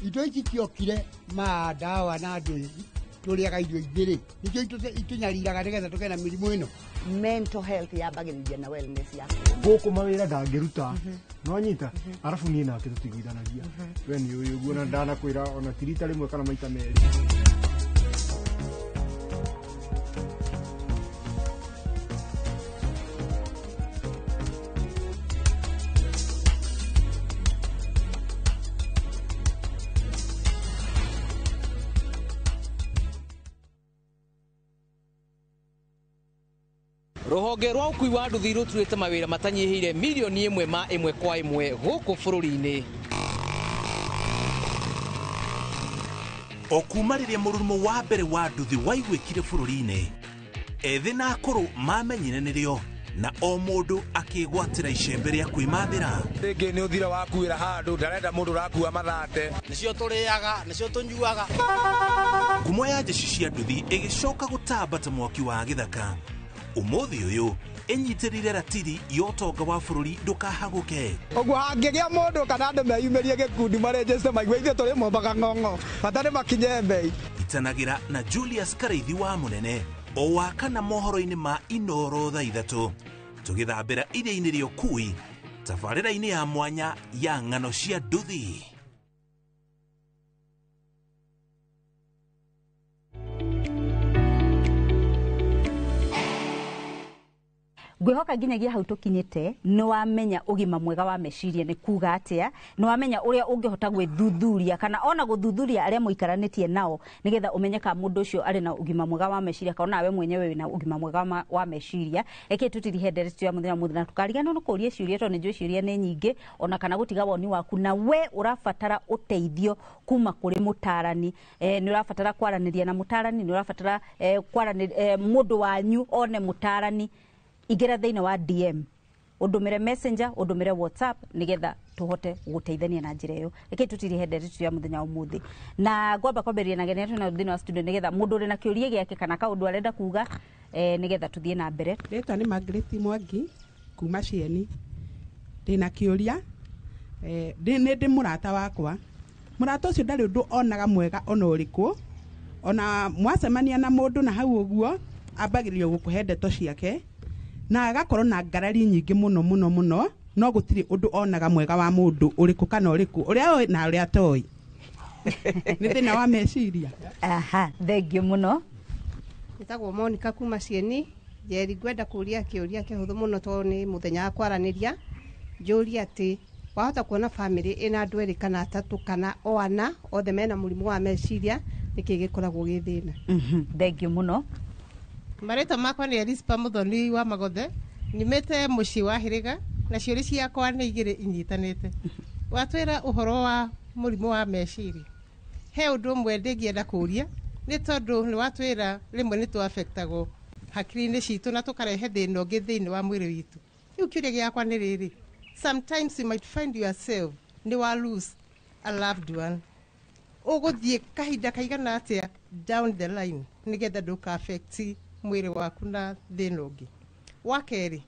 Indo ici ciokire ma ndawa na ndĩ Tũrĩaga irio ingĩ rĩ, nĩkĩo itũnyariraga nĩgetha tũgĩe na mĩrimũ ĩno. Mental health yambagĩrĩria na wellness yaku. Gũkũ mawĩra ndangĩruta, no nyita arabu niĩ nake tũtiguithanagia. We nĩ ũyũ ũguo na ndanakwĩra ona ti rita rĩmwe kana maita merĩ. Rũhonge rwa ũkui wa nduthi rũturĩte mawĩra matanyihĩire mirioni ĩmwe ma ĩmwe kwa ĩmwe gũkũ bũrũri-inĩ. O kuma rĩrĩa mũrurumo wa mbere wa nduthi waiguĩkire bũrũri-inĩ, ethĩ na akũrũ mamenyire nĩrĩo na o mũndũ akĩgwatĩra icembe rĩa kwĩmathĩra. Rĩngĩ nĩ ũthira wakuĩra handũ, ndarenda mũndũ ũrakua mathate. Nĩcio tũrĩaga, nĩcio tũnyuaga. Ngumo ya njeci cia nduthi ĩgĩcoka gũtamba ta mwaki wa gĩthaka. Ũmũthĩ ũyũ ĩnyitĩrĩire ratiri ya ũtonga wa bũrũri ndũkahagũke. Ũguo hangĩgĩa mũndũ kana andũ meyumĩrie gĩkundi marenjeste maigue ithuĩ tũrĩ mombaga ng'ong'o, bata nĩ makinye mbei. Itanagĩra na Julius Karaithi wa Mũnene o wa kana mohoro-inĩ ma Inoro thaa 3 tũgĩthambĩra iria-inĩ rĩa ũkui tabarĩra-inĩ ya mwanya ya ng'ano cia nduthi. Ngwihoka nginyagia hau tukinyite ni wamenya ugima mwega wa meciria ni kuga atia, ni wamenya uria ungihota gwithuthuria kana ona guthuthuria aria muikaranitie nao nigetha umenye ka mundu ucio ari na ugima mwega wa meciria kana we mwenyewe wina ugima mwega wa meciria. Eke tutirihe nderetu ya muthenya muthenya tukarigana no kuria ciuria to ni ciuria ni nyingi ona kana gutiga woni waku na we urabatara uteithio kuma kuri mutarani, ni urabatara kwaraniria na mutarani, ni urabatara kwaraniria mundu wanyu one mutarani. Igera thĩinĩ wa DM, ũndũmĩre Messenger, ũndũmĩre WhatsApp nigetha tuhote guteithania na njĩra ĩyo. Reke tutirihe nderetu ya muthenya ũmũthĩ na ngwamba kwambĩrĩria na gene twĩna thĩinĩ wa studio nigetha mũndũ ũrĩ na kĩũria gĩake kana kaũndũ arenda kuga, nigetha tuthiĩ na mbere. Rĩtwa nĩ Margaret Mwangi kuma Cieni. Ndĩna kĩũria, nĩ ndĩ mũrata wakwa. Mũrata ũcio ndarĩ ũndũ onaga mwega ona ũrĩkũ, ona mwacemania na mũndũ na hau ũguo ambagĩrĩria gũkũhe ndeto ciake na agakorwo na ngarari nyingĩ mũno mũno mũno, no gũtirĩ ũndũ onaga mwega wa mũndũ ũrĩkũ kana ũrĩkũ, ũrĩa oĩ na ũrĩa atoĩ. Nĩ thĩna wa meciria. Aha, thengiũ mũno. Njĩtagwo Monica kuma Cieni. Njeri, ngwenda kũria kĩũria kĩhũthũ mũno tondũ nĩ mũthenya wa kwaranĩria. Njũrie atĩ wahota kuona bamĩrĩ ĩna andũ erĩ kana atatũ kana o ana othe mena mũrimũ wa meciria, nĩkĩ gĩkoragwo gĩ thĩna? Thengiũ mũno. Marĩtwa makwa nĩ Elispa Muthoni wa Magothe, nyumĩte mũciĩ wa Hĩrĩga na ciũria ciakwa nĩ igĩrĩ inyitanĩte. Watwĩra ũhoro wa mũrimũ wa meciria, he ũndũ ũmwe ndĩngĩenda kũũria nĩ tondũ nĩ watwĩra rĩmwe nĩ tũafektagwo hakiri-inĩ citũ na tũkarehe thĩna ũngĩ thĩinĩ wa mwĩrĩ witũ. Rĩu kĩũria gĩakwa nĩ rĩrĩ, sometimes you might find yourself nĩ wa lose a loved one, ũgũthiĩ kahinda kaigana atĩa down the line nĩgetha ndũka affect mwĩrĩ waku na thĩna ũngĩ? Wa kerĩ,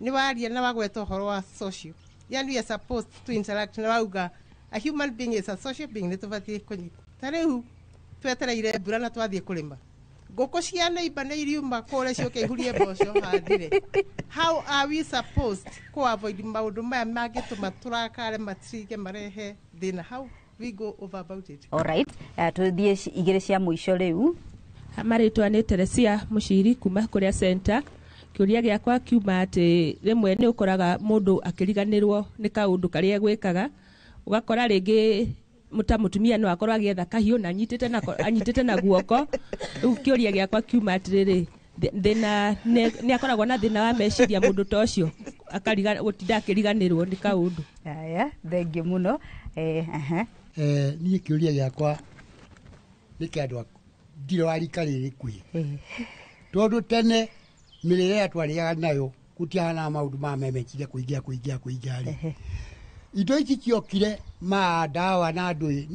nĩ waria na wagweta ũhoro wa social, yani we are supposed to interact, na wauga a human being is a social being, nĩ tũbatiĩ kũnyita. Ta rĩu twetereire mbura na twathiĩ kũrĩma, ngũkũ cia neighbor nĩ iriuma kũrĩa ciũke ihurie mboco handire. How are we supposed ku avoid maũndũ maya mangĩtũma tũrakare matige marehe thĩna? How we go over about it? All right, tuthiĩ igĩrĩ cia mũico rĩu. Marĩtwa nĩ Teresia Mũciri kuma kũrĩa center. Kĩũria gĩakwa kiuma atĩ rĩmwe nĩ ũkoraga mũndũ akĩriganĩrwo nĩ kaũndũ karĩa egwĩkaga, ũgakora rĩngĩ ta mũtumia no akorwo agĩetha kahiũ na anyitĩte na guoko. Rĩu kĩũria gĩakwa kiuma atĩrĩrĩ, thĩna nĩ akoragwo na thĩna wa meciria mũndũ ta ũcio gũtinda akĩriganĩrwo nĩ kaũndũ? Aya, thengiũ mũno. Niĩ kĩũria gĩakwa nĩ kĩa andũ ndirĩ wa rika rĩrĩ ikuhĩ, tondũ tene mĩrĩre ĩrĩa twarĩaga nayo gũtiahanaga maũndũ ma memekire kũingĩra kũingĩra kũingĩra rĩ. Indo ici ciokire ma ndawa na andũ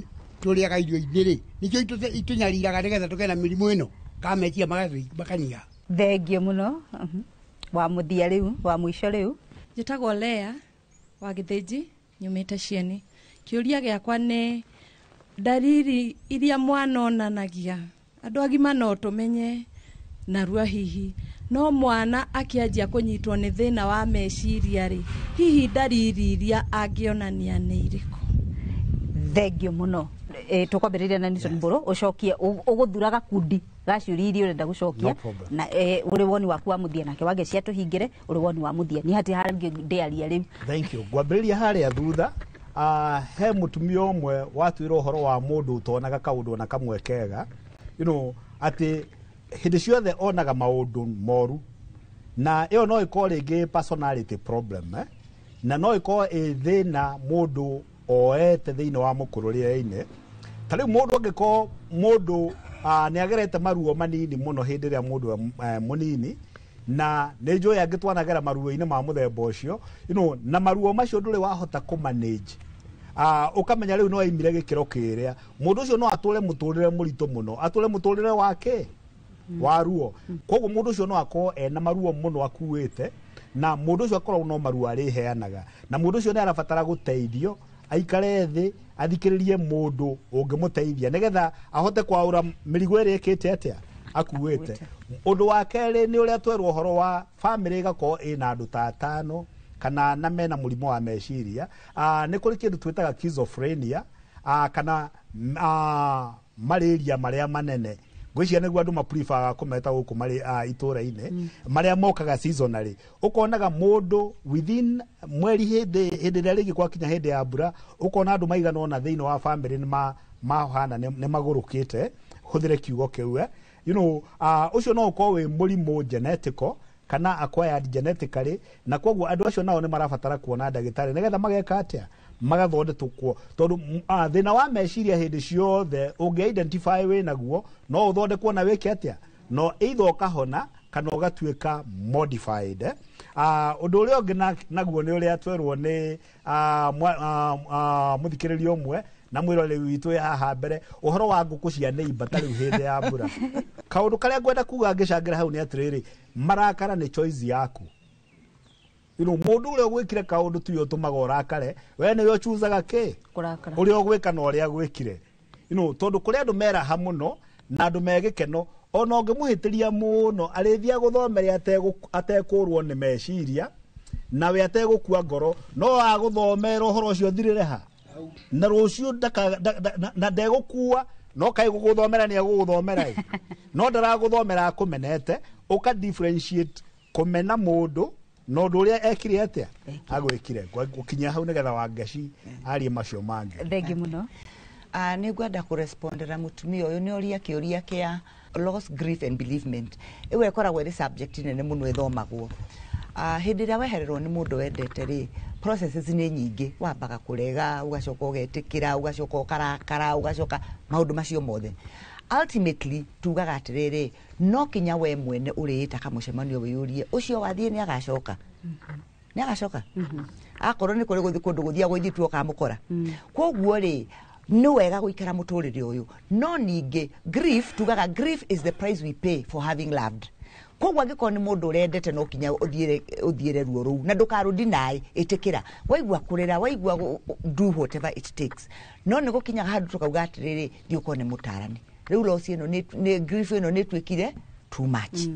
tũrĩaga irio inĩ rĩ, nĩkĩo itũnyariraga nĩgetha tũgĩe na mĩrimũ ĩno ka meciria makanyiha. Thengiũ mũno. Wa mũthia rĩu, wa mũico rĩu. Njĩtagwo Lea wa Gĩthĩnji, nyumĩte Cieni. Kĩũria gĩakwa nĩ ndariri iria mwana onanagia Andũ agima no tũmenye narua hihi, no mwana akĩanjia kũnyitwo nĩ thĩna wa meciria rĩ, hihi ndariri iria angĩonania nĩ irĩkũ? Thengio mũno. Tũkwambĩrĩria na Newton Mbũrũ, ũcokie ũgũthura gakundi ga ciũria iria ũrenda gũcokia. No problem. Na ũrĩ woni waku wa mũthia, nake Wangeci atũhingĩre ũrĩ woni wa mũthia. Niĩ hatirĩ harĩa ndĩaria rĩu. Thank you. Ngwambĩrĩria harĩa thutha. He mũtumia ũmwe watwĩra ũhoro wa mũndũ ũtonaga kaũndũ ona kamwe kega, atĩ hĩndĩ ciothe onaga maũndũ moru, na ĩyo no ĩkorwo rĩngĩ personality problem, eh? Na no ĩkorwo ĩ thĩna mũndũ oete thĩinĩ wa mũkũrũrĩre-inĩ. Ta rĩu mũndũ angĩkorwo mũndũ nĩ agerete maruo manini mũno hĩndĩ ĩrĩa mũndũ mũnini, na nĩ njũĩ angĩ twanagera maruo-inĩ ma mũthemba ũcio, na maruo macio ndũrĩ wahota kũmanage. Ũkamenya rĩu no aimire gĩkĩro kĩrĩa mũndũ ũcio no atũre mũtũrĩre mũritũ mũno, atũre mũtũrĩre wake wa ruo. Koguo mũndũ ũcio no akorwo ena maruo mũno akuĩte, na mũndũ ũcio akorwo no maruo arĩheanaga, na mũndũ ũcio nĩ arabatara gũteithio, aikare thĩ athikĩrĩrie mũndũ ũngĩmũteithia nĩgetha ahote kwaũra mĩrigo ĩrĩa ĩkĩte atĩa akuĩte. Ũndũ wa kerĩ nĩ ũrĩa twerwo ũhoro wa bamĩrĩ ĩgakorwo ĩna andũ ta atano kana na mena mũrimũ wa meciria. Nĩ kũrĩ kĩndũ twĩtaga schizophrenia, kana malaria marĩa manene. Ngwĩciria nĩguo andũ maprefaga kũmeta gũkũ marĩ itũra-inĩ, marĩa mokaga seasonally. Ũkonaga mũndũ within mweri hĩndĩ ĩrĩa rĩngĩ gwakinya hĩndĩ ya mbura, ũkona andũ maigana ũna thĩinĩ wa bamĩrĩ nĩ mahana nĩ magũrũkĩte, hũthĩre kiugo kĩu, ũcio no ũkorwo wĩ mũrimũ genetical kana acquired genetically, na koguo andũ acio nao nĩ marabatara kuona ndagĩtarĩ nĩgetha mageka atĩa, magathondekwo, tondũ thĩna wa meciria hĩndĩ ciothe ũngĩ identify wĩ naguo no ũthondekwo na wĩke atĩa, no either ũkahona kana ũgatuĩka modified. Ũndũ ũrĩa ũngĩ naguo nĩ ũrĩa twerwo nĩ mũthikĩrĩria ũmwe na mwĩroreri witũ haha mbere, ũhoro wa ngũkũ cia neighbor ta rĩu hĩndĩ ya mbura. Kaũndũ karĩa ngwenda kuga ngĩcangĩra hau nĩ atĩrĩrĩ, marakara nĩ choice yaku. Mũndũ ũrĩa ũgwĩkire kaũndũ tiwe ũtũmaga ũrakare, we nĩwe ũchuzaga kĩ ũrĩa ũgwĩka na ũrĩa gwĩkire. Tondũ kũrĩ andũ meraha mũno na andũ me gĩkeno, ona ũngĩmũhĩtĩria mũno arĩthiaga gũthomere atekũrwo nĩ meciria nawe ategũkua ngoro, no agũthomera ũhoro ũcio ũthirĩre ha na rũciũ na ndegũkua, no kaĩ gũgũthomera nĩ agũgũthomera ĩ, no ndaragũthomera akũmenete. Ũka differentiate kũmena mũndũ na ũndũ ũrĩa ekire atĩa agwĩkire. Gũkinya hau nĩgetha Wangeci arie macio mangĩ. Thengi mũno. Nĩ ngwenda kũrespondera mũtumia ũyũ nĩ oria kĩũria kĩa loss, grief and bereavement. Ĩyo ĩkoragwo ĩrĩ subject nene mũno ĩthomagwo. Hĩndĩ ĩrĩa wehererwo nĩ mũndũ wendete rĩ, processes nĩ nyingĩ, wambaga kũrega, ũgacoka ũgetĩkĩra, ũgacoka ũkarakara, ũgacoka maũndũ macio mothe. Ultimately tugaga atĩrĩrĩ, no kinya we mwene ũrĩĩta kamũcemanio wĩyũrie ũcio wathiĩ nĩ agacoka, nĩ agacoka akorwo nĩ kũrĩ gũthiĩ kũndũ gũthiagwo ithuĩ tuokamũkora. Koguo rĩ, nĩ wega gũikara mũtũrĩre ũyũ, no ningĩ grief, tugaga grief is the price we pay for having loved. Koguo angĩkorwo nĩ mũndũ ũrendete no kinya ũthiĩre ruo rũu na ndũkarũ-deny, ĩtĩkĩra, waigua kũrĩra, waigua do whatever it takes. No nĩ gũkinyaga handũ tũkauga atĩrĩrĩ, thiĩ ũkone mũtarani. Rĩu loss ĩno nĩ grief ĩno nĩ ĩtuĩkire too much.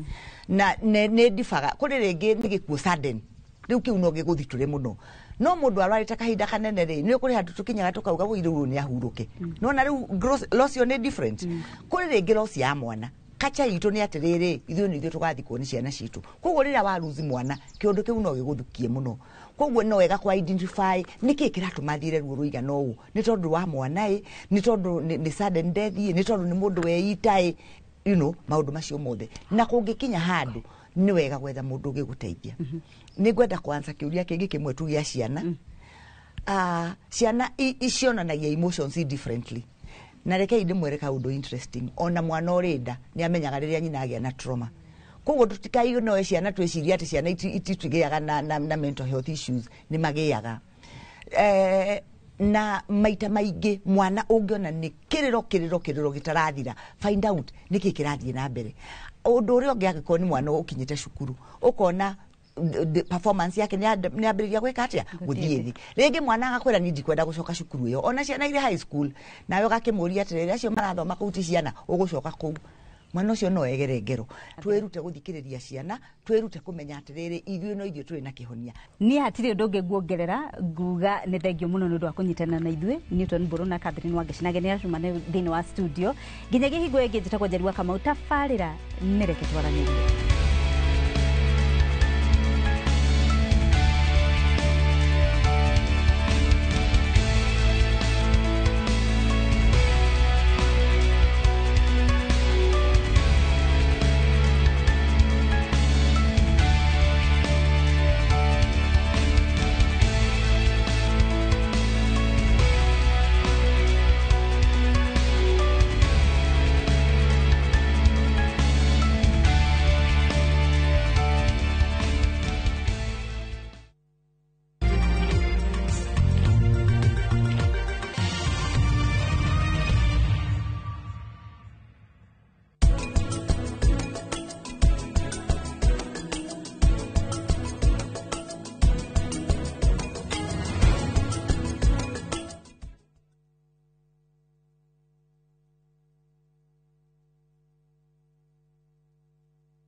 Na nĩ ndibaga kũrĩ rĩngĩ nĩ gĩkuũ sudden, rĩu kĩu no gĩgũthitũre mũno. No mũndũ arwarĩte kahinda kanene rĩ, nĩ kũrĩ handũ tũkinyaga tũkauga woi rĩu nĩ ahurũke. No na rĩu loss ĩyo nĩ different. Kũrĩ rĩngĩ loss ya mwana. Kacha itũ nĩ atĩrĩrĩ, ithuĩ nĩ ithuĩ tũgathikwo nĩ ciana citũ. Koguo rĩrĩa wa lose mwana, kĩũndũ kĩu no gĩgũthukie mũno. Koguo no wega kũ identify nĩkĩĩ kĩratũma thiĩre ruo rũigana ũũ, nĩ tondũ wa mwana ĩ, nĩ tondũ nĩ sudden death ĩ, nĩ tondũ nĩ mũndũ weita ĩ, maũndũ macio mothe. Na kũngĩkinya handũ nĩ wega gwetha mũndũ ũngĩgũteithia. Nĩ ngwenda kwanza kĩũria kĩngĩ kĩmwe tu gĩa ciana. Ciana icionanagia emotions differently. Na rekei ndĩmwĩre kaũndũ interesting, ona mwana ũrĩ nda nĩ amenyaga rĩrĩa nyina agĩa na trauma. Koguo tũtikaignoe ciana twĩcirie atĩ ciana itigĩaga na mental health issues, nĩ magĩaga. Na maita maingĩ mwana ũngĩona nĩ kĩrĩro kĩrĩro kĩrĩro gĩtarathira, find out nĩkĩ kĩrathiĩ na mbere. Ũndũ ũrĩa ũngĩ angĩkorwo nĩ mwana ũkinyĩte cukuru, ũkona Performance yake nĩ ambĩrĩria gwĩka atĩa? Gũthiĩ thĩ. Rĩngĩ mwana agakwĩra, "Niĩ ndikwenda gũcoka cukuru ĩyo," ona ciana irĩ high school. Nawe ũgakĩmũria atĩrĩrĩ, acio marathoma kũu ti ciana, ũgũcoka kũu? Mwana ũcio no egere ngero. Twĩrute gũthikĩrĩria ciana, twĩrute kũmenya atĩrĩrĩ, ithuĩ no ithuĩ tũrĩ na kĩhonia. Niĩ hatirĩ ũndũ ũngĩ nguongerera. Nguga nĩ thengio mũno nĩ ũndũ wa kũnyitana na ithuĩ. Newton Mbũrũ na Catherine Wangeci na ageni acio mane thĩinĩ wa studio. Nginyagia hingo ĩngĩ, njĩtagwo Njeri wa Kamau. Tabarĩra nĩ Reke Twaranĩrie.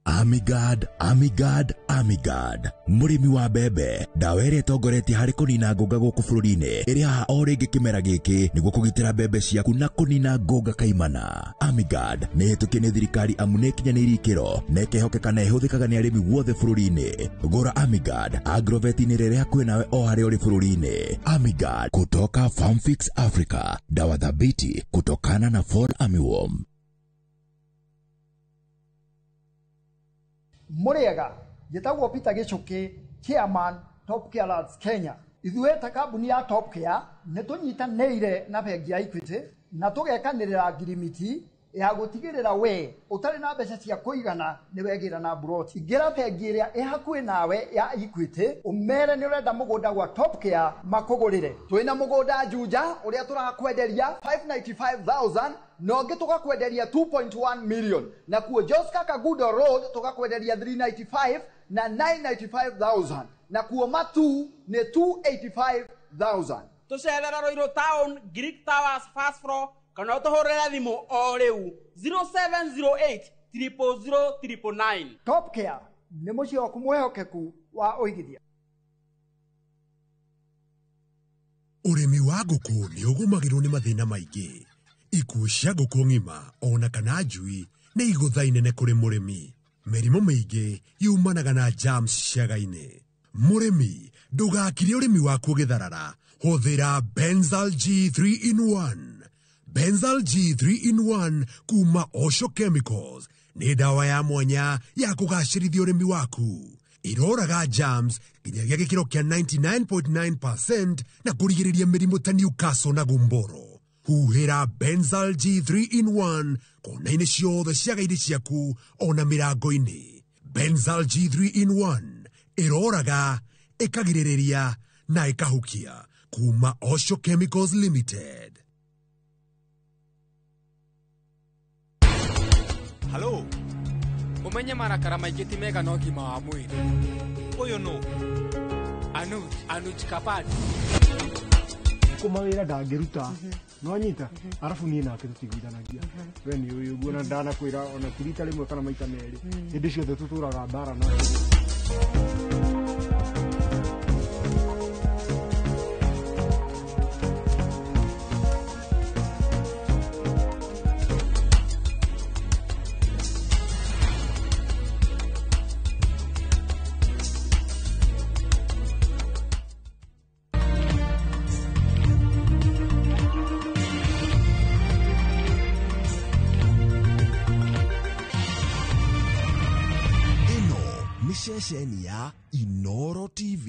Amigard, Amigard, Amigard, mũrĩmi wa mbembe, ndawa ĩrĩa ĩtongoretie harĩ kũnina ngũnga gũkũ bũrũri-inĩ ĩrĩ haha o rĩngĩ kĩmera gĩkĩ nĩguo kũgitĩra mbembe ciaku na kũnina ngũnga kaimana. Amigard nĩ ĩhĩtũkie nĩ thirikari amu nĩ ĩkinyanĩirie ikĩro na ĩkehokeka na ĩhũthĩkaga nĩ arĩmi guothe bũrũri-inĩ. Gũra Amigard agrovet-inĩ rĩrĩa hakuhĩ nawe o harĩa ũrĩ bũrũri-inĩ. Amigard kutoka Farmfix Africa, dawa thabiti kutokana na Fall Armyworm. Mũrĩega, njĩtagwo Peter Gĩcũkĩ, chairman Top Care Lads Kenya. Ithuĩ ta kambuni ya Top Care nĩ tũnyitanĩire na bengi ya Equity na tũgekanĩrĩra ngirimiti ya gũtigĩrĩra we ũtarĩ na mbeca cia kũigana nĩ wegĩra na mburoti. Ingĩra bengi ĩrĩa ĩ hakuhĩ nawe ya Equity, ũmere nĩ ũrenda mũgũnda gwa Top Care makũgũrĩre. Twĩna mũgũnda Juja ũrĩa tũrakwenderia 595,000 na ũngĩ tũgakwenderia 2.1 million, na kuo Joska Kagudo Road tũgakwenderia 395 na 995,000, na kuo Matu nĩ 285,000. Tũcerera Ruiru Town, Greek Towers, first floor, kana ũtũhũrĩre thimũ o rĩu 0708 000 999. Top Care nĩ mũciĩ waku mwĩhokeku wa ũigithia. Ũrĩmi wa ngũkũ nĩ ũgũmagĩrwo nĩ mathĩna maingĩ. Ikuũ cia ngũkũ ng'ima ona kana njui nĩ igũtha inene kũrĩ mũrĩmi. Mĩrimũ mĩingĩ yumanaga na germs ciaga-inĩ. Mũrĩmi, ndũgakire ũrĩmi waku ũgĩtharara. Hũthĩra Benzal G3 in 1. Benzal G3 in 1 kuma Osho Chemicals nĩ ndawa ya mwanya ya kũgacĩrithia ũrĩmi waku. Iroraga germs nginyagia gĩkĩro kĩa 99.9% na kũrigĩrĩria mĩrimũ ta Newcastle na gumboro. Huhĩra Benzal G3 in 1 kona-inĩ ciothe ciaga-inĩ ciaku ona mĩrango-inĩ. Benzal G3 in 1 ĩroraga, ĩkagirĩrĩria na ĩkahukia kuma Osho Chemicals Limited. Halo, ũmenye marakara maingĩ ti mega na ũgima wa mwĩrĩ. Ũyũ nũ? Anuj, Anuj Kapati. Kå mawĩra ndangĩruta, nĩwanyita? Arabu niĩ nake tũtiguithanagia, we nĩ ũyũ ũguo, na ndanakwĩra ona ti rita rĩmwe kana maita merĩ. Hĩndĩ ciothe tũtũraga mbara nake. Ĩno nĩ ceceni ya Inoro TV.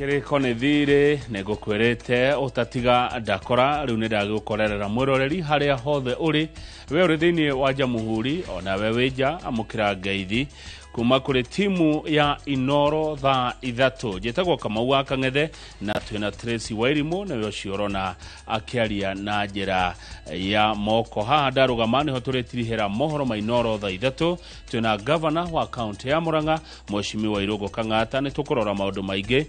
Kĩrĩko nĩ thirĩ nĩ ngũkwĩrĩte ũtatiga ndakora rĩu nĩ ndagĩgũkorerera mwĩroreri harĩa hothe ũrĩ we ũrĩ thĩinĩ wa jamũhũri onawe wĩ nja amũkĩra ngeithi kuma kũrĩ timu ya Inoro thaa 3. Njĩtagwo Kamau wa Kang'ethe na twĩna Tracy Wairimu nĩwe ũcio ũrona akĩaria na njĩra ya moko. Haha ndarũgama nĩho tũrĩtirihĩra mohoro ma Inoro thaa 3. Twĩna gavana wa kaunti ya Murang'a Mheshimiwa Irũngũ Kang'ata. Nĩ tũkũrora maũndũ maingĩ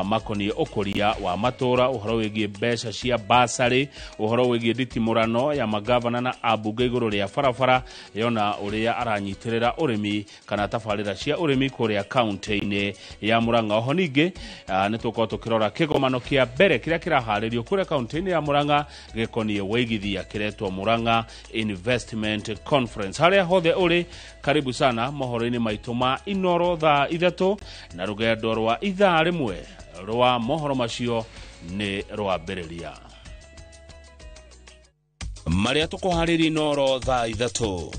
makoniĩ ũkũria wa matũra, ũhoro wĩgiĩ mbeca cia basarĩ, ũhoro wĩgiĩ nditimũrano ya magavana na ambunge igũrũ rĩa barabara yona ũrĩa aranyitĩrĩra ũrĩmi kana tabarĩra cia ũrĩmi kũrĩa kaunti-inĩ ya Murang'a. Oho ningĩ nĩ tũkorwo tũkĩrora kĩgomano kĩa mbere kĩrĩa kĩraharĩrio kũrĩa kaunti-inĩ ya Murang'a gĩkoniĩ wĩigithia kĩretwo Murang'a Investment Conference. Harĩa hothe ũrĩ, karibu sana mohoro-inĩ maitũ ma Inoro thaa 3 na rũgendo rwa ithaa rĩmwe rwa mohoro macio nĩ rwambĩrĩria. Marĩa tũkũharĩria Inoro thaa 3.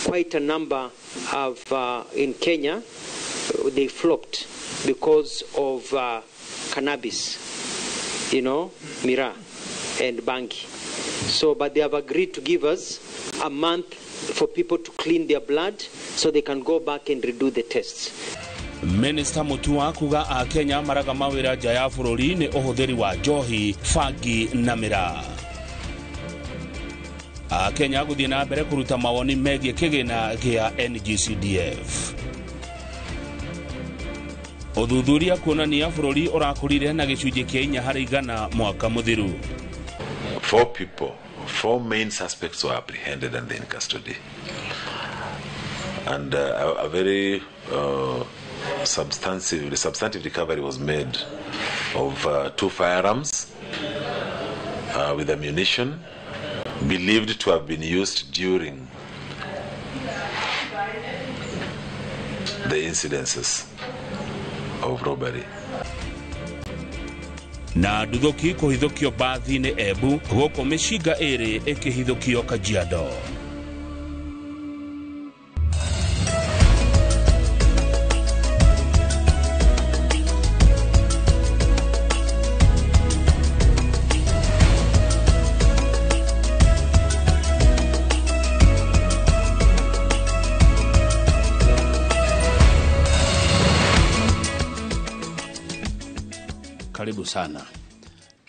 Quite a number of in Kenya, they flopped because of cannabis, you know, miraa and bangi. So, but they have agreed to give us a month for people to clean their blood so they can go back and redo the tests. Minister Mutua kuga a Kenya maraga mawĩra nja ya bũrũri nĩ ũhũthĩri wa njohi, bangi na mĩraa. Kenya gũthiĩ na mbere kũruta mawoni megiĩ kĩgĩna gĩa NGCDF. Ũthuthuria kuonania bũrũri ũrakũrire na gĩcunjĩ kĩa 4 harĩ igana mwaka mũthiru. 4 people, 4 main suspects were apprehended and in custody. And a very substantive recovery was made of 2 firearms with ammunition believed to have been used during the incidences of robbery. Na nduthũki kũhithũkio bathi-inĩ Embu gũkũ mĩcinga ĩrĩ ĩkĩhithũkio Kajiado. Karibu sana.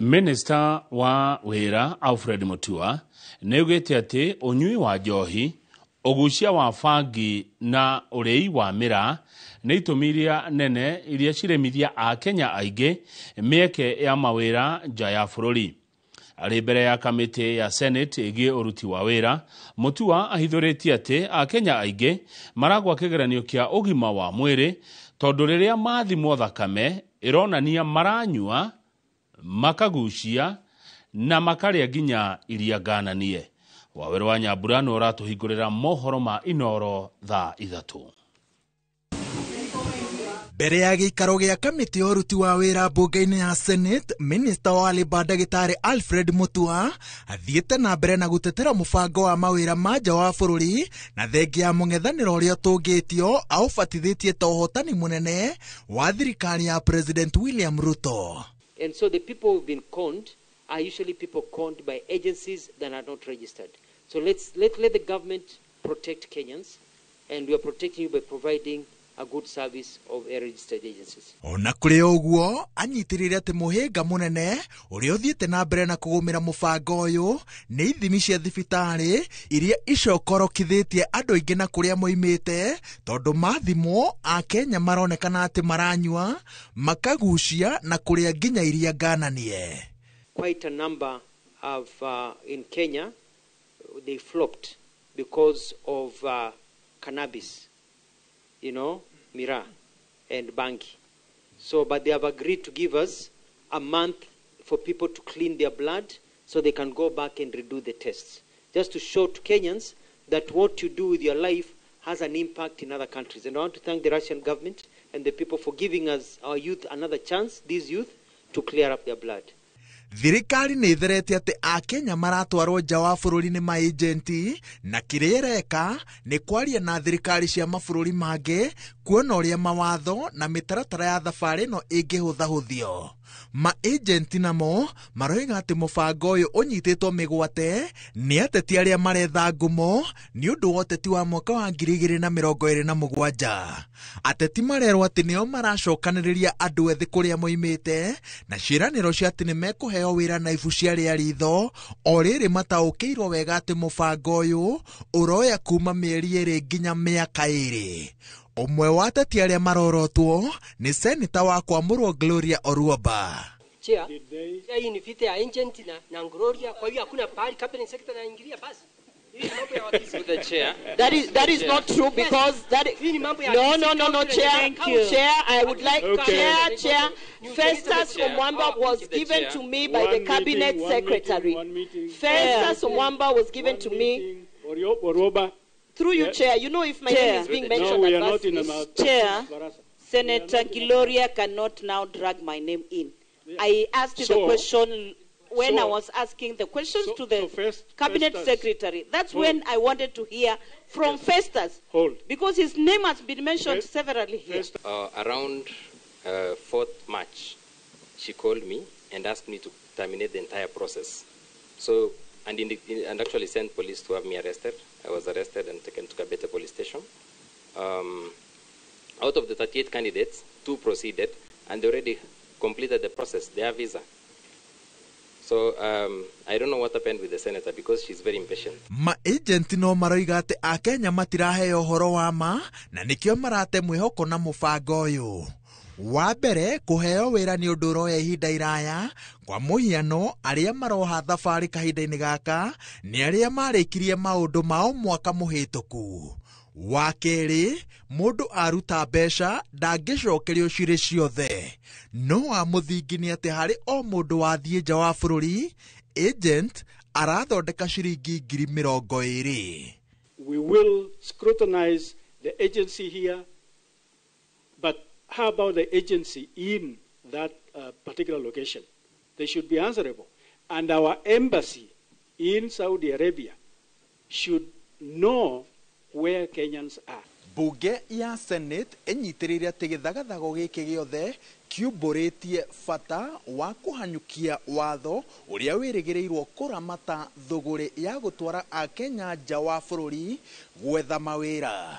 Minister wa wĩra Alfred Mutua nĩaugĩte atĩ ũnyui wa njohi, ũgucia wa bangi na ũrĩi wa mĩraa nĩ itũmi iria nene iria ciremithia Akenya aingĩ mĩeke ya mawĩra nja ya bũrũri. Arĩ mbere ya kamĩtĩ ya Senate ĩgiĩ ũruti wa wĩra, Mutua ahithũrĩtie atĩ Akenya aingĩ maragwa kĩgeranio kĩa ũgima wa mwĩrĩ tondũ rĩrĩa mathimwo thakame ĩronania maranyua, makagucia na makarĩa nginya iria ngananie. Wawerũ wa Nyambura nĩ ũratũhingũrĩra mohoro ma Inoro thaa 3. Mbere ya gĩikaro gĩa kamĩtĩ ya ũruti wa wĩra mbunge-inĩ ya Senate, Minister wa Labour ndagĩtarĩ Alfred Mutua athiĩte na mbere na gũtetera mũbango wa mawĩra ma nja wa bũrũri na thengia ya mũng'ethanĩro ũrĩa ũtũngĩtio aũbatithĩtie ta ũhotani mũnene wa thirikari ya President William Ruto. And so the people who've been conned are usually people conned by agencies that are not registered. So let the government protect Kenyans, and we are protecting you by providing a good service of registered agencies. Ona kũrĩ ũguo anyitĩrĩire atĩ mũhĩnga mũnene ũrĩa ũthiĩte na mbere na kũgũmĩra mũbango ũyũ nĩ ithimi cia thibitarĩ iria icokorokithĩtie andũ aingĩ na kũrĩa moimĩte tondũ mathimwo Akenya maronekana atĩ maranyua, makagucia na kũrĩa nginya iria ngananie. Quite a number of in Kenya they flopped because of cannabis, you know, miraa and bangi. So, but they have agreed to give us a month for people to clean their blood so they can go back and redo the tests. Just to show to Kenyans that what you do with your life has an impact in other countries. And I want to thank the Russian government and the people for giving us, our youth, another chance, these youth, to clear up their blood. Thirikari nĩ ĩtheretie atĩ Akenya maratwarwo nja wa bũrũri nĩ maĩjenti, na kĩrĩa ĩreka nĩ kwaria na thirikari cia mabũrũri mangĩ kuona ũrĩa mawatho na mĩtaratara ya thabarĩ ĩno ĩngĩhũthahũthio. Maĩjenti namo maroiga atĩ mũbango ũyũ ũnyitĩtwo mĩgwate nĩ ateti arĩa maretha ngumo nĩ ũndũ wa ũteti wa mwaka wa 2027. Ateti marerwo atĩ nĩo maracokanĩrĩria andũ ethĩ kũrĩa moimĩte na ciĩranĩro cia atĩ nĩ mekũheo wĩra na ibu cia rĩa ritho, o rĩrĩ mataũkĩirwo wega atĩ mũbango ũyũ ũroya kuma mĩeri 2 nginya mĩaka 2. Ũmwe wa ateti arĩa marorotwo nĩ seneta wa Kwamũrwo Gloria Oruoba. Chair, hii ni vita ya agent na Gloria, kwa hiyo hakuna pahali cabinet secretary anaingilia basi. That is not true, because that no, Chair. Chair, I would like, okay. Chair, Festus Omwamba was given to me by the cabinet secretary. Festus Omwamba was given to me through you, Chair. You know, if my name is being mentioned, Chair, Senator Gloria cannot now drag my name in. I asked the question when I was asking the questions to the cabinet secretary. That's when I wanted to hear from Festus. Hold. Because his name has been mentioned severally here. Around 4th March, she called me and asked me to terminate the entire process. So, and actually sent police to have me arrested. I was arrested and taken to Kabete police station. Out of the 38 candidates, 2 proceeded and they already completed the process, their visa. So I don't know what happened with the senator because she's very impatient. Ma-agent no maroiga atĩ Akenya matiraheo ũhoro wa ma na nĩkĩo marate mwĩhoko na mũbango ũyũ. Wa mbere, kũheo wĩra nĩ ũndũ ũroya ihinda iraya. Kwa mũhiano, arĩa maroha thabarĩ kahinda-inĩ gaka nĩ arĩa marĩkirie maũndũ mao mwaka mũhĩtũku. Wa kerĩ, mũndũ aruta mbeca ndangĩcokerio cirĩ ciothe. No wa mũthingi nĩ atĩ harĩ o mũndũ wathiĩ nja wa bũrũri, agent arathondeka ciringi 20,000. We will scrutinize the agency here, but how about the agency in that particular location? They should be answerable. And our embassy in Saudi Arabia should know where Kenyans are. Bunge ya Senate ĩnyitĩrĩire atĩ gĩthagathago gĩkĩ gĩothe kiumbũrĩtie bata wa kũhanyũkia watho ũrĩa wĩrĩgĩrĩirwo kũramata thũgũrĩ ya gũtwara Akenya nja wa bũrũri gwetha mawĩra.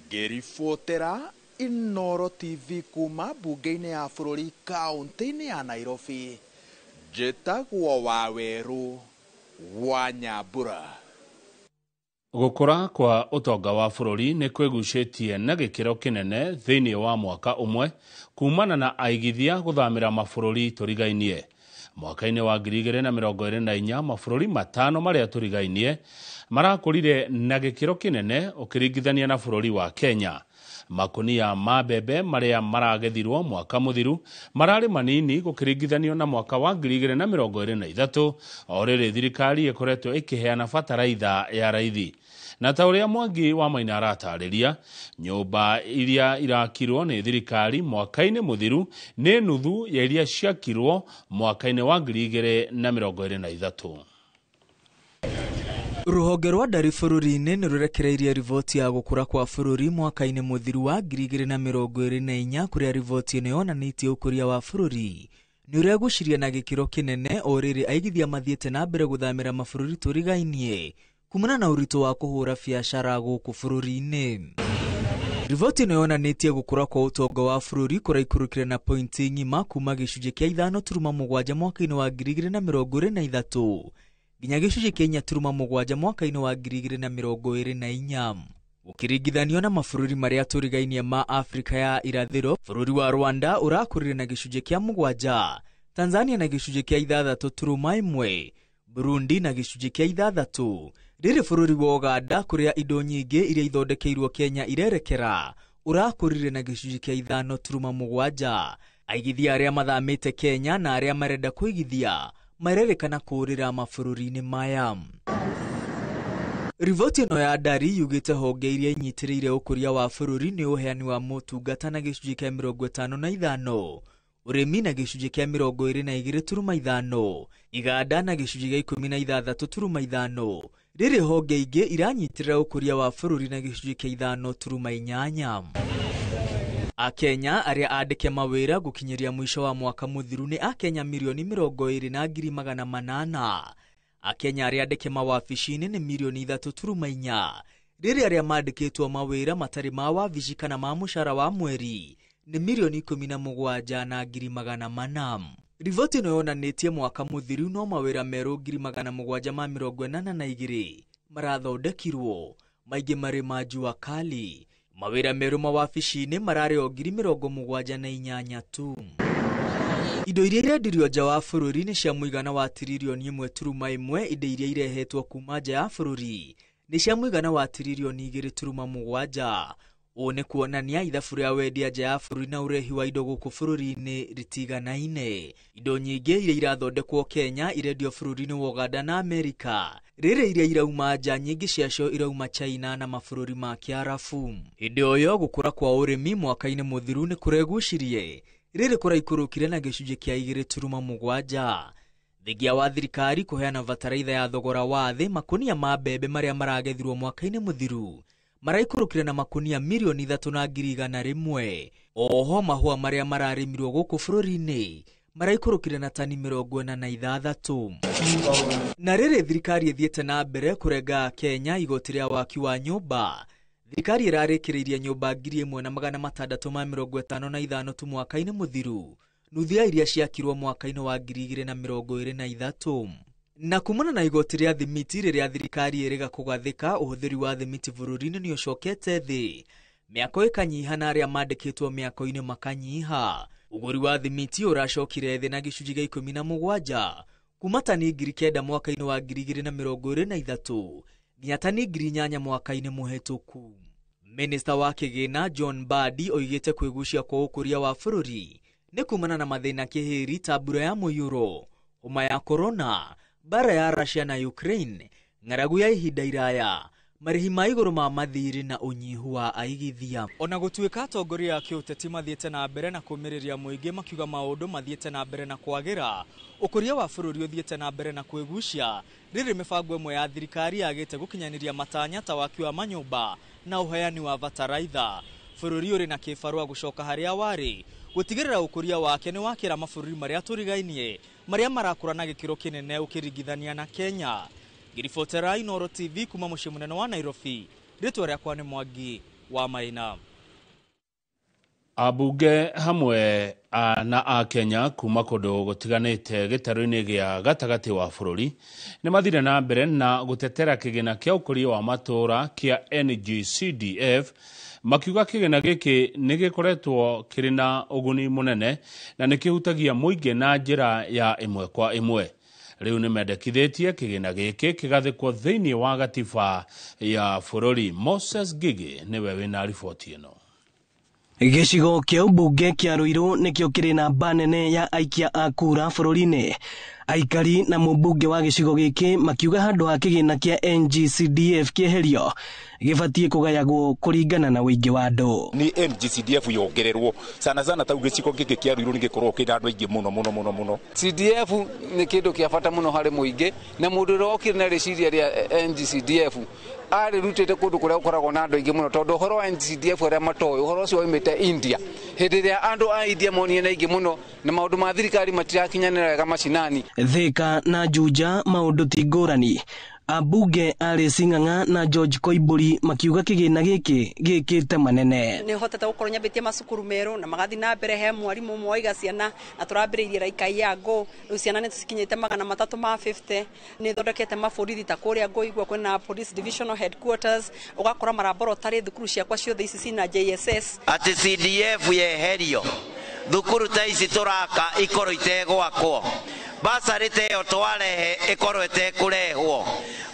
Ngĩribotera Inooro TV kuma bunge-inĩ ya bũrũri kaũntĩ-inĩ ya Nairobi, njĩtagwo Wawerũ wa Nyambura. Gũkũra kwa ũtonga wa bũrũri nĩ kwĩgucĩtie na gĩkĩro kĩnene thĩinĩ wa mwaka ũmwe kumana na aigithia gũthamĩra mabũrũri tũrigainie. Mwaka-inĩ wa 2024 mabũrũri 5 marĩa tũrigainie marakũrire na gĩkĩro kĩnene ũkĩringithania na bũrũri wa Kenya. Makunia ma mbembe marĩa maragethirwo mwaka mũthiru mararĩ manini gũkĩringithanio na mwaka wa 2023, o rĩrĩ thirikari ĩkoretwo ĩkĩheana bataraitha ya raithi. Na ta ũrĩa Mwangi wa Maina aratarĩria, nyũmba iria irakirwo nĩ thirikari mwaka-inĩ mũthiru nĩ nuthu ya iria ciakirwo mwaka-inĩ wa 2023. Rũhonge rwa ndari bũrũri-inĩ nĩ rũrekereirie riboti ya gũkũra kwa bũrũri mwaka-inĩ mũthiru wa 2024, kũrĩa riboti ĩno yonanĩtie ũkũria wa bũrũri nĩ ũregucirie na gĩkĩro kĩnene, o rĩrĩ aigithia mathiĩte na mbere gũthamĩra mabũrũri tũrigainie kumana na ũritũ wa kũhũra biacara gũkũ bũrũri-inĩ. Riboti ĩno yonanĩtie gũkũra kwa ũtonga wa bũrũri kũraikũrũkire na pointi ng'ima kuma gĩcunjĩ kĩa 5.7 mwaka-inĩ wa 2023 nginya gĩcunjĩ kĩa 4.7 mwaka-inĩ wa 2024. Ũkĩringithanio na mabũrũri marĩa tũrigainie ma Afrika ya irathĩro, bũrũri wa Rwanda ũrakũrire na gĩcunjĩ kĩa 7, Tanzania na gĩcunjĩ kĩa 6.1, Burundi na gĩcunjĩ kĩa 6. Rĩrĩ bũrũri wa Uganda, kũrĩa indo nyingĩ iria ithondekeirwo Kenya irerekera, ũrakũrire na gĩcunjĩ kĩa 5.7. Aigithia arĩa mathamĩte Kenya na arĩa marenda kũigithia marerĩkana kũũrĩra mabũrũri-inĩ maya. Riboti ĩno ya ndari yugĩte honge iria inyitĩrĩire ũkũria wa bũrũri nĩ ũheani wa motungata na gĩcunjĩ kĩa 55, Ũrĩmi na gĩcunjĩ kĩa 22.5, iganda na gĩcunjĩ gĩa 16.5. Rĩrĩ honge ingĩ iranyitĩrĩra ũkũria wa bũrũri na gĩcunjĩ kĩa 5.8. Akenya arĩa andĩke mawĩra gũkinyĩria mũico wa mwaka mũthiru nĩ Akenya mirioni 20,800,000. Akenya arĩa andĩke mawabici-inĩ nĩ mirioni 3.4. Rĩrĩ arĩa mandĩkĩtwo mawĩra matarĩ ma wabici kana ma mũcara wa mweri nĩ mirioni 17,400,000. Riboti ĩno yonanĩtie mwaka mũthiru no mawĩra merũ 782,000 marathondekirwo, maingĩ marĩ ma jua kali. Mawĩra merũ mawabici-inĩ mararĩ o 78,000 tu. Indo iria irendirio nja wa bũrũri nĩ cia mũigana wa tiririoni 1.1, indo iria irehetwo kuma nja ya bũrũri nĩ cia mũigana wa tiririoni 2.7. Ũũ nĩ kuonania ithabu rĩa wendia nja ya bũrũri na ũrehi wa indo gũkũ bũrũri-inĩ rĩtiganaine. Indo nyingĩ iria irathondekwo Kenya irendio bũrũri-inĩ wa Uganda na Amerika. Rĩrĩ iria irauma nja nyingĩ ciacio irauma China na mabũrũri ma Kĩarabu. Hĩndĩ o ĩyo gũkũra kwa ũrĩmi mwaka-inĩ mũthiru nĩ kũregucirie, rĩrĩ kũraikũrũkire na gĩcunjĩ kĩa 2.7. Thengia wa thirikari kũheana bataraitha ya thogora wa thĩ, makunia ma mbembe marĩa maragethirwo mwaka-inĩ mũthiru maraikũrũkire na makunia mirioni 3,100,000. Oho mahũa marĩa mararĩmirwo gũkũ bũrũri-inĩ maraikũrũkire na tani 46. Na rĩrĩ thirikari ĩthiĩte na mbere kũrenga Kenya igoti rĩa waki wa nyũmba. Thirikari ĩrarĩkĩrĩirie nyũmba 1655 tu mwaka-inĩ mũthiru, nuthu ya iria ciakirwo mwaka-inĩ wa 2023. Na kumana na igoti rĩa thimiti rĩrĩa thirikari ĩrĩga kũgathĩka, ũhũthĩri wa thimiti bũrũri-inĩ nĩ ũcokete thĩ, mĩako ĩkanyiha na arĩa mandĩkĩtwo mĩako-inĩ makanyiha. Ũgũri wa thimiti ũracokire thĩ na gĩcunjĩ gĩa 17 kuma tani 9,000 mwaka-inĩ wa 2023 nginya tani 8,000 mwaka-inĩ mũhetũku. Minista wa kĩgĩna John Mbadi oigĩte kwĩgucia kwa ũkũria wa bũrũri nĩ kumana na mathĩna kĩhĩri ta mbura ya mũiyũro, homa ya korona, mbara ya Russia na Ukraine, ng'aragu ya ihinda iraya, marĩhi ma igũrũ ma mathirĩ na ũnyihu wa aigithia. Ona gũtuĩka atongoria a kĩũteti mathiĩte na mbere na kũmĩrĩria mũingĩ makiuga maũndũ mathiĩte na mbere na kwagĩra, ũkũria wa bũrũri ũthiĩte na mbere na kwĩgucia, rĩrĩ mĩbango ĩmwe ya thirikari yagĩte gũkinyanĩria matanya ta waki wa manyũmba na ũheani wa bataraitha. Bũrũri ũrĩ na kĩbarũa gũcoka harĩa warĩ gũtigĩrĩra ũkũria wake nĩ wakĩra mabũrũri marĩa tũrigainie marĩa marakũra na gĩkĩro kĩnene ũkĩringithania na Kenya. Ngiribotera Inooro TV kuma mũciĩ mũnene wa Nairobi, rĩtwa rĩakwa nĩ Mwangi wa Maina. Ambunge hamwe na Akenya kuma kũndũ gũtiganĩte gĩtarũ-inĩ gĩa gatagatĩ wa bũrũri nĩ mathire na mbere na gũtetera kĩgĩna kĩa ũkũria wa matũũra kĩa NGCDF, makiuga kĩgĩna gĩkĩ nĩ gĩkoretwo kĩrĩ na ũguni mũnene na nĩ kĩhutagia mũingĩ na njĩra ya ĩmwe kwa ĩmwe. Rĩu nĩ mendekithĩtie kĩgĩna gĩkĩ kĩgathĩkwo thĩinĩ wa gatiba ya bũrũri. Moses Ngigi nĩwe wĩna riboti ĩno. Gĩcigo kĩa ũmbunge kĩa Ruiru nĩkĩo kĩrĩ namba nene ya aikia a kura bũrũri-inĩ. Aikari na mũmbunge wa gĩcigo gĩkĩ makiuga handũ ha kĩgĩna kĩa NGCDF kĩeherio gĩbatiĩ kũgayagwo kũringana na ũingĩ wa andũ. Ni NGCDF yongererwo sana sana tau gĩcigo gĩkĩ kĩa Ruiru nĩ gĩkoragwo kĩna andũ aingĩ mũno mũno mũno mũno. CDF nĩ kĩndũ kĩa bata mũno harĩ mũingĩ, na mũndũ ũrĩa okire na rĩciria rĩa NGCDF arĩrutĩte kũndũ kũrĩa gũkoragwo na andũ aingĩ mũno, tondũ ũhoro wa NGCDF arĩa matoĩ ũhoro ũcio waumĩte India. Hĩndĩ ĩrĩa andũ a India monire na aingĩ mũno na maũndũ ma thirikari matirakinyanĩra wega macinani. Thika na Juja maũndũ ti ngũrani. Ambunge Alice Ng'ang'a na George Koimburi makiuga kĩgĩna gĩkĩ gĩkĩte manene. Nĩ hotete gũkorwo nyambĩtie macukuru merũ na magathi na mbere, he mwarimũ ũmwe waiga ciana na tũrambĩrĩirie Raikai ya Ngũ, rĩu ciana nĩ cikinyĩte 350. Nĩ thondekete maborithi ta kũrĩa Ngũigua kwĩna police divisional headquarters, ũgakora maraborotarĩ thukuru ciakwa ciothe ici cina JSS. Atĩ CDF yeherio thukuru ta ici tũraka ikorwo itegwakwo, basarĩ ta ĩyo twarehe ĩkorwo ĩtekũrehwo,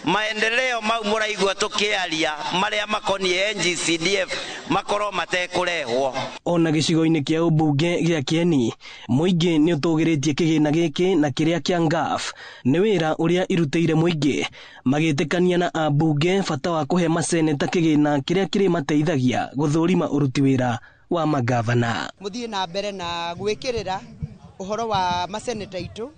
maendeleo mau mũraigua tũkĩaria marĩa makoniĩ NGCDF makorwo matekũrehwo. Ona gĩcigo-inĩ kĩa ũmbunge gĩa Kĩeni, mũingĩ nĩ ũtũgĩrĩtie kĩgĩna gĩkĩ na kĩrĩa kĩa NGAAF nĩ wĩra ũrĩa irutĩire mũingĩ, magĩtĩkania na ambunge bata wa kũhe maseneta kĩgĩna kĩrĩa kĩrĩmateithagia gũthũrima ũruti wĩra Wa magavana. Muthie na mbere na gwikirira uhoro wa maseneta itu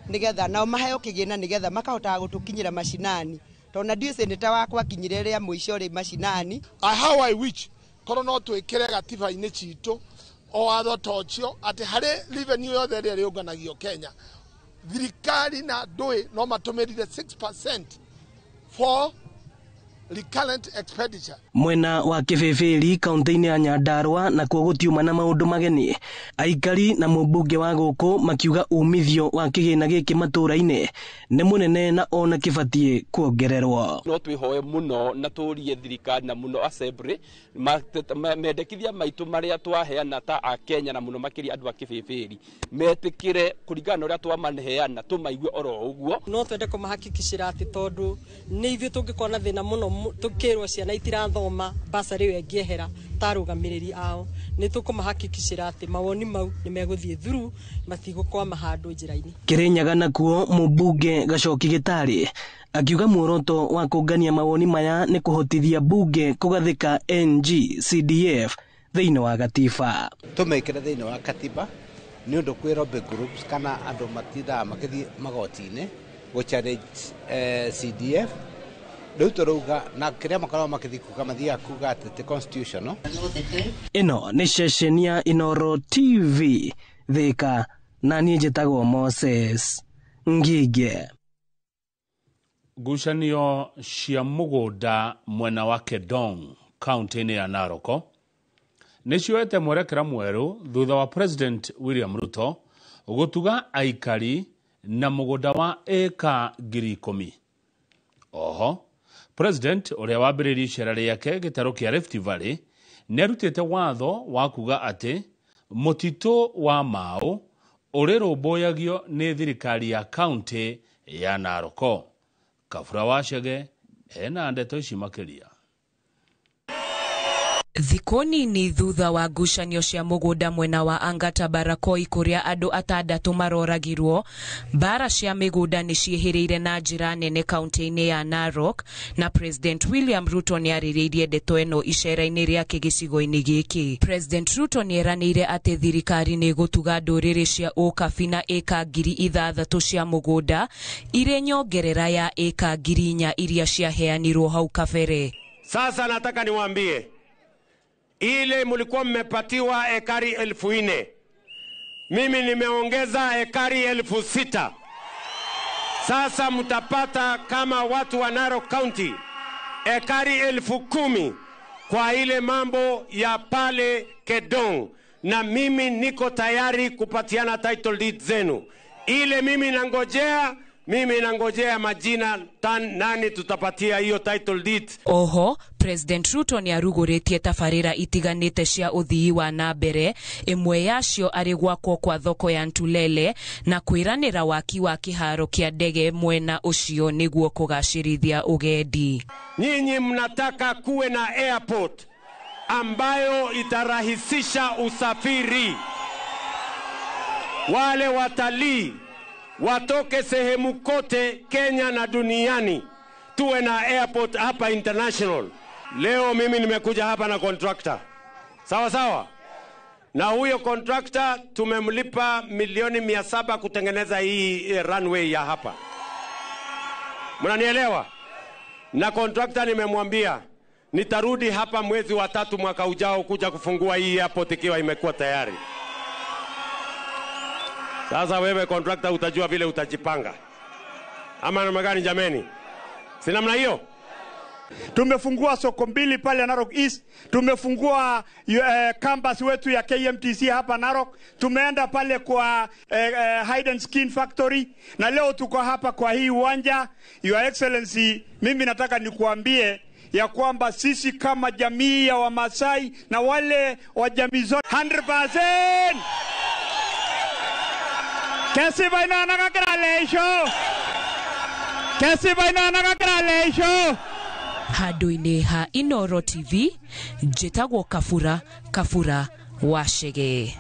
nigetha nao maheo kigina nigetha makahotaga gutukinyira mashinani tona ndiũ seneta wakwa kinyire ria mũico ri mashinani. How I wish korwo no twikire gatiba-inĩ citũ o watho ta ũcio atĩ harĩ revenue yothe ĩrĩa ĩrĩũnganagio Kenya, thirikari na ndũĩ no matũmĩrire 6% for recurrent expenditure. Mwena wa Kibibiri kaunti-inĩ ya Nyandarua nakuo gũtiuma na maũndũ mageni. Aikari na mũmbunge wa gũkũ makiuga umithio wa kĩgĩna gĩkĩ matũũra-inĩ nĩ mũnene na ona kĩbatiĩ kuongererwo. No twĩhoe mũno na tũrie thirikari na mũno assembly mendekithia maitũ marĩa twaheana ta a Kenya na mũno makĩria andũ a Kibibiri metĩkĩre kũringana na ũrĩa twamaheana tũmaigue oro ũguo. No twende kũmahakikicĩra atĩ tondũ nĩ ithuĩ tũngĩkorwo na thĩna mũno tukirwo ciana itirathoma basarĩ ĩyo ĩngĩehera ta arũgamĩrĩri ao nĩ tũkũmahakikicĩra atĩ mawoni mau nĩ megũthiĩ through matigũkwama handũ njĩra-inĩ. Kĩrĩnyaga nakuo mũmbunge Gacoki Gĩtarĩ akiuga muoroto wa kũngania mawoni maya nĩ kũhotithia bunge kũgathĩka NG-CDF thĩinĩ wa gatiba. Tũmĩkĩre thĩinĩ wa katiba nĩ ũndũ kwĩ lobby groups kana andũ matindaga makĩthiĩ magoti-inĩ gũ challenge CDF. Rĩu tũrauga na kĩrĩa makoragwo makĩthiĩ kuga mathiaga kuga atĩ ti constitutional. Ĩno nĩ ceceni ya Inooro TV Thika, na niĩ njĩtagwo Moses Ngige. Ngucanio cia mũgũnda mwena wa Kedong kaunti-inĩ ya Narok nĩ cioete mwerekera mwerũ thutha wa President William Ruto gũtuga aikari na mũgũnda wa ĩka 10,000. Oho, President ũrĩa wambĩrĩirie icera rĩake gĩtarũ kĩa Rift Valley nĩarutĩte watho wa kuga atĩ mũtitũ wa Mau ũrĩrũmbũyagio nĩ thirikari ya kaunti ya Narok. Kabura wa Chege ena ndeto ici makĩria. Thikũ nini thutha wa ngucanio cia mũgũnda mwena wa Angata Barakoi kũrĩa andũ atandatũ maroragirwo, mbara cia mĩgũnda nĩ ciĩhĩrĩire na njĩra nene kaunti-inĩ ya Narok, na President William Ruto nĩarĩrĩirie ndeto ĩno icera-inĩ rĩake gĩcigo-inĩ gĩkĩ. President Ruto nĩeranĩire atĩ thirikari nĩ ĩgũtuga ndũrĩrĩ cia ũkabi na ĩka 6,000 cia mũgũnda irĩ nyongerera ya ĩka 4,000 iria ciaheanirwo hau kabere. Sasa nataka niwaambie, ile mlikuwa mmepatiwa ekari 4,000, mimi nimeongeza ekari 6,000. Sasa mtapata kama watu wa Narok County ekari 10,000 kwa ile mambo ya pale Kedong, na mimi niko tayari kupatiana title deed zenu. Ile mimi nangojea majina nani tutapatia hiyo title deed. Oho, President Ruto nĩarugũrĩtie tabarĩra itiganĩte cia ũthii wa na mbere, ĩmwe yacio arĩ gwakwo kwa thoko ya Ntulele na kwĩranĩra waki wa kĩharo kĩa ndege mwena ũcio nĩguo kũgacĩrithia ũgendi. Nyinyi mnataka kuwe na airport ambayo itarahisisha usafiri. Wale watalii watoke sehemu kote Kenya na duniani, tuwe na airport hapa international. Leo mimi nimekuja hapa na contractor. Sawa sawa? Na huyo contractor tumemlipa milioni 700 kutengeneza hii runway ya hapa. Mnanielewa? Na contractor nimemwambia nitarudi hapa mwezi wa 3 mwaka ujao kuja kufungua hii airport ikiwa imekuwa tayari. Sasa wewe contractor utajua vile utajipanga. Ama namna gani jameni? Si namna hiyo? Tumefungua soko 2 pale Narok East, tumefungua campus wetu ya KMTC hapa Narok, tumeenda pale kwa Hide and Skin Factory, na leo tuko hapa kwa hii uwanja. Your Excellency, mimi nataka nikuambie ya kwamba sisi kama jamii ya Wamasai na wale wa jamii zote 100%. Kesi baina nakakralesho. Kesi baina nakakralesho. Handũ-inĩ ha Inooro TV, njĩtagwo Kabura Kabura wa Chege.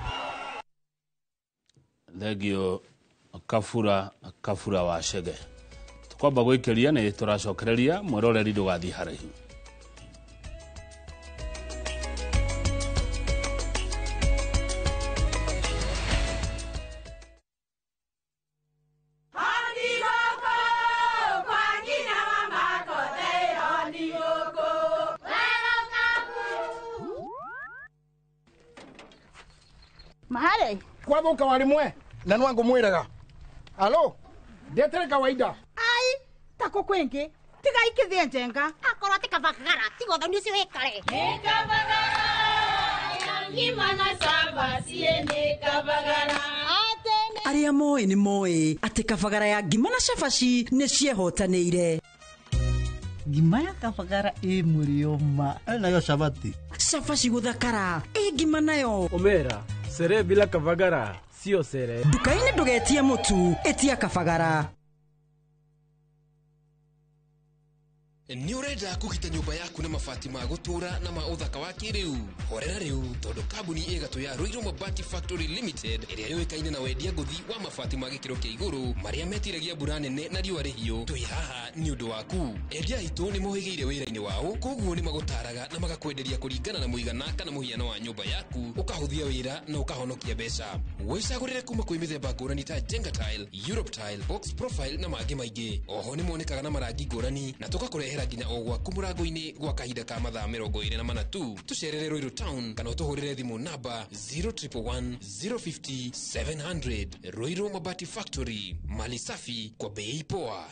Thengio Kabura Kabura wa Chege. Tukwamba gwĩkĩria nĩ tũracokereria mwĩroreri ndũgathiĩ haraihu. Mahare. Kwathuka wari mwe na nwangu mwiraga. Alo. Ndetere kawaida. Ai, tako kwingi. Tiga ikithie njenga. Akorwo ti kabagara, tiga uthoni ucio wikare. Ni kabagara. Ngima na cabaci ni kabagara. Arĩa moĩ nĩ moĩ atĩ kabagara ya ngima na cabaci nĩ ciehotanĩire. Ngima ya kabagara ĩ mũrĩo ma. Nayo cabati. Cabaci gũthakara ĩ ngima nayo. Omera, sere bila kabagara sio sere. Nduka-inĩ ndũgetie mũtu, ĩtia kabagara. Nĩ ũrenda kũgita nyũmba yaku na mabati ma gũtũũra na ma ũthaka wa kĩrĩu? Horera rĩu tondũ kambuni ĩ gatũ ya Ruiru Mabati Factory Limited ĩrĩa yũĩkaine na wendia ngũthi wa mabati ma gĩkĩro kĩa igũrũ marĩa metiragia mbura nene na riũa rĩhiũ, twĩ haha nĩ ũndũ waku. Endia aitũ nĩ mohĩgĩire wĩra-inĩ wao, koguo nĩ magũtaraga na magakwenderia kũringana na mũigana kana mũhiano wa nyũmba yaku, ũkahũthia wĩra na ũkahonokia mbeca. Wĩcagũrĩre kuma kwĩ mĩthemba ngũrani ta Jenga Tile, Europe Tile, Box Profile na mangĩ maingĩ. Oho nĩ monekaga na marangi ngũrani na tũgakũrehera nginya o gwaku mũrango-inĩ gwa kahinda ka mathaa 24 tu. Tũcerere Ruiru Town kana ũtũhũrĩre thimũ namba 0111 050 700. Ruiru Mabati Factory, mali safi kwa bei poa.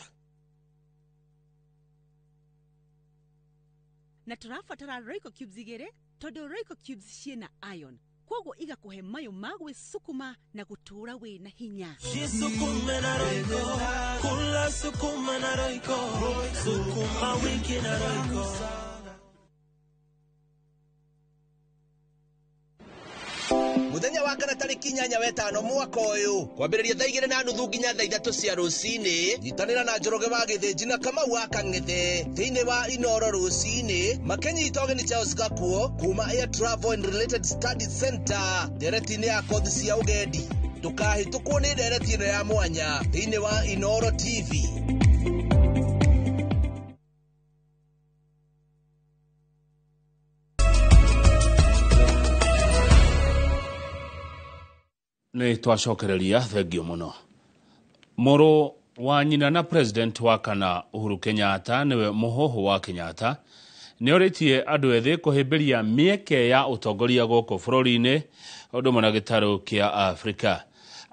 Na tũrabatara Royco cubes igĩrĩ tondũ Royco cubes ciĩna iron, koguo igakũhe mayũ ma gwĩcukuma na gũtũũra wĩna hinya. Jisukume na Royco, kula sukuma na Royco, sukuma wiki na Royco. Muthenya wa kana tariki 8 wetano mwaka uyu kwambiriria thaa 2:30 nginya thaa 3 cia rucini, nyitanira na Njoroge wa Githinji na Kamau wa Kang'ethe thiini wa Inoro rucini makinyita ũgeni Charles Gakuo kuma Air Travel and Related Studies Center ndereti-inĩ ya kothi cia ũgendi. Ndũkahĩtũkwo nĩ ndereti ĩno ya mwanya thiini wa Inoro TV. Nĩ twacokereria thengio mũno. Mũrũ wa nyina na president wa kana Uhuru Kenyatta nĩwe mũhũhũ wa Kenyatta nĩ orĩtie andũ ethĩ kũhĩmbĩria mĩeke ya ũtongoria gũkũ bũrũri-inĩ ũndũ ũmwe na gĩtarũ kĩa Afrika.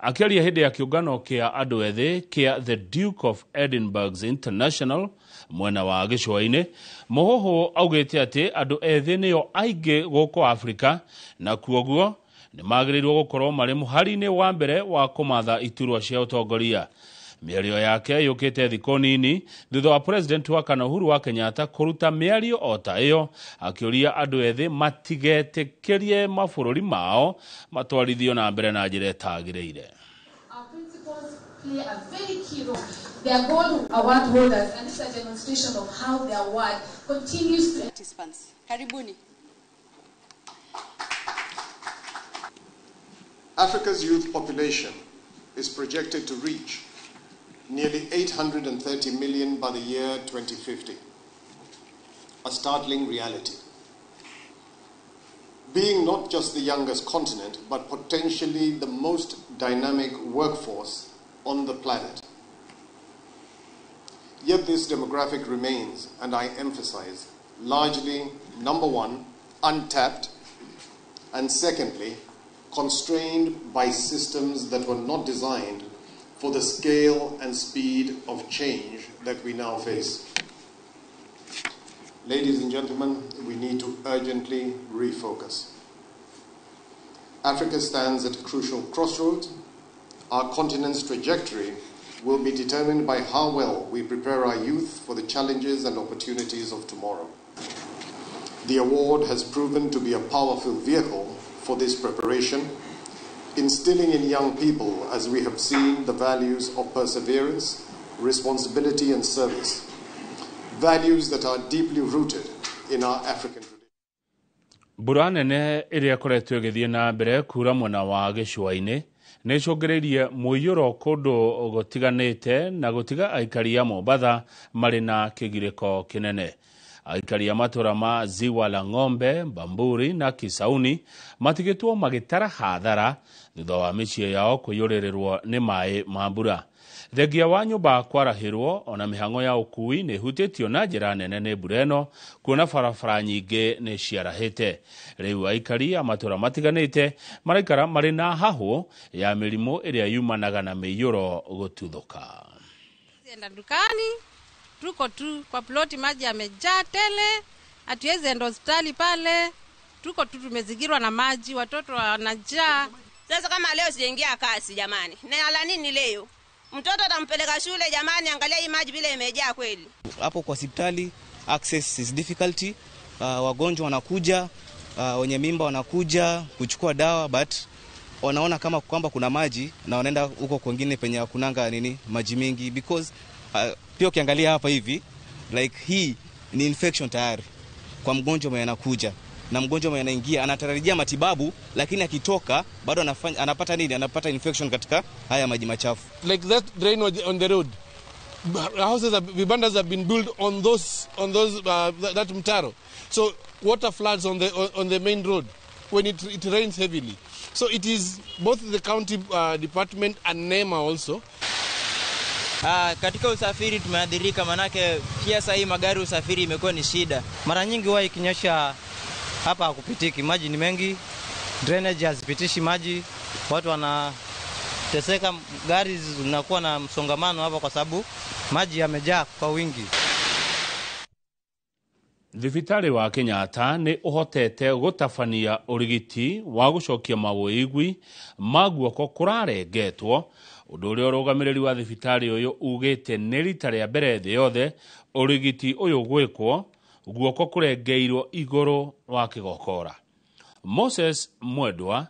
Akĩaria hĩndĩ ya kĩũngano kĩa andũ ethĩ kĩa The Duke of Edinburgh's International mwena wa gĩcũa-inĩ, mũhũhũ augĩte atĩ andũ ethĩ nĩo aingĩ gũkũ Afrika na kuoguo nĩ magĩrĩirwo gũkorwo marĩ mũhari-inĩ wa mbere wa kũmatha iturwa cia ũtongoria. Mĩario yake yũkĩte thikũ nini thutha wa president wa kana Uhuru wa Kenyatta kũruta mĩario o ta ĩyo akĩũria andũ ethĩ matigetĩkĩrie mabũrũri mao matwarithio na mbere na njĩra ĩtagĩrĩire. Our principals play a very key role. They are gold award holders, and this is a demonstration of how the award continues to participants. Karibuni. Africa's youth population is projected to reach nearly 830 million by the year 2050, a startling reality. Being not just the youngest continent, but potentially the most dynamic workforce on the planet. Yet this demographic remains, and I emphasize, largely, number one, untapped, and secondly, constrained by systems that were not designed for the scale and speed of change that we now face. Ladies and gentlemen, we need to urgently refocus. Africa stands at a crucial crossroads. Our continent's trajectory will be determined by how well we prepare our youth for the challenges and opportunities of tomorrow. The award has proven to be a powerful vehicle for this preparation, instilling in young people, as we have seen, the values of perseverance, responsibility, and service, values that are deeply rooted in our African tradition. Mbura nene ĩrĩa ĩkoretwo ĩgĩthiĩ na mbere kura mwena wa gĩcũa-inĩ nĩ ĩcũngĩrĩirie mũiyũro kũndũ gũtiganĩte na gũtiga aikari a Mombatha marĩ na kĩgirĩko kĩnene. Aikari a matũra ma Ziwa la Ng'ombe, Bamburi na Kisauni matigĩtwo magĩtara hathara thutha wa mĩciĩ yao kũiyũrĩrĩrwo nĩ maĩ ma mbura. Thengia wa nyũmba kwarahĩrwo ona mĩhang'o ya ũkui nĩ ĩhutĩtio na njĩra nene nĩ mbura ĩno, kuona barabara nyingĩ nĩ ciarahĩte. Rĩu aikari a matũra matiganĩte maraikara marĩ na hahũ ya mĩrimũ ĩrĩa yumanaga na mĩiyũro gũtuthũka. Enda dukani, tuko tu kwa ploti, maji yamejaa tele, hatuwezi enda hospitali pale, tuko tu tumezingirwa na maji, watoto wanajaa. Sasa kama leo sijaingia kasi jamani, na ala nini leo? Mtoto atampeleka shule jamani, angalia hii maji vile imejaa kweli. Hapo kwa hospitali access is difficulty. Wagonjwa wanakuja, wenye mimba wanakuja kuchukua dawa, but wanaona kama kwamba kuna maji na wanaenda huko kwingine penye hakunanga nini maji mingi, because pia ukiangalia hapa hivi like hii ni infection tayari kwa mgonjwa mwenye anakuja, na mgonjwa mwenye anaingia anatarajia matibabu, lakini akitoka bado anapata nini? Anapata infection katika haya maji machafu. Like that drain on the road, houses, vibandas have been built on those that mtaro, so water floods on the main road when it rains heavily. So it is both the county department and NEMA also. Katika usafiri tumeadhirika, manake pia sasa hii magari usafiri imekuwa ni shida. Mara nyingi huwa ikinyesha hapa hakupitiki, maji ni mengi, drainage hazipitishi maji, watu wanateseka, gari zinakuwa na msongamano hapa kwa sababu maji yamejaa kwa wingi. Thibitarĩ wa Kenyatta nĩ ũhotete gũtabania ũrigiti wa gũcokia mawĩigwi ma guoko kũrarengetwo, ũndũ ũrĩa ũrũgamĩrĩri wa thibitarĩ ũyũ ugĩte nĩ rita rĩa mbere thĩ yothe ũrigiti ũyũ gwĩkwo guoko kũrengeirwo igũrũ wa kĩgokora. Moses Mwendwa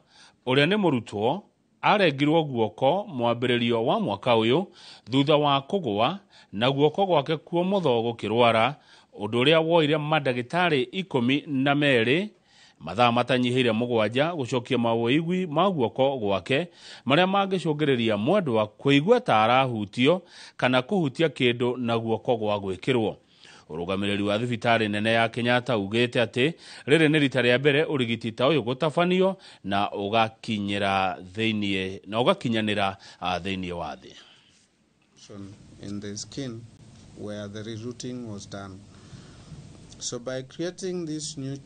ũrĩa nĩ mũrutwo arengirwo guoko mwambĩrĩrio wa mwaka ũyũ thutha wa kũgũa na guoko gwake kuomotho gũkĩrwara, ũndũ ũrĩa woire mandagĩtarĩ 12 mathaa matanyihĩire 7 gũcokia mawĩigwi ma guoko gwake marĩa mangĩcũngĩrĩria Mwendwa kũigua ta arahutio kana kũhutia kĩndũ na guoko gwa gwĩkĩrwo. Ũrũgamĩrĩri wa thibitarĩ nene ya Kenyatta ugĩte atĩ rĩrĩ nĩ rita rĩa mbere ũrigiti ta ũyũ gũtabanio na ũgakinyĩra thĩinĩ na ũgakinyanĩra thĩinĩ wa thĩ. In the skin where the rerouting was done. So by creating this new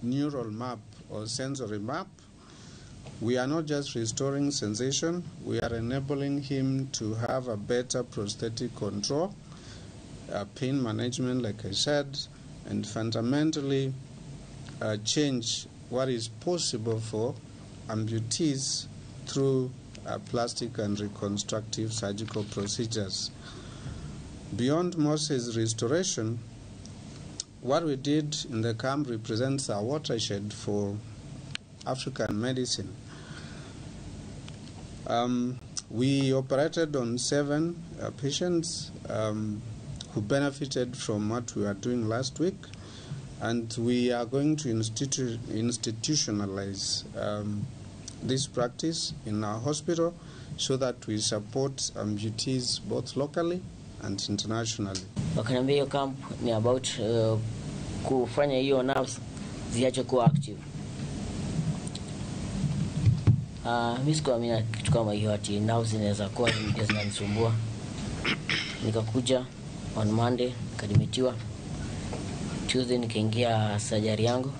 neural map or sensory map, we are not just restoring sensation, we are enabling him to have a better prosthetic control, pain management, like I said, and fundamentally change what is possible for amputees through plastic and reconstructive surgical procedures. Beyond Moses' restoration, what we did in the camp represents a watershed for African medicine. We operated on 7 patients who benefited from what we were doing last week, and we are going to institutionalize this practice in our hospital so that we support amputees both locally and internationally. Wakaniambia hiyo camp ni about kufanya hiyo nerves ziache kuwa active. Mimi sikuamini kitu kama hiyo ati nerves zinaweza kuwa zinanisumbua. Nikakuja on Monday nikadimitiwa. Tuesday nikaingia surgery yangu.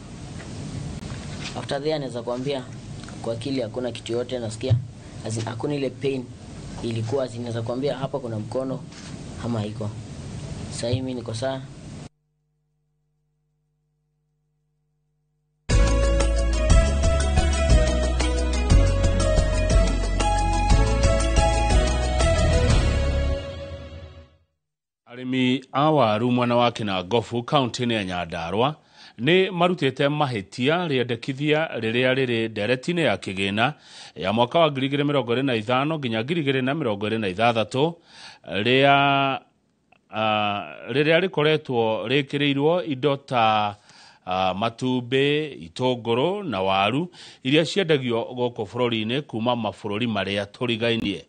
After there naweza kuambia kwa akili hakuna kitu yote nasikia. Hakuna ile pain ilikuwa, zinaweza kuambia hapa kuna mkono ama iko. Sasa mimi niko sawa. Arĩmi a waru mwena wa Kĩnangobu kaunti-inĩ ya Nyandarua nĩ marutĩte mahĩtia rĩendekithia rĩrĩa rĩrĩ ndereti-inĩ ya kĩgĩna ya mwaka wa 2025 nginya 2026 rĩa rĩrĩa rĩkoretwo rĩkĩrĩirwo indo ta matumbĩ, itũngũrũ na waru iria ciendagio gũkũ bũrũri-inĩ kuma mabũrũri marĩa tũrigainie.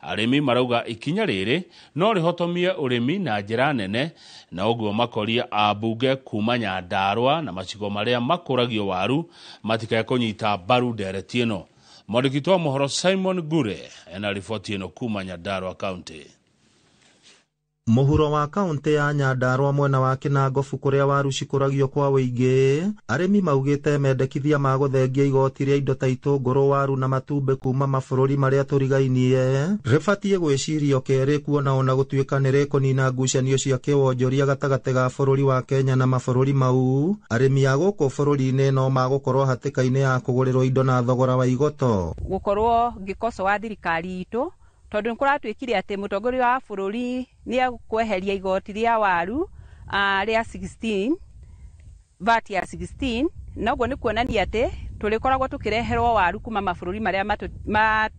Arĩmi marauga ikinya rĩrĩ no rĩhotomie ũrĩmi na njĩra nene, na ũguo makoria ambunge kuma Nyandarua na macigo marĩa makũragio waru matikae kũnyita mbaru ndereti ĩno. Mwandĩki wa mohoro Simon Gure ena riboti ĩno kuma Nyandarua County. Mũhuro wa kaũntĩ ya Nyandarua mwena wa Kinangofu kũrĩa waru cikũragio kwa wũingĩ, arĩmi maugĩte mendekithia ma gũthengia igoti rĩa indo ta itũngũrũ, waru na matumbĩ kuma mabũrũri marĩa tũrigainie rĩbatiĩ gwĩcirio kerĩ, kuona ona gũtuĩka nĩ rĩkũnina ngucanio cia kĩwonjoria gatagatĩ ga bũrũri wa Kenya na mabũrũri mau, arĩmi a gũkũ bũrũri-inĩ no magũkorwo hatĩka-inĩ ya kũgũrĩrwo indo na thogora wa igoto. Gũkorwo ngĩkocoa thirikari itũ tondu nĩ kũratuĩkire atĩ mũtongoria wa bũrũri nĩ ekweheria igoti rĩa waru rĩa 16 VAT ya 16, na ũguo nĩ kuonania atĩ tũrĩkoragwo tũkĩreherwo waru kuma mabũrũri marĩa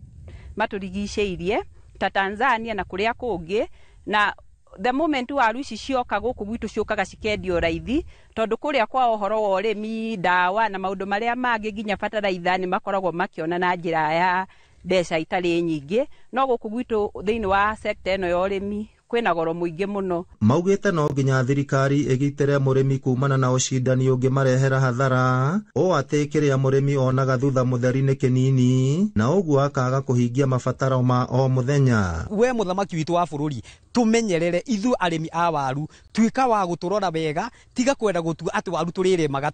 matũrigicĩirie ta Tanzania na kũrĩa kũngĩ, na the moment waru ici cioka gũkũ gwitũ ciũkaga cikendio raithi tondũ kũrĩa kwa ũhoro wa ũrĩmi, ndawa na maũndũ marĩa mangĩ nginya bataraitha nĩ makoragwo makĩona na njĩra ya mbeca itarĩ nyingĩ, no gũkũ gwitũ thĩinĩ wa sector ĩno ya ũrĩmi kwĩna goro mũingĩ mũno. Maugĩte no nginya thirikari ĩgitĩre mũrĩmi kumana na ũcindani ũngĩmarehera hathara, ũũ atĩ kĩrĩa mũrĩmi onaga thutha mũtheri nĩ kĩnini na ũguo akaga kũhingia mabataro ma o mũthenya. We mũthamaki witũ wa bũrũri, tũmenyerere ithuĩ arĩmi a waru, tuĩka wa gũtũrora wega, tiga kwenda gũtua atĩ waru tũrĩrĩmaga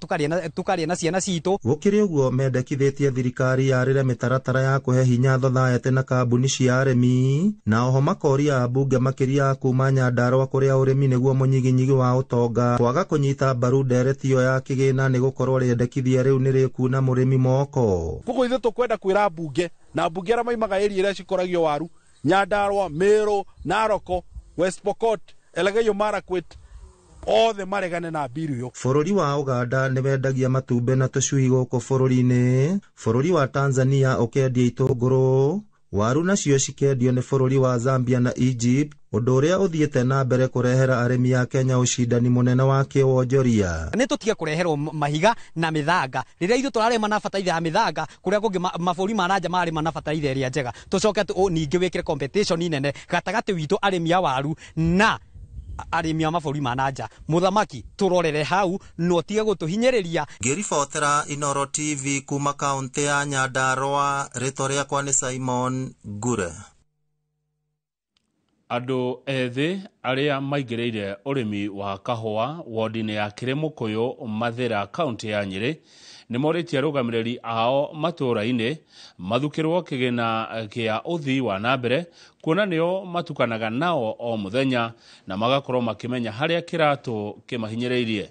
tũkarĩa na ciana citũ. Gũkĩrĩ ũguo, mendekithĩtie thirikari yarĩre mĩtaratara ya kũhe hinya thothaete na kambuni cia arĩmi, na oho makoria ambunge makĩria kuma Nyandarua kũrĩa ũrĩmi nĩguo mũnyiginyigi wa ũtonga kwaga kũnyita mbaru ndereti ĩyo ya kĩgĩna nĩ gũkorwo rĩendekithia rĩu nĩ rĩkuna mũrĩmi moko. Koguo ithuĩ tũkwenda kwĩra mbunge na mbunge arĩa maimaga area iria cikũragio waru, Nyandarua, Meru, Narok, West Pokot, Elgeyo Marakwet, othe maregane na mbiru ĩyo. Bũrũri wa Uganda nĩ wendagia matumbĩ na tũcui gũkũ bũrũri-inĩ, bũrũri wa Tanzania ũkendia itũngũrũ, waru nacio cikendio nĩ bũrũri wa Zambia na Egypt, ũndũ ũrĩa ũthiĩte na mbere kũrehera arĩmi a Kenya ũcindani mũnene wa kĩwonjoria. Nĩ tũtige kũreherwo mahiga na mĩthanga rĩrĩa ithuĩ tũrarĩma na bataraitha ya mĩthanga, kũrĩa kũngĩ mabũrũri ma nanja marĩma na bataraitha ĩrĩa njega. Tũcoke ningĩ wĩkĩre competition nene gatagatĩ witũ arĩmi a waru na arĩmi a mabũrũri ma nanja. Mũthamaki, tũrorere hau no tige gũtũhinyĩrĩria. Ngĩribotera Inoro TV kuma kaũntĩ ya Nyandarua, rĩtwa rĩakwa nĩ Simon Ngure. Andũ ethĩ arĩa maingĩrĩire ũrĩmi wa kahũa wodi-inĩ ya Kĩrĩmũkũyũ Mathĩra kaũntĩ ya Nyĩrĩ nĩ morĩtie arũgamĩrĩri ao matũũra-inĩ mathukĩrwo kĩgĩna kĩa ũthii wa na mbere, kuona nĩo matukanaga nao o mũthenya na magakorwo makĩmenya harĩa kĩratũ kĩmahinyĩrĩirie.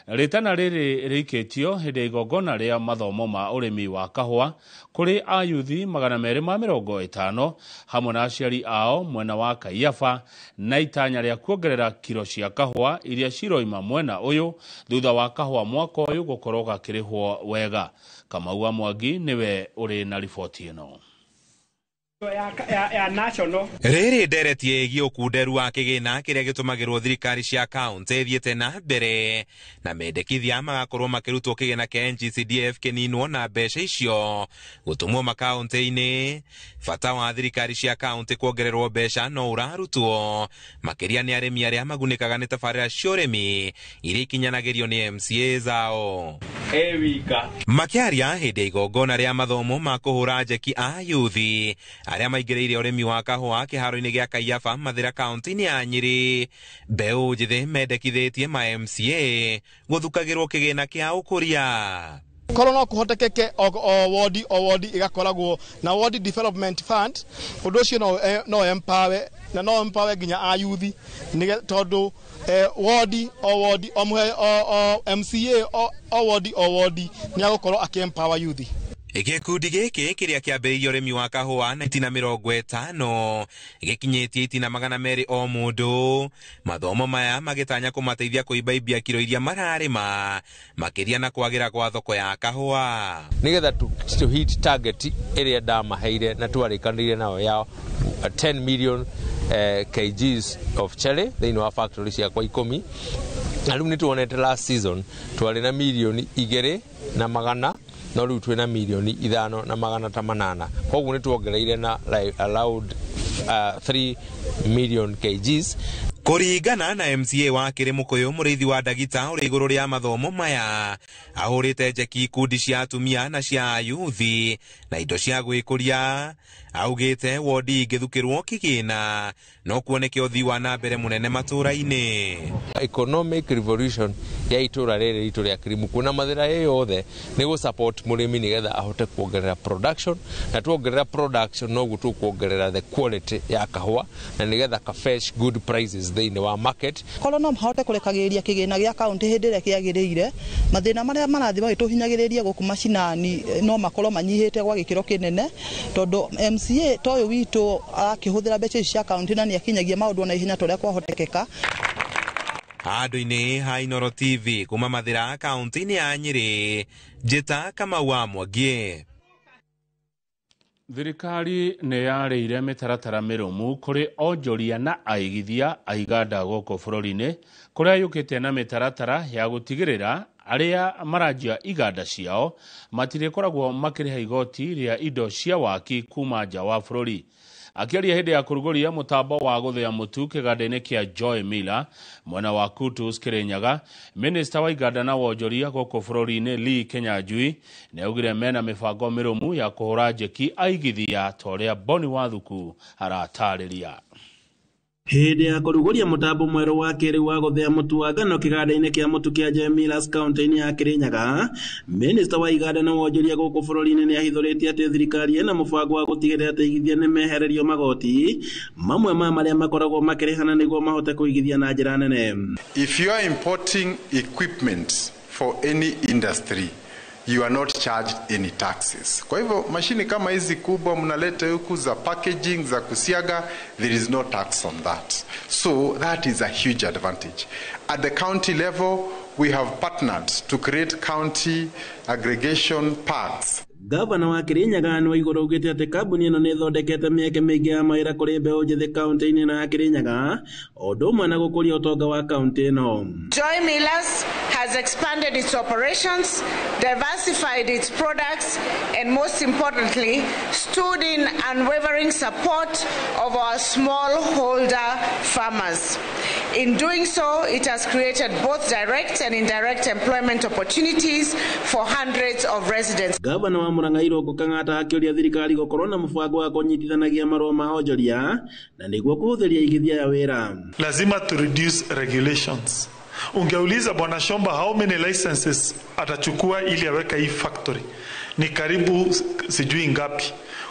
Rĩtana rĩrĩ rĩikĩtio hĩndĩ ya igongona rĩa mathomo ma ũrĩmi wa kahũa kũrĩ ayuthi 250 hamwe na aciari ao mwena wa Kaiyaba, na itanya rĩa kuongerera kiro cia kahũa iria ciroima mwena ũyũ thutha wa kahũa mwaka ũyũ gũkorwo gakĩrĩhwo wega. Kamau wa Mwangi nĩwe ũrĩ na riboti ĩno. Ya national rĩrĩ ndereti ĩgiĩ ũkunderu wa kĩgĩna kĩrĩa gĩtũmagĩrwo thirikari cia kaũntĩ ĩthiĩte na mbere na mendekithia magakorwo makĩrutwo kĩgĩna kĩa NGCDF kĩninwo na mbeca icio gũtũmwo makaũntĩ-inĩ. Bata wa thirikari cia kaũntĩ kuongererwo mbeca no ũrarutwo makĩria nĩ arĩmi arĩa magunĩkaga nĩ tabarĩra cia ũrĩmi iria ikinyanagĩrio nĩ MCA zao. Makĩaria hĩndĩ ya igongona rĩa mathomo ma kũhũra njeki a yuthi arĩa maingĩrĩire ũrĩmi wa kahũa kĩharo-inĩ gĩa Kaiyaba Mathĩra kaũntĩ-inĩ ya Nyĩrĩ, mbeũ njĩthĩ mendekithĩtie ma MCA gũthukagĩrwo kĩgĩna kĩa ũkũria. Korwo no kũhotekeke o wodi ĩgakoragwo na ward development fund, ũndũ ũcio no empower na no empower nginya ayuthi, tondũ wodi o wodi o mũhe o MCA o wodi o wodi nĩ agũkorwo akĩ empower yuthi. Gĩkundi gĩkĩ kĩrĩa kĩambĩrĩirie ũrĩmi wa kahũa na itina 50 gĩkinyĩtie itina 200 o mũndũ. Mathomo maya magĩtanya kũmateithia kũimbaimbia kiro iria mararĩma makĩria na kwagĩra kwa thoko ya kahũa. Nĩgetha to hit target ĩrĩa ndamaheire na twarĩkanĩire nao ya 10 million kgs of cherry thĩinĩ wa factory ciakwa 10, na rĩu nĩtuonete last season twarĩ na mirioni 2 na 100, no rĩu twĩna mirioni 5 na 800, koguo nĩ tuongereire na like allowed 3 million kgs. Kũringana na MCA wa Kĩrĩmũkũyũ mũrĩithi wa Ndagita ũrĩ igũrũ rĩa mathomo maya, ahũrĩte njeki ikundi cia atumia na cia ayuthi na indo cia gwĩkũria. Augĩte wodi ingĩthukĩrwo kĩgĩna no kuoneke ũthii wa na mbere mũnene matũũra-inĩ. Economic revolution ya itũra rĩrĩ ritũ rĩa Kĩrĩmũkũyũ na Mathĩra ĩ yothe nĩ gũ support mũrĩmi nĩgetha ahote kuongerera production, na tuongerera production noguo tũkuongerera the quality ya kahũa na nĩgetha ka fetch good prices thĩinĩ wa market. Korwo no mahote kũrekagĩrĩria kĩgĩna gĩa kaũntĩ hĩndĩ ĩrĩa kĩagĩrĩire, mathĩna marĩa marathiĩ magĩtũhinyagĩrĩria gũkũ macinani no makorwo manyihĩte gwa gĩkĩro kĩnene, tondũ MCA ta ũyũ witũ arakĩhũthĩra mbeca ici cia kaũntĩ na nĩakinyagia maũndũ na ihenya ta ũrĩa kwahotekeka. Handũ-inĩ ha Inooro TV kuma Mathĩra kaũntĩ-inĩ ya Nyĩrĩ, Njĩta Kamau wa Mwangi. Thirikari nĩ yarĩire mĩtaratara mĩrũmu kũrĩ onjoria na aigithia a iganda gũkũ bũrũri-inĩ, kũrĩa yũkĩte na mĩtaratara ya gũtigĩrĩra arĩa maranjia iganda ciao matirĩkoragwo makĩrĩha igoti rĩa indo cia waki kuma nja wa bũrũri. Akĩaria hĩndĩ ya kũrugũria mũtambo wa gũthĩa mũtu kĩganda-inĩ kĩa Joy Miller mwena wa Kutus Kirinyaga, minista wa iganda na wonjoria gũkũ bũrũri-inĩ Lee Kinyanjui nĩ augire mena mĩbango mĩrũmu ya kũhũra njeki aigithia ta ũrĩa Boni Wathuku aratarĩria. Hĩndĩ ya kũrugũria mũtambo mwerũ wa kĩrĩu wa gũthĩa mũtu wa ngano kĩganda-inĩ kĩa mũtu kĩa Joy Millers kaũntĩ-inĩ ya Kirinyaga, minista wa iganda na wonjoria gũkũ bũrũri-inĩ nĩ ahithũrĩtie atĩ thirikari ĩna mũbango wa gũtigĩrĩra atĩ aigithia nĩ mehererio magoti mamwe ma marĩa makoragwo makĩrĩhana nĩguo mahote kũigithia na njĩra nene. If you are importing equipment for any industry, you are not charged any taxes. Kwa hivyo mashini kama hizi kubwa mnaleta huku za packaging, za kusiaga, there is no tax on that. So that is a huge advantage. At the county level, we have partnered to create county aggregation parks. Gavana wa Kirinyaga nĩ Waiguru augĩte atĩ kambuni ĩno nĩ ĩthondekete mĩeke mĩingĩ ya mawĩra kũrĩ mbeũ njĩthĩ kaũntĩ-inĩ ĩno ya Kirinyaga, o ũndũ ũmwe na gũkũria ũtonga wa kaũntĩ ĩno. Joy Millers has expanded its operations, diversified its products, and most importantly, stood in unwavering support of our smallholder farmers. In doing so, it has created both direct and indirect employment opportunities for hundreds of residents. Gavana wa Murang'a Irũngũ Kang'ata akĩũria thirikari gũkorwo na mũbango wa kũnyitithanagia marũa ma onjoria na nĩguo kũhũthĩria igithia ya wĩra. Lazima to reduce regulations. Ungeuliza Bwana Shomba how many licenses atachukua ili aweka hii factory, ni karibu sijui ngapi.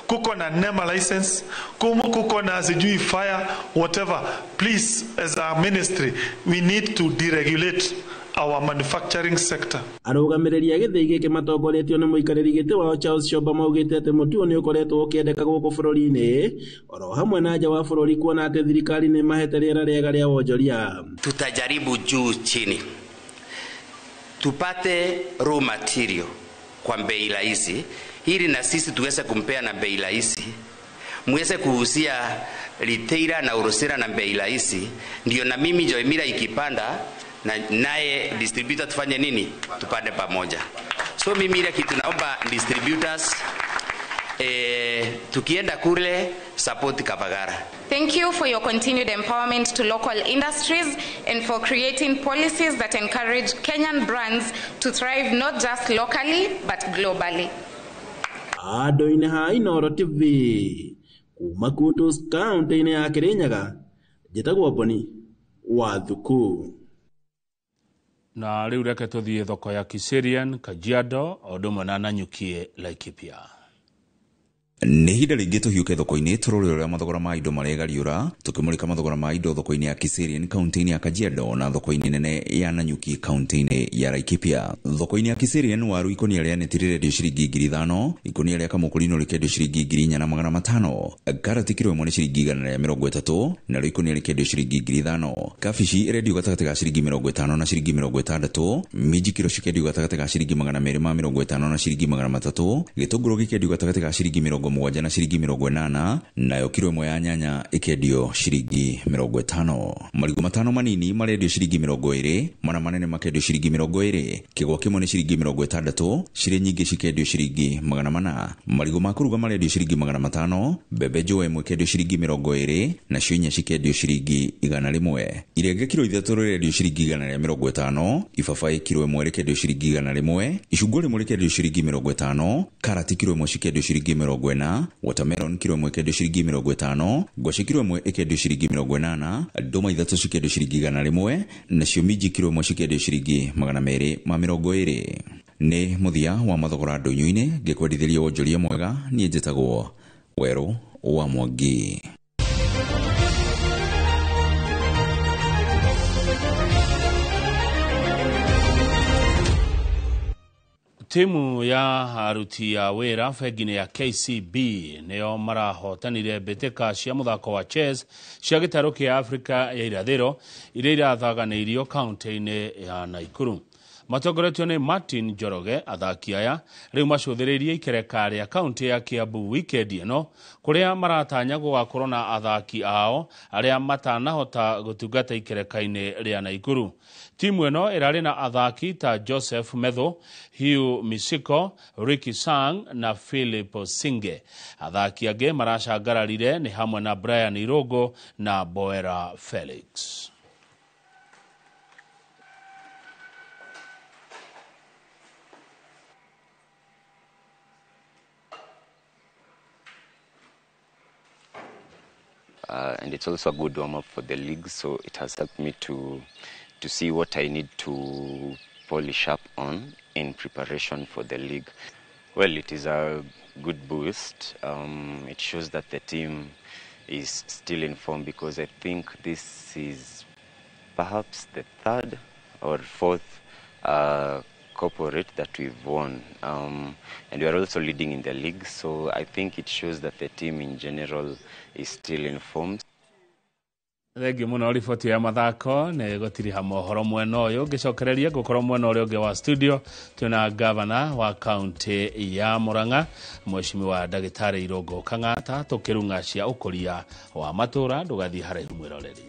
Kuko na NEMA license, kuko na sijui fire, whatever. Please, as a ministry, we need to deregulate our manufacturing sector. Arũgamĩrĩri a gĩthĩi gĩkĩ matongoretio nĩ mũikarĩri gĩtĩ wao Charles Shomba maugĩte atĩ mũtu ũyũ nĩ ũkoretwo ũkĩendeka gũkũ bũrũri-inĩ oro hamwe na nja wa bũrũri, kuona atĩ thirikari nĩ mahete rĩera rĩega rĩa wonjoria. Tutajaribu juu chini tupate raw material kwa bei rahisi, ili na sisi tuweze kumpea na bei rahisi, muweze kuuzia retailer na wholesaler na bei rahisi, ndio na mimi Joy Miller ikipanda na naye distributor tufanye nini? Tupande pamoja. So mimi ile kitu naomba distributors, tukienda kule support Kavagara. Thank you for your continued empowerment to local industries and for creating policies that encourage Kenyan brands to thrive not just locally but globally. Andũ-inĩ ha Inooro TV kuma Kutus kaũntĩ-inĩ ya Kirinyaga, njĩtagwo Boni Wathuku. Na rĩu reke tũthiĩ thoko ya Kiserian, Kajiado, o ũndũ ũmwe na Nanyuki, Laikipia. Nĩ ihinda rĩngĩ tũhiũke thoko-inĩ tũrore ũrĩa mathogora ma indo maregariũra, tũkĩmũrĩka mathogora ma indo thoko-inĩ ya Kiserian kaũntĩ-inĩ ya Kajiado na thoko-inĩ nene ya Nanyuki kaũntĩ-inĩ ya Laikipia. Thoko-inĩ ya Kiserian waru ikũnia rĩa neti rĩrendio ciringi 5,000, ikũnia rĩa kamũkũrino rĩkendio ciringi 4,500, karati kiro ĩmwe nĩ ciringi 130, narĩo ikũnia rĩkendio ciringi 5,000, kabici ĩrendio gatagatĩ ga ciringi 50 na ciringi 60, minji kiro cikendio gatagatĩ ga ciringi 250 na ciringi 300, gĩtũngũrũ gĩkendio gatagatĩ ga ciringi 70 na ciringi 80, nayo kiro ĩmwe ya nyanya ĩkendio ciringi 50. Marigũ 5 manini marendio ciringi 20, mana manene makendio ciringi 20, kĩgwa kĩmwe nĩ ciringi 60, cirĩ nyingĩ cikendio ciringi 400. Marigũ ma kũruga marendio ciringi 500, mbembe njũa ĩmwe ĩkendio ciringi 20, nacio inya cikendio ciringi 100. Irenge kiro 3 rĩrendio ciringi 150, ibabaĩ kiro ĩmwe rĩkendio ciringi 100, icungwa rĩmwe rĩkendio ciringi 50, karati kiro ĩmwe cikendio ciringi 40, watermelon kiro ĩmwe ĩkendio ciringi 50, ngwacĩ kiro ĩmwe ĩkendio ciringi 80, ndũma 3 cikendio ciringi 100, nacio minji kiro ĩmwe cikendio ciringi 220. Nĩ mũthia wa mathogora ndũnyũ-inĩ, ngĩkwendithĩria wonjoria mwega. Niĩ njĩtagwo Werũ wa Mwangi. Timu ya aruti a wĩra bengi-inĩ ya KCB nĩo marahotanire mbĩtĩka cia mũthako wa chess cia gĩtarũ kĩa Afrika ya irathĩro iria irathaganĩirio kaunti-inĩ ya Nakuru. Matongoretio nĩ Martin Njoroge, athaki aya rĩu macũthĩrĩirie ikereka rĩa kaunti ya Kiambu wikendi ĩno, kũrĩa maratanya gũgakorwo na athaki ao arĩa matanahota gũtungata ikereka-inĩ rĩa Nakuru. Timu ĩno ĩrarĩ na athaki ta Joseph Metho, Hugh Misiko, Ricky Sang na Philip Singe. Athaki angĩ maracangararire nĩ hamwe na Brian Irogo na Boera Felix. And it's also a good warm-up for the league, so it has helped me to see what I need to polish up on in preparation for the league. Well, it is a good boost. It shows that the team is still in form, because I think this is perhaps the third or fourth corporate that we've won, and we are also leading in the league, so I think it shows that the team in general is still in form. Thengiũ mũno riboti ya mathako nĩ gũtiriha mohoro mwena ũyũ. Ngĩcokereria ngũkorwo mwena ũrĩa ũngĩ wa studio twĩna gavana wa kaunti ya Murang'a Mheshimiwa Ndagĩtarĩ Irũngũ Kang'ata, tũkĩrung'a cia ũkũria wa matũũra. Ndũgathiĩ haraihu mwĩroreri.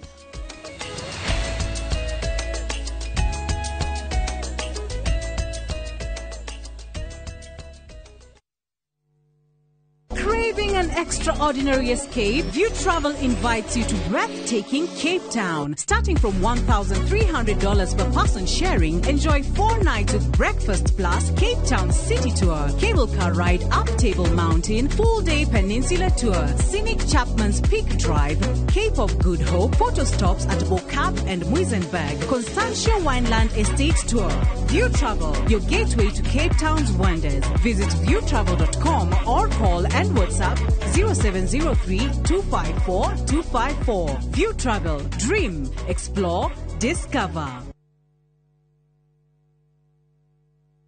An extraordinary escape, View Travel invites you to breathtaking Cape Town. Starting from $1,300 per person sharing, enjoy 4 nights with breakfast plus Cape Town City Tour, cable car ride up Table Mountain, full-day peninsula tour, scenic Chapman's Peak Drive, Cape of Good Hope, photo stops at Bo-Kaap and Muizenberg, Constantia Wineland Estate Tour. View Travel, your gateway to Cape Town's wonders. Visit viewtravel.com or call and WhatsApp 0703 254 254. View Travel. Dream, explore, discover.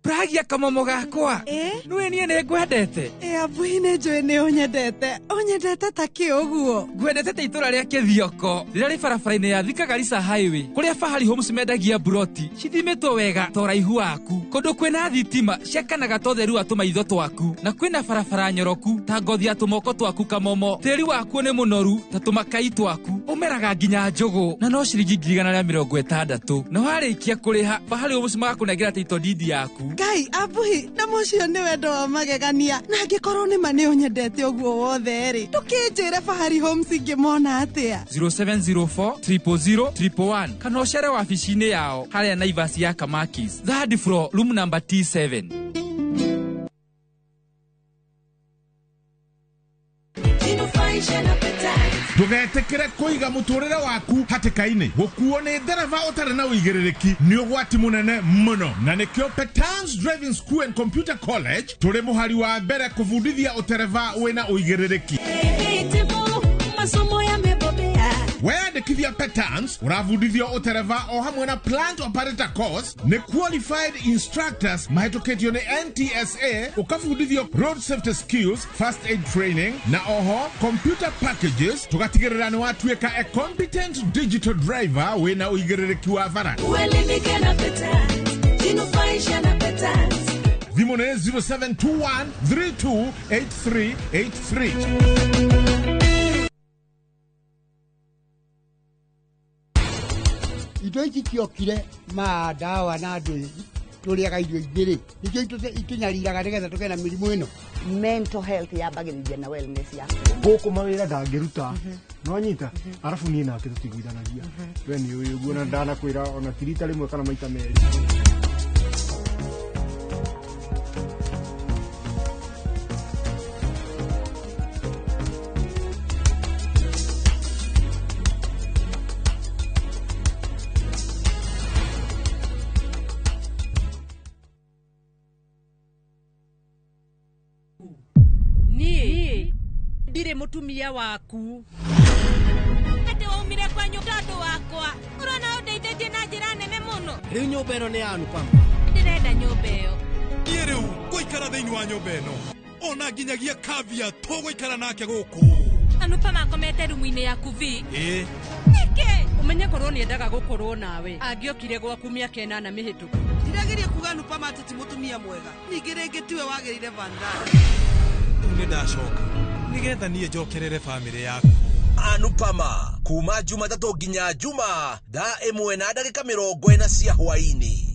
Pragia kamomo gakwa. Nĩwe niĩ nĩ ngwendete. Abuhi nĩ njũĩ nĩ ũnyendete. Ũnyendete ta kĩ ũguo? Ngwendete ta itũra rĩa Kĩthioko rĩrĩa rĩ barabara-inĩ ya Thika Garissa Highway, kũrĩa Fahari Homes mendagia mburoti cithimĩtwo wega ta ũraihu waku, kũndũ kwĩna thitima ciakanaga ta ũtheru wa tũmaitho twaku, na kwĩna barabara nyoroku ta ngothi ya tũmoko twaku kamomo. Tĩri wakuo nĩ mũnoru ta tũmakai twaku, ũmeraga nginya njũgũ na no ciringi 160,000. Na warĩkia kũrĩha, Fahari Homes magakũnengera title deed yaku. Ngai abuhi na mũcio nĩ wendo wa magegania, na angĩkorwo nĩ ma nĩ ũnyendete ũguo wothe rĩ, ndũkĩnjĩre Fahari Homes ingĩmona atĩa? 0704 000 111 kana ũcere wabici-inĩ yao harĩa Naivas ya Kamakis, third floor, room number T7. Ndũgetĩkĩre kũiga mũtũrĩre waku hatĩka-inĩ. Gũkuo nĩ ndereba ũtarĩ na ũigĩrĩrĩki nĩ ũgwati mũnene mũno, na nĩkĩo Petans Driving School and Computer College tũrĩ mũhari wa mbere kũbundithia ũtereba wĩna ũigĩrĩrĩki. Weyandĩkithia Petans ũrabundithio ũtereba o hamwe na plant operator course nĩ qualified instructors mahĩtũkĩtio nĩ NTSA, ũkabundithio road safety skills, first aid training na oho computer packages, tũgatigĩrĩra nĩ watuĩka a competent digital driver wĩna ũigĩrĩrĩki wa bara. Uelimike na Petans, jinufaishe na Petans. Thimũ Thimũ nĩ 0721 328383. Indo ici ciokire ma ndawa na andũ tũrĩaga irio ingĩ rĩ, nĩkĩo itũnyariraga nĩgetha tũgĩe na mĩrimũ ĩno. Mental health yambagĩrĩria na wellness yaku. Gũkũ mawĩra ndangĩruta, nĩwanyita, arabu niĩ nake tũtiguithanagia, we nĩ ũĩ ũguo, na ndanakwĩra ona ti rita rĩmwe kana maita merĩ. Niĩ ndirĩ mũtumia waku. Atĩ waumire kwanyu tondũ wakwa. Ũrona ũndeithĩtie na njĩra nene mũno. Rĩu nyũmba ĩno nĩ ya Anupama. Ndĩrenda nyũmba ĩyo. Niĩ rĩu ngũikara thĩinĩ wa nyũmba ĩno, ona nginyagia kavia tũgũikara nake gũkũ. Anupama akomete rumu-inĩ yaku vi. Ĩĩ. Nĩkĩ? Ũmenye korwo nĩendaga gũkorwo nawe, angĩokire gwaku mĩaka 8 mĩhĩtũku. Ndirageria kuga Anupama atĩ ti mũtumia mwega, ningĩ rĩngĩ tiwe wagĩrĩire Vandana. Rĩu nĩ ndacoka nĩgetha niĩ njokerere bamĩrĩ yaku. Anupama kuma Jumatatũ nginya Juma thaa 1:40 cia hwaĩ-inĩ.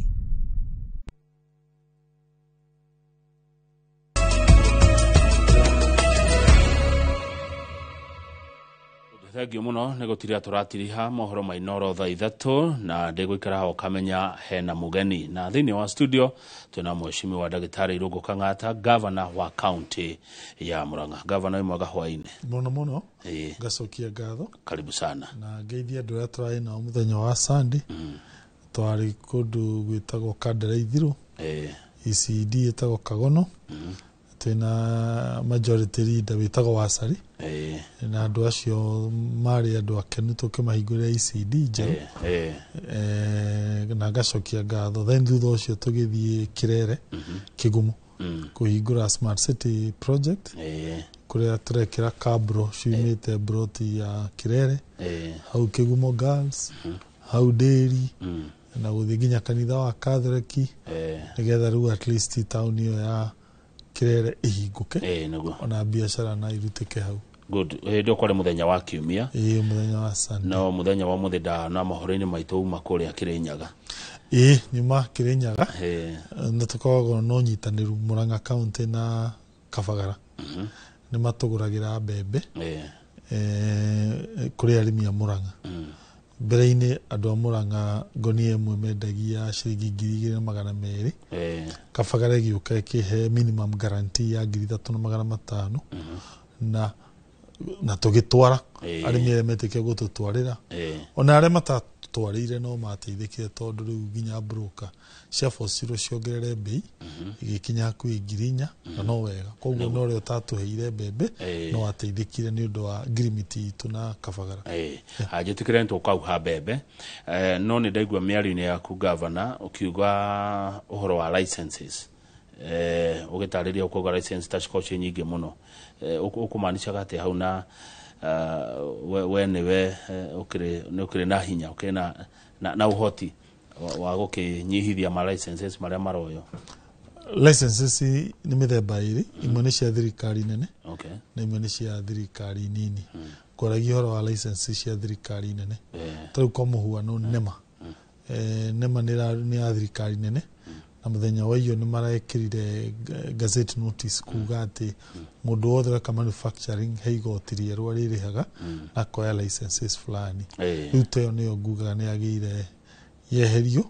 Thengio muno nä gå tiria tå ratiriha mohoro ma Inoro thaa 3 na ndä gå ikara ũkamenya hena mũgeni na thĩinĩ wa studio twĩna mheshimiwa ndagĩtarĩ Irũngũ Kang'ata, gavana wa kaunti ya Murang'a. Gavana, wĩ mwega hwaĩ-inĩ. Mũno mũno, ngacokia ngatho. Karibu sana. Na ngeithia andũ arĩa tũrarĩ nao mũthenya wa Sunday. Twarĩ kũndũ gwĩtagwo Kandara Ithirũ, ECD ĩtagwo Kagono, twĩna majority leader wĩtagwo Wacari, na andũ acio marĩ andũ akenu tũkĩmahingũrĩra ECD njerũ. Na ngacokia ngatho. Then thutha ũcio tũgĩthiĩ Kirere, Kĩgumo, kũhingũra Smart City project, kũrĩa tũrekĩra kabro ciumĩte broti ya Kirere, hau Kĩgumo Girls, hau Dairy, na gũthiĩ nginya kanitha wa Catholic, nĩgetha rĩu at least taũni ĩyo ya Kirere ĩhingũke, ona biacara na irutĩke hau. Good. Hĩndĩ ĩyo kwarĩ mũthenya wa kiumia. Ĩĩ, mũthenya wa Sunday. No mũthenya wa mũthĩ ndana mohoro-inĩ maitũ uma kũrĩa Kĩrĩnyaga. Ĩĩ, nyuma Kĩrĩnyaga. Nĩ tũkoragwo na ũnyitanĩru Murang'a County na Kabagara. Nĩ matũgũragĩra mbembe kũrĩ arĩmi a Murang'a. Mbere-inĩ andũ a Murang'a ngonia ĩmwe mendagia ciringi 2,200. Kabagara ĩgĩũka ĩkĩhe minimum guarantee ya 3,500, na tũgĩtwara arĩmi arĩa metĩkia gũtũtwarĩra, ona arĩa matatwarĩire no mateithĩkire, tondũ rĩu nginya broker ciabocirwo ciongerere mbei igĩkinya hakuhĩ 4,000, na no wega. Koguo no ũrĩa ũtatũheire mbembe no ateithĩkire nĩ ũndũ wa ngirimiti itũ na Kabagara. Anjĩtĩkĩre nĩ tũkauha mbembe, no nĩ ndaigua mĩario-inĩ yaku gavana ũkiuga ũhoro wa licenses, ũgĩtarĩria ũkauga license ta cikorwo ciĩ nyingĩ mũno, ũkũmaanishaga atĩa hau na we nĩwe nĩ ũkĩrĩ na hinya, ũkĩrĩ na ũhoti wa gũkĩnyihithia ma licenses marĩa maroywo? Licenses nĩ mĩthemba ĩrĩ, imwe nĩ cia thirikari nene na imwe nĩ cia thirikari nini. Kwaragia ũhoro wa license cia thirikari nene, ta rĩu kwa mũhuano NEMA, NEMA nĩ ya thirikari nene, na mũthenya wa iyo nĩ marekĩrire gazette notice kuga atĩ mũndũ wothe weka manufacturing he igoti rĩerũ arĩrĩhaga na akoya licenses fulani. Rĩu ta ĩyo nĩyo ngugaga nĩ yagĩrĩire yeherio,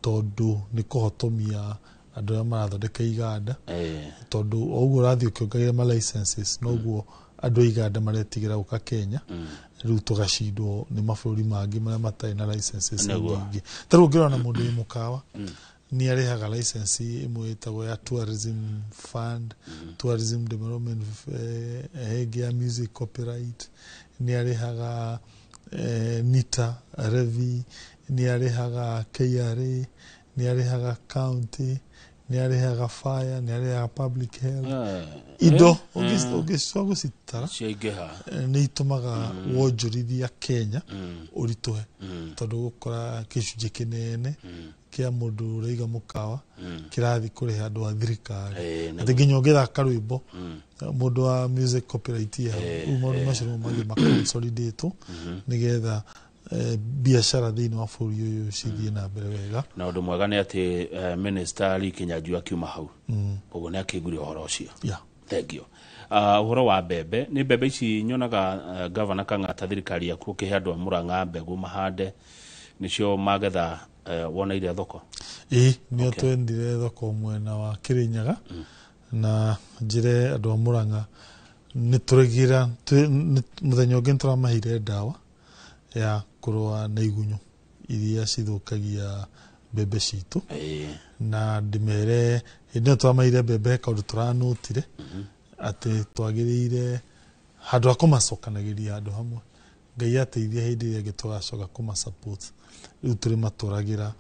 tondũ nĩ kũhotomia andũ arĩa marathondeka iganda, tondũ o ũguo ũrathiĩ ũkĩongagĩrĩra ma licenses noguo andũ a iganda maretigĩra gũka Kenya, rĩu tũgacindwo nĩ mabũrũri mangĩ marĩa matarĩ na licenses nyingĩ. Ta rĩu ũngĩrora na mũndũ wĩ mũkawa nĩ arĩhaga license ĩmwe ĩtagwo ya tourism fund, tourism development, ĩngĩ ya music copyright, nĩ arĩhaga NITA levy, nĩ arĩhaga KRA, nĩ arĩhaga county, Nĩ arĩhaga fire, nĩ arĩhaga public health, indo ũngĩcoka gũcitara ciaingĩha. Nĩ itũmaga wonjorithia Kenya ũritũhe, tondũ gũkora gĩcunjĩ kĩnene kĩa mũndũ ũraiga mũkawa kĩrathiĩ kũrĩha andũ a thirikari, atĩ nginya ũngĩthaka rwĩmbo, mũndũ wa music copyright ya rĩu maũndũ macio nĩmo mangĩ maconsolidate nĩgetha biacara thĩinĩ wa bũrũri ũyũ cithiĩ na mbere wega. Na ũndũ mwega nĩ atĩ Minister Lee Kinyanjui akiuma hau, ũguo nĩ akĩiguire ũhoro ũcio. Thank you. Ũhoro wa mbembe, nĩ mbembe ici nyonaga Governor Kang'ata, thirikari yaku ũkĩhe andũ a Murang'a mbegũ mahande, nĩcio magetha, woneire thoko? Ĩĩ, nĩo twendire thoko mwena wa Kirinyaga, na njĩre andũ a Murang'a nĩ tũrĩgira mũthenya ũngĩ nĩ tũramaheire ndawa ya kũrũa na igunyũ iria cithũkagia mbembe citũ, na ndĩmere hĩndĩ ĩyo twamaheire mbembe he kaũndũ tũranũtire atĩ twagĩrĩire handũ ha kũmacokanagĩria handũ hamwe. Ngai ateithia, hĩndĩ ĩrĩa ĩngĩ tũgacoka kũma support, rĩu tũrĩmatwaragĩra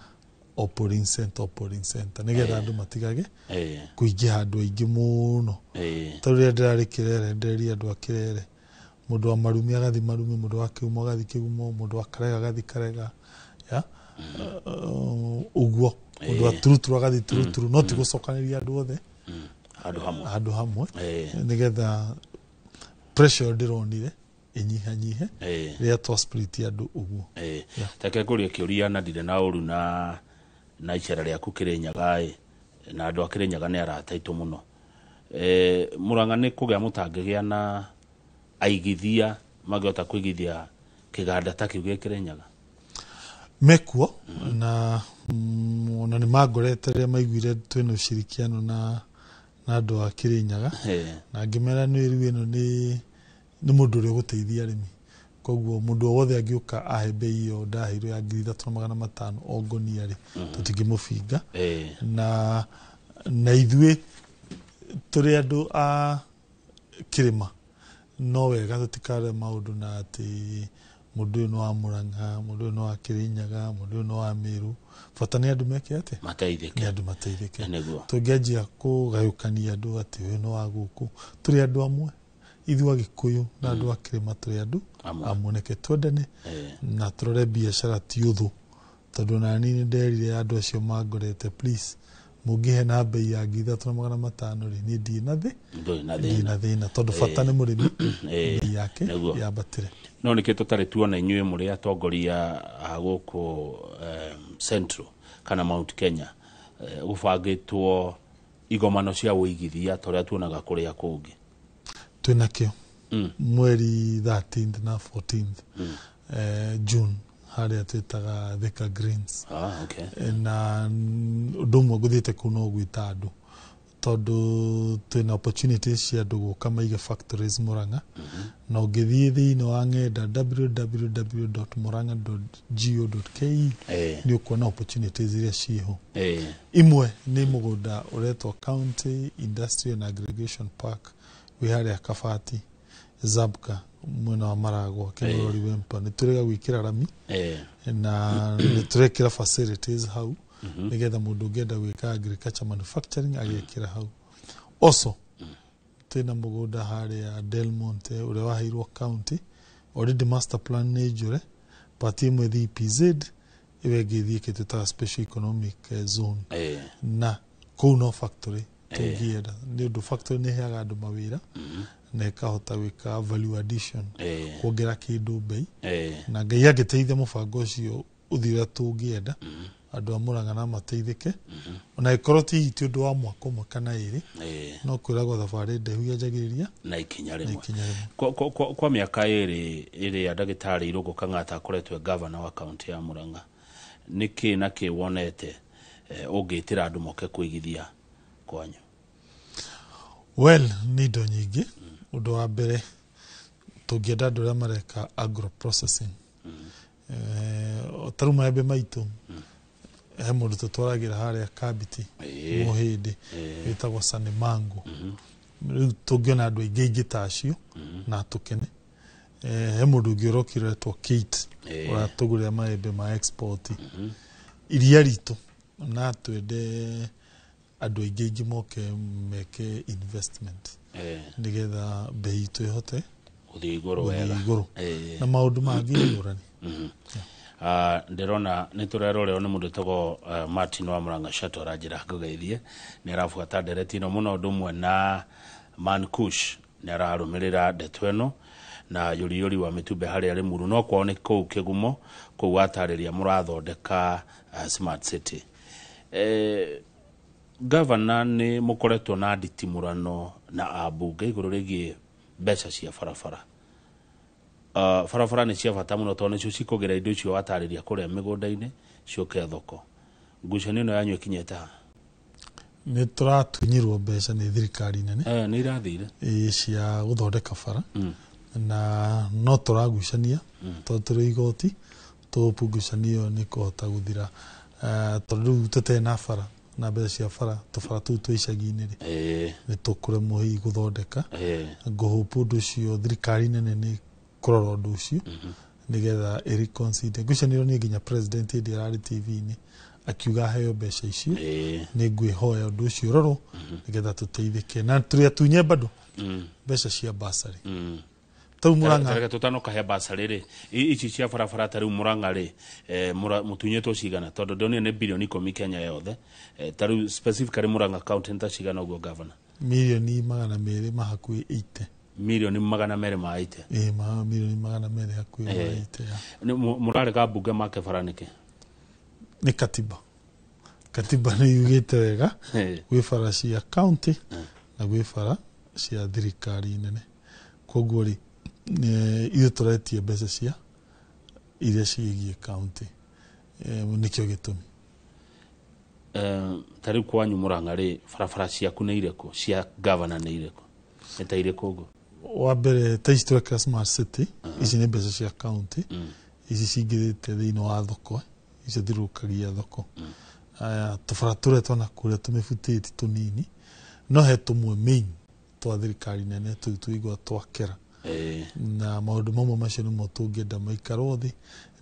o polling center, o polling center, nĩgetha andũ matigage kũingĩha andũ aingĩ mũno. Tarĩu rĩrĩa ndĩrarĩ Kĩrere, ndĩreria andũ a Kĩrere, mũndũ wa Marumi agathi Marumi, mũndũ wa Kĩgumo agathi Kĩgumo, mũndũ wa Karega agathi Karega, ya ũguo, mũndũ wa Turuturu agathi Turuturu, no ti gũcokanĩria andũ othe handũ hamwe. Handũ hamwe, nĩgetha pressure ĩyo ndĩronire ĩnyihanyihe rĩrĩa twa split andũ ũguo. Reke ngũrie kĩũria na ndirĩ na ũru na icera rĩaku Kĩrĩnyaga ĩ, na andũ a Kĩrĩnyaga nĩ arata aitũ mũno. Murang'a nĩ kũgĩa mũtangĩgĩa na aigithia mangĩhota kũigithia kĩganda ta kĩu gĩ Kĩrĩnyaga? Mekuo na ona nĩ mangorete rĩrĩa maiguire twĩna ushirikiano na andũ a Kĩrĩnyaga, na ngĩmera nĩ rĩu ĩno nĩ mũndũ ũrĩa ũgũteithia arĩmi, koguo mũndũ o wothe angĩũka ahe mbei ĩyo ndaheirwo ya 3500 o ngonia rĩ, tũtingĩmũbinga. Na ithuĩ tũrĩ andũ a kĩrĩma, no wega tũtikarore maũndũ na atĩ mũndũ ũyũ nĩ wa Murang'a, mũndũ ũyũ nĩ wa Kĩrĩnyaga, mũndũ ũyũ nĩ wa Mĩrũ. Bata nĩ andũ meke atĩa? Mateithĩke. Nĩ andũ mateithĩke. Nĩguo. Tũngĩanjia kũgayũkania andũ atĩ ũyũ nĩ wa gũkũ, tũrĩ andũ amwe, ithuĩ Agĩkũyũ na andũ a kĩrĩma tũrĩ andũ Amwe. amwe. Reke twendane na tũrore biacara ti ũthũ, tondũ nani nĩ nderire andũ acio mangorete, please, mũngĩhe na mbei ya 3500 rĩ, niĩ ndirĩ na thĩ Ndũrĩ na ndirĩ thĩna. na thĩna, tondũ bata nĩ mũrĩmi mbei yake yambatĩre. No nĩkĩ tũtarĩ tuona inyuĩ mũrĩ atongoria a gũkũ Central kana Mount Kenya, gũbangĩtwo igomano cia ũigithia ta ũrĩa tuonaga kũrĩa kũngĩ? Twĩna kĩo mweri 13th na 14th June, harĩa twĩtaga Thika Greens. Ah, okay. Na ũndũ ũmwe ngũthiĩte kũu no gwĩta andũ, tondũ twĩna opportunities cia andũ gũka maige factories Murang'a, na ũngĩthiĩ thĩinĩ wa ng'enda www.murang'a.go.ke nĩ ũkuona opportunities iria ciĩho. Imwe nĩ mũgũnda ũretwo County Industrial and Aggregation Park, wĩ harĩa Kabati Zabka, mwena wa Maragwa, Kĩmorori Wempa. Nĩ tũrĩga gwĩkĩra rami na nĩ tũrekĩra facilities hau, nĩgetha mũndũ ũngĩenda gwĩka agriculture manufacturing agekĩra hau. Also twĩna mũgũnda harĩa Del Monte ũrĩa waheirwo county already, master plan nĩ njũre, part ĩmwe ĩthiĩ EPZ, ĩyo ĩngĩ ĩthiĩ kĩndũ twĩtaga special economic zone, na kũu no factory tũngĩenda, nĩ ũndũ factory nĩ ĩheaga andũ mawĩra na ĩkahota gwĩka value addition, kuongerera kĩndũ mbei. Na Ngai angĩteithia mũbango ũcio ũthiĩ ũrĩa tũngĩenda, andũ a Murang'a no mateithĩke, ona ĩkorwo ti ũndũ wa mwaka ũmwe kana ĩrĩ, no kwĩragwo thabarĩ ndaihu yanjagĩrĩria na ikinya na rĩmwe. Ikinya rĩmwe. Kwa mĩaka ĩrĩ ĩrĩa ndagĩtarĩ Irũngũ Kang'ata akoretwo e gavana wa kaunti ya Murang'a, nĩ kĩ na kĩ wonete ũngĩtĩra andũ moke kũigithia kwanyu? Well, nĩ indo nyingĩ. Ũndũ wa mbere, tũngĩenda andũ arĩa mareka agro processing, ta rĩu maembe maitũ, he mũndũ tũtwaragĩra harĩa Kabiti, Mũhĩndĩ, wĩtagwo Sanimango. Rĩu tũngĩona andũ aingĩ aingĩ ta acio na tũkene. He mũndũ ũngĩ ũrokire ũretwo Kate, ũratũgũrĩra maembe ma export. Iria ritũ na twende Andũ aingĩ aingĩ moke meke investment nĩgetha mbei itũ ĩhote gũthiĩ igũrũ gũthiĩ wega. Igũrũ na maũndũ mangĩ ngũrani. Ah, ndĩrona nĩ tũrerorerwo nĩ mũndũ wĩtagwo Martin wa Mũrang'a Shato, aranjĩra ngũgeithie, nĩ arabuata ndereti ĩno mũno, ũndũ ũmwe na Mankush nĩ ararũmĩrĩra ndeto ĩno, na yũriyũri wa mĩtumbe harĩa Rĩmuru, no kwao nĩ kũu Kĩgumo, kũu watarĩria mũrathondeka smart city. Gavana, nĩ mũkoretwo na nditimũrano na ambunge igũrũ rĩgiĩ mbeca cia barabara. Barabara nĩ cia bata mũno tondũ nĩcio cikũgĩra indo icio watarĩria kũrĩa mĩgũnda-inĩ ciũke thoko. Ngucanio ĩno yanyu ĩkinyĩte ha? Nĩ tũratunyirwo mbeca nĩ thirikari nene. Nĩ irathire. Ĩ, cia gũthondeka bara, na no tũragucania tondũ tũrĩ igoti tũpu ngucanio nĩ kũhota gũthira. Tondũ rĩu tũtarĩ na bara na mbeca cia bara, tũbara tũu twĩ icagi-inĩ rĩ, nĩ tũkũremwo hihi gũthondeka. Ngũhũpu ũndũ ũcio thirikari nene nĩ kũrora ũndũ ũcio nĩgetha ĩreconsider. Ngucanio niĩ nginya president hĩndĩ ĩrarĩ TV-inĩ akiuga aheo mbeca icio, nĩ ngwĩhoya ũndũ ũcio ũrorwo nĩgetha tũteithĩke na tũrĩ atunye bado mbeca cia basarĩ tau Murang'a. Reke tũtanoka he basarĩ rĩ, ici cia barabara, ta rĩu Mũrang'a rĩ, mũtunyĩtwo cigana? Tondũ ndonire nĩ birioni 10 Kenya yothe. Ta rĩu specifically Mũrang'a county nĩ ta cigana ũguo, governor? Mirioni 200 ma hakuhĩ 80. Mirioni 280? Ĩ, mirioni 200 hakuhĩ ma 80 ya. Nĩ mũrarega mbunge make bara nĩkĩ? Nĩ katiba. Katiba nĩ yugĩte wega gwĩ bara cia county na gwĩ bara cia thirikari nene. Koguo rĩ, ithuĩ tũretie mbeca cia iria ciĩgiĩ county. Nĩkĩo gĩtũmi. Ta rĩu kwanyu Mũrang'a rĩ, barabara ciaku nĩ irĩkũ, cia governor nĩ irĩkũ, nĩ ta irĩkũ ũguo? Wa mbere, ta ici tũrekĩra smart city, ici nĩ mbeca cia county. Ici cingĩrĩte thĩinĩ wa thoko, icio thirũkagia thoko. Aya tũbara tũrĩa twona kũrĩa tũmĩbutĩti tũnini, no he tũmwe main twa thirikari nene tũu tũigua twakera na maũndũ mamwe macio nĩmo tũngĩenda maikarwo thĩ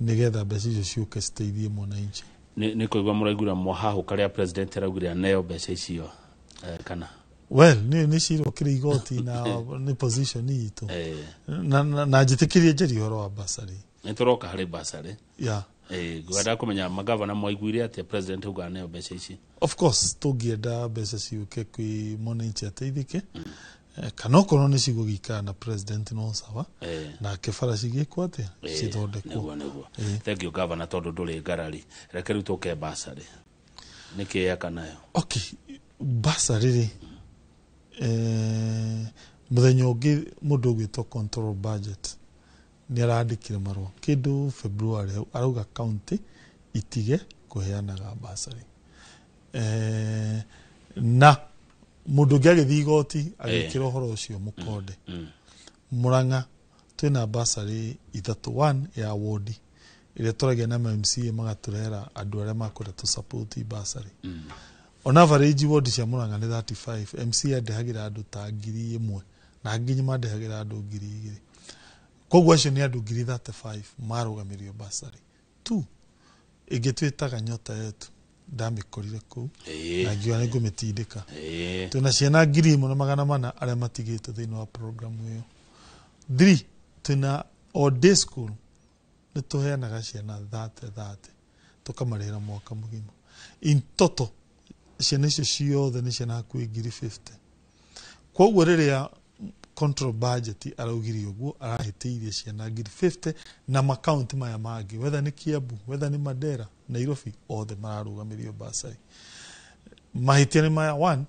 nĩgetha mbeca icio ciũke citeithie mwananchi. Nĩ kũigua mũraiguire mwahahũka rĩa president araugire aneo mbeca icio, kana? Well, nĩ cirwo kĩrĩ igoti na nĩ position itũ na njĩtĩkĩrie njarie ũhoro wa basarĩ. Nĩ tũroka harĩ basarĩ. Ngwendaga kũmenya magavana mwaiguire atĩa president auga aneo mbeca ici. Of course tũngĩenda mbeca ciũke kwĩ mwananchi ateithĩke. Kana okorwo nĩ cigũgĩikara na president no sawa, nake bara cigĩkwo atĩa, cithondekwo. Nĩguo. Thank you, governor. Tondũ ndũrĩ ngarari, reke rĩu tũke basarĩ, nĩ kĩ eka nayo? Okay, basarĩ rĩ, mũthenya ũngĩ mũndũ ũgwĩtwo control budget nĩ arandĩkire marũa kĩndũ February hau, arauga county itige kũheanaga basarĩ. Na mũndũ ũngĩ agĩthiĩ igoti agĩkĩra ũhoro ũcio mũkonde. Murang'a twĩna basarĩ ithatũ. One ya wodi ĩrĩa tũragia na MCA magatũrehera andũ arĩa makwenda tũ support basarĩ. On average wodi cia Murang'a nĩ 35. MCA andehagĩra andũ ta 1000 na nginya mandehagĩra andũ 2000, koguo acio nĩ andũ 35,000 marũgamĩrio basarĩ. Two ĩngĩ twĩtaga Nyota Yetu, ndamĩkorire kũu na ngiuga nĩ ngũmĩtindĩka. Twĩna ciana 1400 arĩa matigĩtwo thĩinĩ wa programu ĩyo. Three, twĩna o day school, nĩ tũheanaga ciana 30 30, tũkamarĩhĩra mwaka mũgima. In total ciana icio ciothe nĩ ciana hakuhĩ 50,000. Koguo rĩrĩa control budget araugire ũguo, arahĩtĩirie ciana 50,000 na makaunti maya mangĩ, whether nĩ Kiambu, whether nĩ Mandera, Nairobi, othe mararũgamĩrio basarĩ. Mahĩtia nĩ maya: one,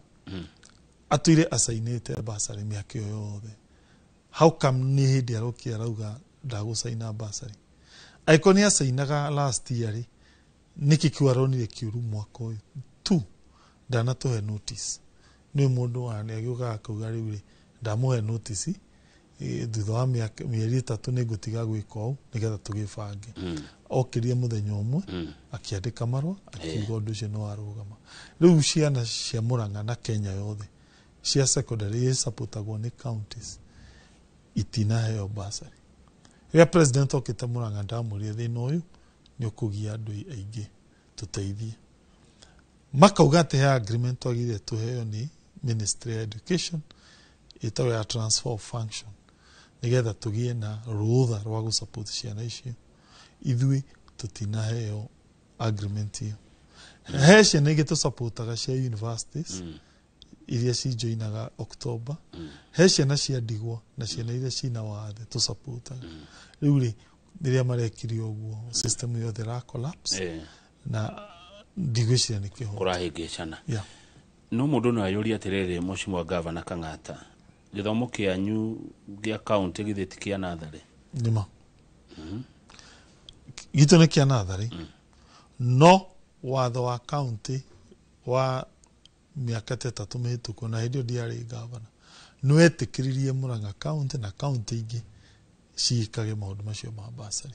atũire acainĩte basarĩ mĩaka ĩyo yothe. How come nĩ hĩndĩ arokire arauga ndagũcaina basarĩ? Angĩkorwo nĩ acainaga last year rĩ, nĩkĩ kĩu aronire kĩũru mwaka ũyũ? Two, ndanatũhe notice. Nĩ mũndũ wa nĩ agĩũkaga akauga rĩu rĩ, ndamũhe notice, thutha wa mĩeri 3 nĩ ngũtiga gwĩka ũũ nĩgetha tũgĩbange. Okĩrire mũthenya ũmwe akĩandĩka marũa akiuga ũndũ ũcio nĩ warũgama. Rĩu ciana cia Murang'a na Kenya yothe cia secondary ĩsupportagwo nĩ counties itinaheo basarĩ. Rĩrĩa president okĩte Murang'a, ndamũrire thĩna ũyũ nĩ ũkũgia andũ aingĩ, tũteithie. Makauga atĩ he agreement twagĩrĩire tũheo nĩ Ministry ya Education ĩtagwo ya transfer of function, nĩgetha tũgĩe na rũtha rwa gũsupport ciana icio. Ithuĩ tũtinaheo agreement ĩyo. He ciana ingĩ tũsupportaga cia universities iria cijoinaga October. He ciana cia ndigwa na ciana iria cina wathe tũsupportaga. Rĩu rĩ, rĩrĩa marekire ũguo, system yothe ĩra collapse. Na ndigwĩciria nĩ kĩhoto. Kũrahĩngĩcana. Yeah. No mũndũ no ayũrie atĩrĩrĩ, Mheshimiwa Gavana Kang'ata, gĩthomo kĩanyu gĩa kaũntĩ githĩ ti kĩa natharĩ? Nĩma gitũ nĩ kĩa natharĩ, no watho wa kaũntĩ wa mĩaka ta 3 mĩhĩtũku, na hĩndĩ ĩyo ndiarĩ gavana, nĩ wetĩkĩririe Murang'a kaũntĩ na kaũntĩ ingĩ ciĩkage maũndũ macio ma basarĩ,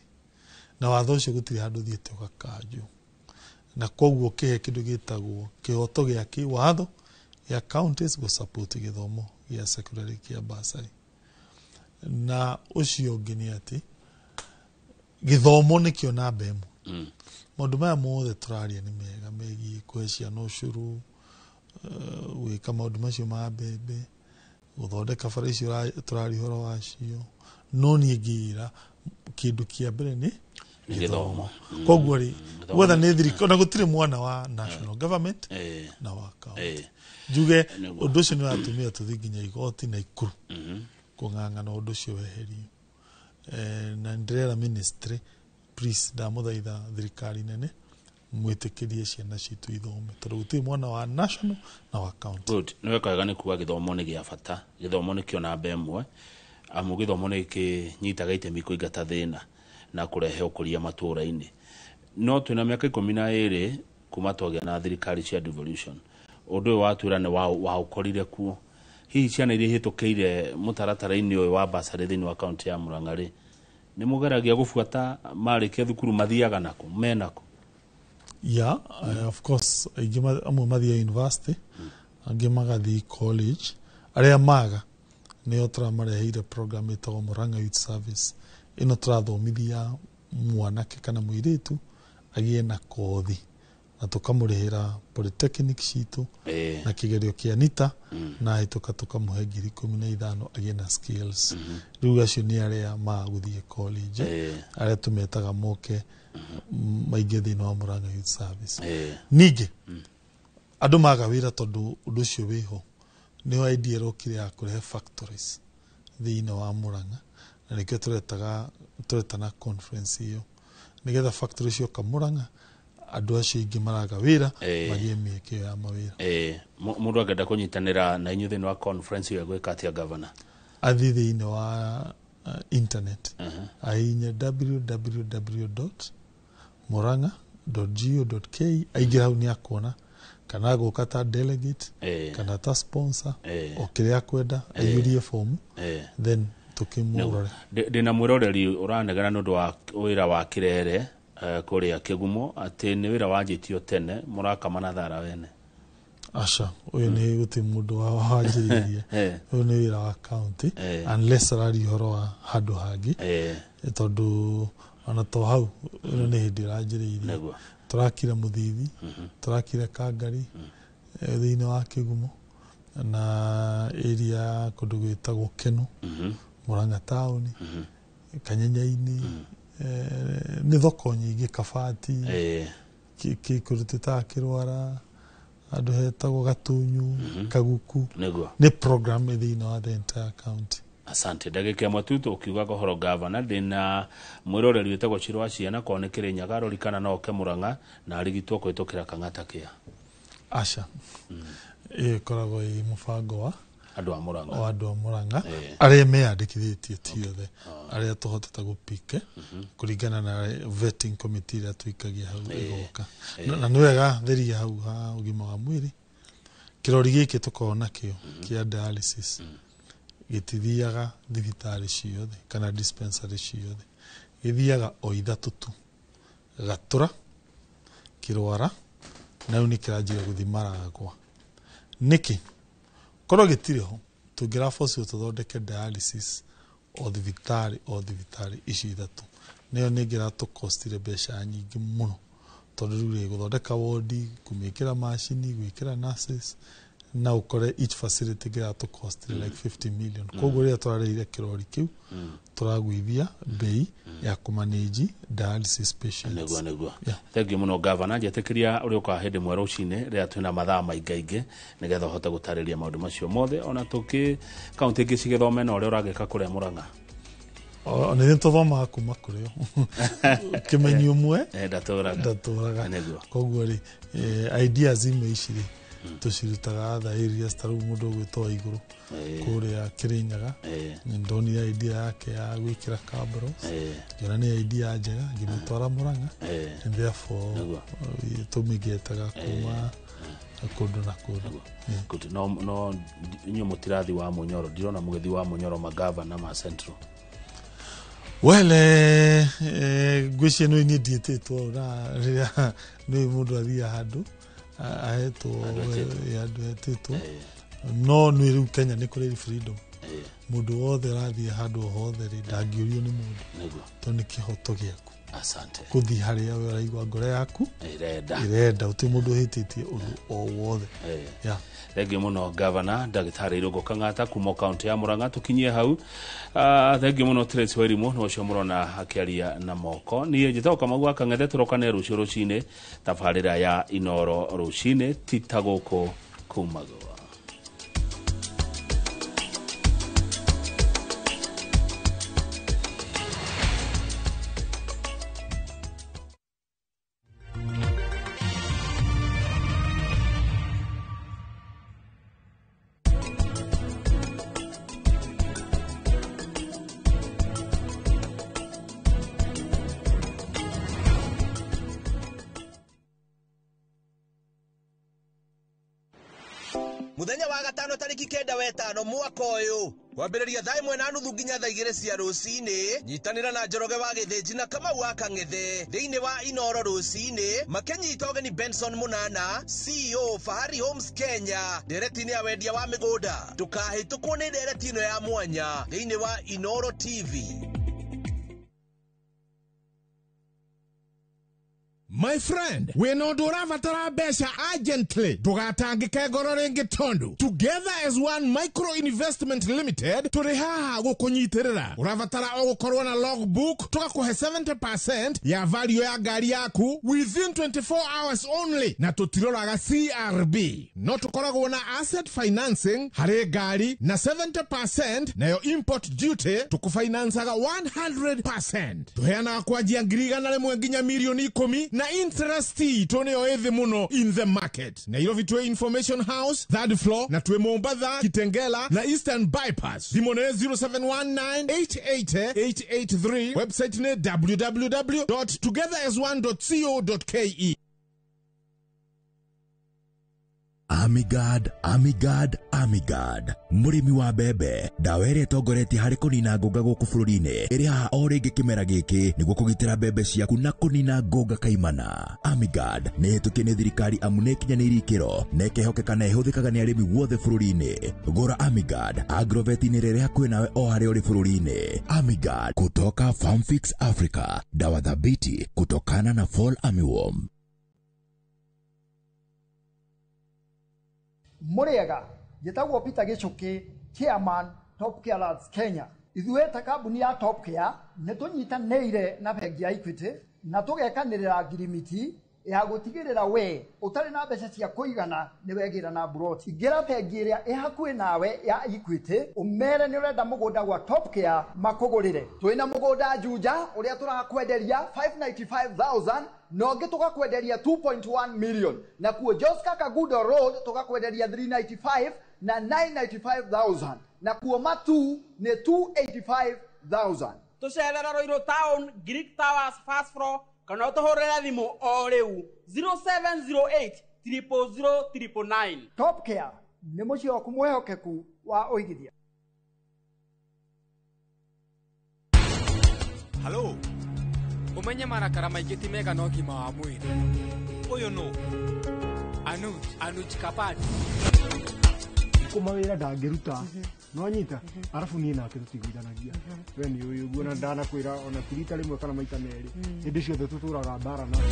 na watho ũcio gũtirĩ handũ ũthiĩte ũgakanjwo, na koguo kĩhe kĩndũ gĩtagwo kĩhoto gĩa kĩwatho gĩa counties gũsupport gĩthomo gĩa secondary kĩa basarĩ. Na ũcio ũngĩ nĩ atĩ gĩthomo nĩkĩo namba ĩmwe. Maũndũ maya mothe tũraria nĩ mega megiĩ kũhe ciana ũcũrũ, gwĩka maũndũ macio ma mbembe, gũthondeka bara icio tũraria ũhoro wacio, no niĩ ngĩra kĩndũ kĩa mbere nĩ Nĩ gĩthomo. Koguo rĩ, Gĩthomo. Gwetha nĩ thirikari, ona gũtirĩ mwana wa national government na wa county. Njuge ũndũ ũcio nĩ ũratũmire tũthiĩ nginya igoti na ikuru kũng'ang'ana ũndũ ũcio weherio. Na ndĩrera ministry, please, ndamũthaitha thirikari nene mwĩtĩkĩrie ciana citũ ithome, tondũ gũtirĩ mwana wa national na wa county. Good. Nĩ weka wega nĩ kuga gĩthomo nĩ gĩa bata, gĩthomo nĩkĩo namba ĩmwe, amu gĩthomo nĩ kĩnyitaga itemi kũingata thĩna na kũrehe ũkũria matũũra-inĩ. No twĩna mĩaka 12 kuma twagĩa na thirikari cia devolution. Ũndũ ũyũ watwĩra nĩ waũkorire kuo. Hihi ciana iria ihĩtũkĩire mũtaratara-inĩ ũyũ wa basarĩ thĩinĩ wa kaũntĩ ya Murang'a rĩ, nĩ mũgeragia gũbuata marĩkia thukuru mathiaga nako menako? Yeah, of course, aingĩ amwe mathiaga university, angĩ magathiĩ college. Arĩa maga nĩo tũramareheire program ĩtagwo Murang'a Youth Service. Ĩno tũrathomithia mwanake kana mũirĩtu agĩe na kothi, na tũkamũrĩhĩra polytechnic citũ na kĩgerio kĩa NITA, na ahĩtũka tũkamũhe 15,000 agĩe na skills. Rĩu acio nĩ arĩa magũthiĩ college, arĩa tũmetaga moke maingĩ thĩinĩ wa Murang'a Youth Service. Ningĩ andũ maga wĩra, tondũ ũndũ ũcio wĩho, nĩho idea ĩrokire ya kũrehe factories thĩinĩ wa Murang'a, na nĩkĩo tũretaga tũretana conference ĩyo, nĩgetha factory cioka Murang'a, andũ acio aingĩ maraga wĩra magĩe mĩeke ĩyo ya mawĩra. Mũndũ angĩenda kũnyitanĩra na inyuĩ thĩinĩ wa conference ĩyo egwĩka atĩa, Governor? Athiĩ thĩinĩ wa internet, ahihinye www.murang'a.go.ke, aingĩra hau nĩ akuona kana agũka ta delegate kana ta sponsor, o kĩrĩa akwenda, aiyũrie fomu, then tũkĩmũrore. Ndĩna mwĩroreri ũranegena nĩ ũndũ wa wĩra wa kĩrere kũrĩa Kĩgumo, atĩ nĩ wĩra wanjĩtio tene mũrakama na thara wene. Aca, ũyũ nĩ gũtirĩ mũndũ wanjĩrĩirie. Ũyũ nĩ wĩra wa county, unless araria ũhoro wa handũ hangĩ. Tondũ ona to hau, ĩno nĩ hĩndĩ ĩranjĩrĩirie. Tũrakire Mũthithi, tũrakire Kangari, thĩinĩ wa Kĩgumo, na area ya kũndũ gwĩtagwo Kenu, Murang'a taũni, Kanyenyainĩ, nĩ thoko nyingĩ, Kabati, kũndũ twĩtaga Kĩrwara, handũ hetagwo Gatunyu, Kaguku. Nĩ program ĩ thĩinĩ wa the entire county. Asante. Ndagĩka ĩmwe tu tũkiugaga ũhoro, gavana, ndĩna mwĩroreri wĩtagwo Ciro wa Ciana korwo nĩ Kĩrĩnyaga arori kana no oke Murang'a na arigitwo kũhĩtũkĩra Kang'ata Care? Aca, ĩyo ĩkoragwo ĩ mũbango wa andũ a Murang'a. Wa andũ a Murang'a arĩa meyandĩkithĩtie, ti othe, arĩa tũhotete gũpike kũringana na vetting committee ĩrĩa tũikagia hau ĩgoka. Na nĩ wega theria hau ha ũgima wa mwĩrĩ, kĩrori gĩkĩ tũkoragwo nakĩo kĩa dialysis gĩtithiaga thibitarĩ ciothe kana dispensary ciothe, gĩthiaga o ithatũ tu, Gatũra, Kĩrwara, na rĩu nĩ kĩranjia gũthiĩ Maragwa. Nĩkĩ korwo gĩtirĩ ho, tũngĩrabocirwo tũthondeke dialysis o thibitarĩ, o thibitarĩ icio ithatũ, nĩyo nĩ ĩngĩratũkostire mbeca nyingĩ mũno. Tondũ rĩu rĩ gũthondeka wodi, kũmĩkĩra macini, gwĩkĩra nurses, na ũkore each facility kĩratũ cost like 50 million. Koguo rĩrĩa tũrarĩhire kĩrori kĩu, tũragũithia bei ya kũmanage dialysis patients. Nĩguo. Thank you mũno, gavana. Njetĩkĩria ũrĩa ũkaga hĩndĩ ĩmwe rũcinĩ rĩrĩa twĩna mathaa maingaingĩ, nĩgetha ũhote gũtarĩria maũndũ macio mothe, ona tũkĩ kaũntĩ ingĩ cigĩthome na ũrĩa ũragĩka kũrĩa Mũrang'a. Ona ithuĩ tũthomaga kuma kũrĩ o. Kĩmenyi ũmwe ndatũraga. Ndatũraga. Nĩguo. Koguo rĩ, ideas imwe ici rĩ, tũcirutaga other areas, ta rĩu mũndũ ũgwĩtwo Igũrũ kũrĩa Kĩrĩnyaga, nĩ ndonire idea yake ya gwĩkĩra cabros, ngĩona nĩ idea njega, ngĩmĩtwara Mũrang'a, and therefore tũmĩgetaga kuma kũndũ na kũndũ. Good. No inyuĩ mũtirathi wa Mũnyoro, ndirona mũgĩthi wa Mũnyoro magavana ma Central. Well, ngwĩciria nĩ niĩ ndiĩtĩtwo, na rĩrĩa nĩ mũndũ athiaga handũ ahetwo Handũ etĩtwo. Handũ etĩtwo, no nĩ rĩu Kenya nĩ kũrĩ freedom, mũndũ wothe ũrathiĩ handũ o hothe rĩ, ndangĩũrio nĩ mũndũ, tondũ nĩ kĩhoto gĩaku Asante. gũthiĩ harĩa we ũraigua ngoro yaku ĩrenda. Ĩrenda, gũtirĩ mũndũ ũhĩtĩtie ũndũ o wothe. Yeah. Thengiũ mũno, gavana ndagĩtarĩ Irũngũ Kang'ata kuma kaunti ya Mũrang'a. Tũkinyie hau. Thengiũ mũno Tracy Wairimu, nĩ ũcio mũrona akĩaria na moko. Niĩ njĩtagwo Kamau wa Kang'ethe. Tũrokane rũciũ rũcinĩ tabarĩra ya Inoro rũcinĩ, ti ta gũkũ kumagwo. Muthenya wa gatano tariki 9 wa 5 mwaka ũyũ, kwambĩrĩria thaa 1:30 nginya thaa 2 cia rũcinĩ, nyitanĩra na Njoroge wa Gĩthĩnji na Kamau wa Kang'ethe thĩinĩ wa Inoro rũcinĩ, makĩnyita ũgeni Benson Mũnana, CEO Fahari Homes Kenya, ndereti-inĩ ya wendia wa mĩgũnda. Ndũkahĩtũkwo nĩ ndereti ĩno ya mwanya thĩinĩ wa Inoro TV. My friend, wĩna ũndũ ũrabatara mbeca urgently, ndũgatangĩke ngoro rĩngĩ, tondũ Together as One Micro Investment Limited tũrĩ haha gũkũnyitĩrĩra. Ũrabatara o gũkorwo na logbook, tũgakũhe 70% ya value ya ngari yaku within 24 hours only, na tũtiroraga CRB. No tũkoragwo na asset financing harĩ ngari na 70%, nayo import duty tũkũfinancaga 100%. Tũheanaga kwanjia 100,000 nginya 10,000,000, na interest itũ nĩyo ĩthĩ mũno in the market. Nairobi twĩ Information House, third floor, na twĩ Mombatha, Kitengela na Eastern Bypass. Thimũ nĩ 0719 880 883, website nĩ www.togetherasone.co.ke. Amigad, Amigad, Amigad, mũrĩmi wa mbembe, ndawa ĩrĩa ĩtongoretie harĩ kũnina ngũnga gũkũ bũrũri-inĩ ĩrĩ haha o rĩngĩ kĩmera gĩkĩ nĩguo kũgitĩra mbembe ciaku na kũnina ngũnga kaimana. Amigad nĩ ĩhĩtũkie nĩ thirikari, amu nĩ ĩkinyanĩirie ikĩro na ĩkehokeka na ĩhũthĩkaga nĩ arĩmi guothe bũrũri-inĩ. Gũra Amigad agrovet-inĩ rĩrĩ hakuhĩ nawe o harĩa ũrĩ bũrũri-inĩ. Amigad kutoka Farmfix Africa, dawa thabiti kutokana na fall armyworm. Mũrĩega, njĩtagwo Peter Gĩchũkĩ, chairman Top Care Lads Kenya. Ithuĩ ta kambuni ya Top Care nĩ tũnyitanĩire na bengi ya Equity na tũgekanĩrĩra ngirimiti ya gũtigĩrĩra we ũtarĩ na mbeca cia kũigana nĩ wegĩra na mburoti. Ingĩra bengi ĩrĩa ĩ hakuhĩ nawe ya Equity, ũmere nĩ ũrenda mũgũnda gwa Top Care makũgũrĩre. Twĩna mũgũnda Juja ũrĩa tũrakwenderia 595,000, na ũngĩ tũgakwenderia 2.1 million, na kuo Joska Kagudo Road tũgakwenderia 395 na 995,000, na kuo Matu nĩ 285,000. Tũcerera Ruiru Town, Greek Towers, first floor, kana ũtũhũrĩre thimũ o rĩu 0708 000 999. Top Care nĩ mũciĩ waku mwĩhokeku wa ũigithia. Halo, umenye marakara maingĩ ti mega na ũgima wa mwĩrĩ. Ũyũ nũ? Anuj, Anuj Kapati. Kå mawä ra ndangä ruta no anyita, arabu niä nake tũtigũithanagia. We nĩ ũĩ ũguo, na ndanakwĩra ona ti rita rĩmwe kana maita merĩ, hĩndĩ ciothe tũtũraga mbara nake.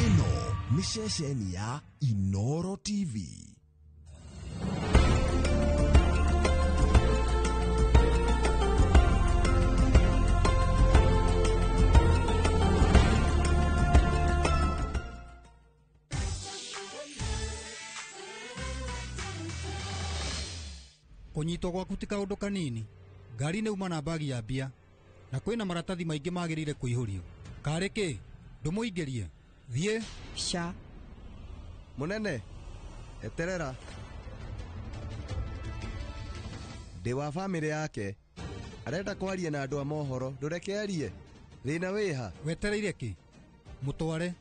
Ĩno nĩ ceceni ya Inoro TV. Kũnyitwo gwaku ti kaũndũ kanini. Ngari nĩ uma na mbagi ya mbia na kwĩna maratathi maingĩ magĩrĩire kũihũrio. Karĩ kĩ? Ndũmũingĩrie. Thiĩ. Ca. Mũnene, eterera. Ndĩ wa bamĩrĩ yake. Arenda kwaria na andũ a mohoro, ndũreke arie. Thĩna wĩha? Wetereire kĩ? Mũtware.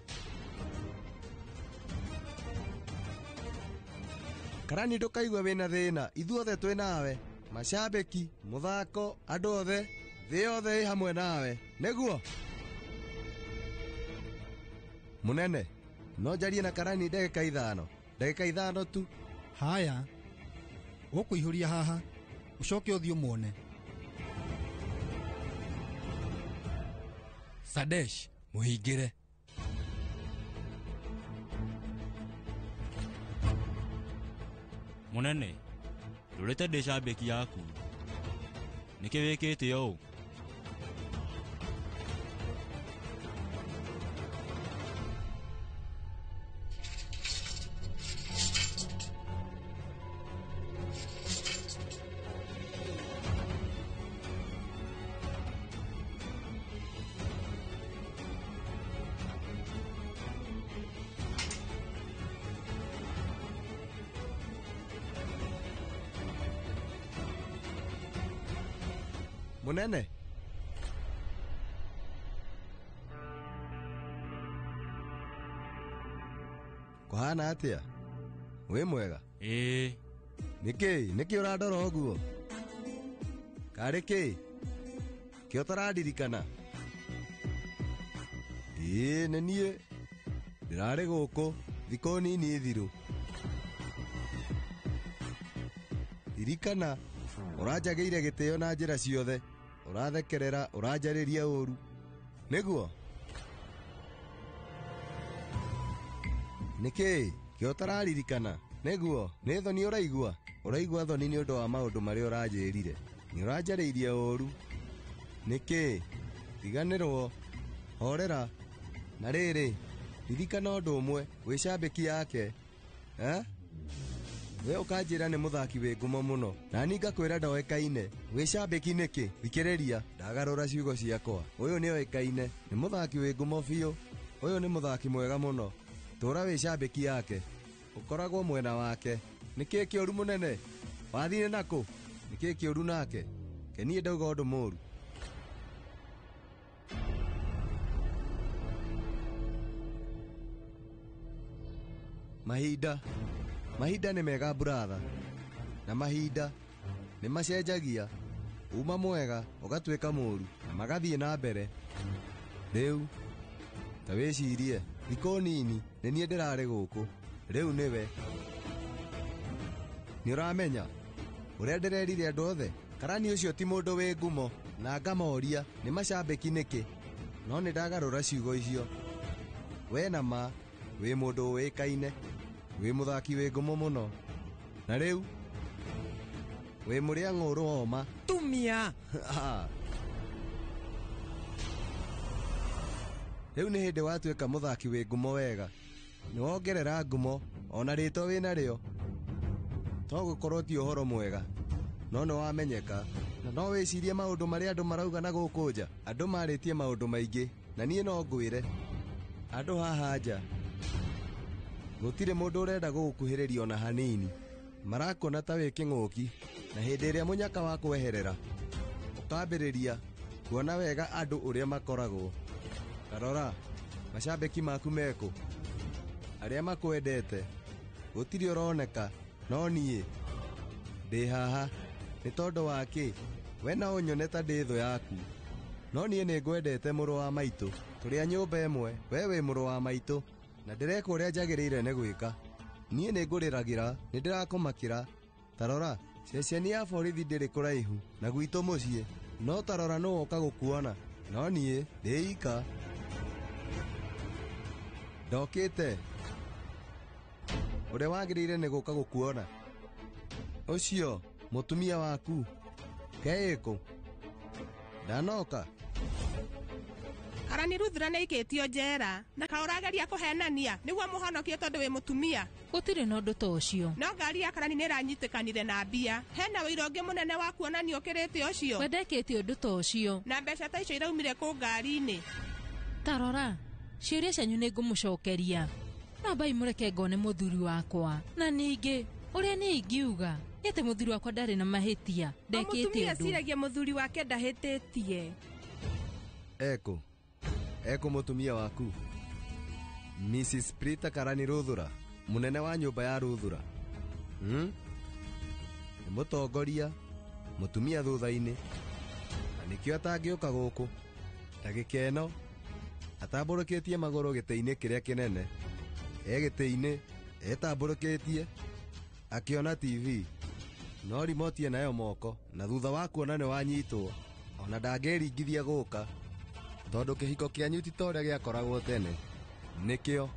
Karani ndũkaigue wĩna thĩna, ithuothe twĩ nawe. Macambĩki, mũthako, andũ othe, thĩ yothe ĩ hamwe nawe. Nĩguo? Mũnene, no njarie na karani ndagĩka ithano. Ndagĩka ithano tu. Haya. Ũkũihũria haha. Ũcoke ũthiĩ ũmuone. Sadesh, mũhingĩre. Mũnene, ndũrĩte ndĩ cambĩki yaku. Nĩkĩ wĩkĩte ũũ? Mũnene. Kũhana atĩa? Wĩ mwega? Ĩĩ. Nĩkĩ? Nĩkĩ ũrandora ũguo? Karĩ kĩ? Kĩ ũtarandirikana? Ĩĩ nĩ niĩ. Ndĩrarĩ gũkũ thikũ nini thiru. Ririkana, ũranjagĩire gĩtĩo na njĩra ciothe. Ũrathekerera, ũranjarĩria ũru. Nĩguo? Nĩkĩ? Kĩ ũtararirikana? Nĩguo, nĩ thoni ũraigua? Ũraigua thoni nĩ ũndũ wa maũndũ marĩa ũranjĩrire. Nĩ ũranjarĩirie ũru. Nĩkĩ? Riganĩrwo. Horera. Na rĩrĩ, ririkana ũndũ ũmwe, wĩ cambĩki yake. Eh? We ũkanjĩra nĩ mũthaki wĩ ngumo mũno na niĩ ngakwĩra ndoĩkaine. Wĩ cambĩki nĩkĩ? Thikĩrĩria, ndagarũra ciugo ciakwa. Ũyũ nĩoĩkaine, nĩ mũthaki wĩ ngumo biũ. Ũyũ nĩ mũthaki mwega mũno. Tũra wĩ cambĩki yake. Ũkoragwo mwena wake. Nĩkĩ kĩũru mũnene? Wathire nakũ? Nĩkĩ kĩũru nake? Ke niĩ ndauga ũndũ mũũru. Mahinda. Mahinda nĩ mega buratha. Na mahinda nĩ macenjagia. Uma mwega ũgatuĩka mũũru na magathiĩ na mbere. Rĩu ta wĩcirie, thikũ nini nĩ niĩ ndĩrarĩ gũkũ. Rĩu nĩwe. Nĩ ũramenya ũrĩa ndĩrerire andũ othe? Karani ũcio ti mũndũ wĩ ngumo na ngamoria nĩ macambĩki nĩkĩ. No nĩ ndagarũra ciugo icio. We na ma wĩ mũndũ ũĩkaine, wĩ mũthaki wĩ ngumo mũno. Na rĩu wĩ mũrĩa ng'ũrũ woma. Tumia. Rĩu nĩ hĩndĩ watuĩka mũthaki wĩ ngumo wega. Nĩ wongerera ngumo ona rĩtwa wĩ narĩo. To gũkorwo ti ũhoro mwega, no nĩ wamenyeka. Na no wĩcirie maũndũ marĩa andũ marauga na gũkũ nja. Andũ marĩtie maũndũ maingĩ na niĩ no ngwĩre. Andũ haha nja gũtirĩ mũndũ ũrenda gũgũkuhĩrĩria ona hanini. Marakuona ta wĩ kĩng'ũki, na hĩndĩ ĩrĩa mũnyaka wa kweherera ũkambĩrĩria kuona wega andũ ũrĩa makoragwo. Tarora, macambĩki maku mekũ? Arĩa makwendete gũtirĩ ũroneka no niĩ ndĩ haha nĩ tondũ wa kĩ we no ũnyone ta ndĩ thũ yaku no niĩ nĩ ngwendete mũrũ wa maitũ tũrĩ a nyũmba ĩmwe we wĩ mũrũ wa maitũ na ndĩreka ũrĩa njagĩrĩire nĩ gwĩka niĩ nĩ ngũrĩragĩra nĩ ndĩrakũmakĩra ta rora ceceni ya borithi ndĩrĩ kũraihu na gwitũ mũciĩ no ta rora nũ woka gũkuona no niĩ ndĩ ika ndokĩte ũrĩa wagĩrĩire nĩ gũka gũkuona ũcio mũtumia waku keĩkũ ndanoka Karani Ruthura nĩ aikĩtio njera na kaũrageria kũhenania nĩguo mũhonokie tondũ wĩ mũtumia. Gũtirĩ na ũndũ ta ũcio. No ngari ya Karani nĩ ĩranyitĩkanire na mbia. Hena ũira ũngĩ mũnene wa kuonania ũkĩrĩte ũcio. We ndekĩte ũndũ ta ũcio. Na mbeca ta icio iraumire kũ ngari-inĩ. Ta rora, ciũria cianyu nĩ ngũmũcokeria. No mbai mũreke ngone mũthuri wakwa. Na ningĩ, ũrĩa niĩ ingiuga nĩ atĩ mũthuri wakwa ndarĩ na mahĩtia. Ndekĩte Mũtumia ũndũ. aciragia mũthuri wake ndahĩtĩtie. Eko eko mũtumia waku Mrs. Prita Karani Ruthura mũnene wa nyũmba ya Ruthura nĩ mũtongoria mũtumia thutha-inĩ na nĩkĩo atangĩũka gũkũ ndagĩka ĩno atambũrũkĩtie magũrũ gĩtĩ-inĩ kĩrĩa kĩnene e gĩtĩ-inĩ etambũrũkĩtie akĩona TV no remote enayo moko na thutha wa kuona nĩ wanyitwo ona ndangĩringithia gũka tondũ kĩhiko kĩanyu ti ta ũrĩa gĩakoragwo tene nĩkĩo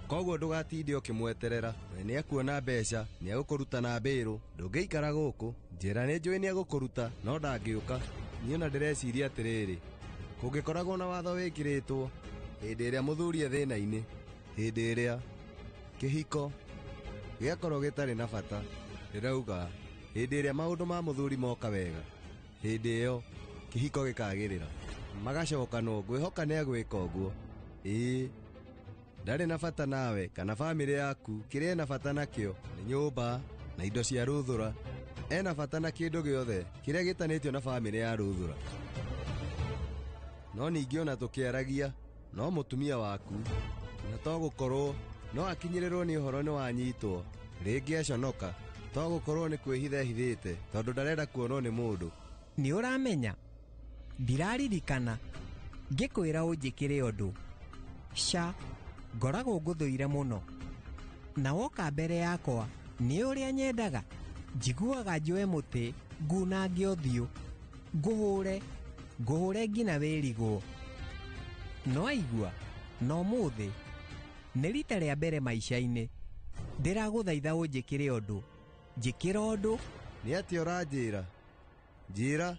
koguo ndũgatinde ũkĩmweterera we nĩekuona mbeca nĩegũkũruta na mbĩrũ ndũngĩikara gũkũ njĩra nĩ njũĩ nĩegũkũruta no ndangĩũka niĩ ona ndĩreciria atĩrĩrĩ kũngĩkoragwo na watho wĩkĩrĩtwo hĩndĩ ĩrĩa mũthuri e thĩna-inĩ hĩndĩ ĩrĩa kĩhiko gĩakorwo gĩtarĩ na bata ndĩrauga hĩndĩ ĩrĩa maũndũ ma mũthuri moka wega hĩndĩ ĩyo kĩhiko gĩkagĩrĩra magacokanwo ngwĩhoka nĩagwĩka ũguo ĩĩ ndarĩ na bata nawe kana bamĩrĩ yaku kĩrĩa ena bata nakĩo nĩ nyũmba na indo cia Ruthura ena bata na kĩndũ gĩothe kĩrĩa gĩtanĩtio na bamĩrĩ ya Ruthura no ningĩ ona tũkĩaragia no mũtumia waku na to gũkorwo no akinyĩrĩrwo nĩ ũhoro nĩ wanyitwo rĩngĩ aconoka to gũkorwo nĩ kwĩhitha ehithĩte tondũ ndarenda kuonwo nĩ mũndũ. Nĩ ũramenya ndiraririkana ngĩkwĩra ũnjĩkĩre ũndũ ca ngoragwo ngũthũire mũno na woka mbere yakwa nĩ ũrĩa nyendaga njiguaga njoe mũtĩ ngunange ũthiũ ngũhũre ngũhũre nginya wĩrigwo no aigua na ũmũthĩ nĩ rita rĩa mbere maica-inĩ ndĩragũthaitha ũnjĩkĩre ũndũ njĩkĩra ũndũ. Nĩ atĩa ũranjĩra njĩra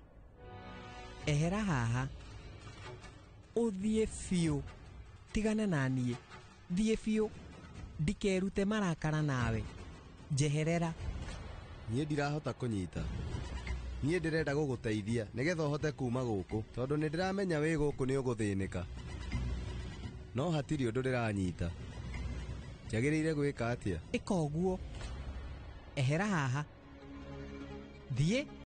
ehera haha ũthiĩ biũ tigana na niĩ thiĩ biũ ndikerute marakara nawe njeherera. Niĩ ndirahota kũnyita niĩ ndĩrenda gũgũteithia nĩgetha ũhote kuma gũkũ tondũ nĩ ndĩramenya wĩ gũkũ nĩ ũgũthĩnĩka no hatirĩ ũndũ ndĩranyita njagĩrĩire gwĩka atĩa? Ĩka ũguo ehera haha thiĩ.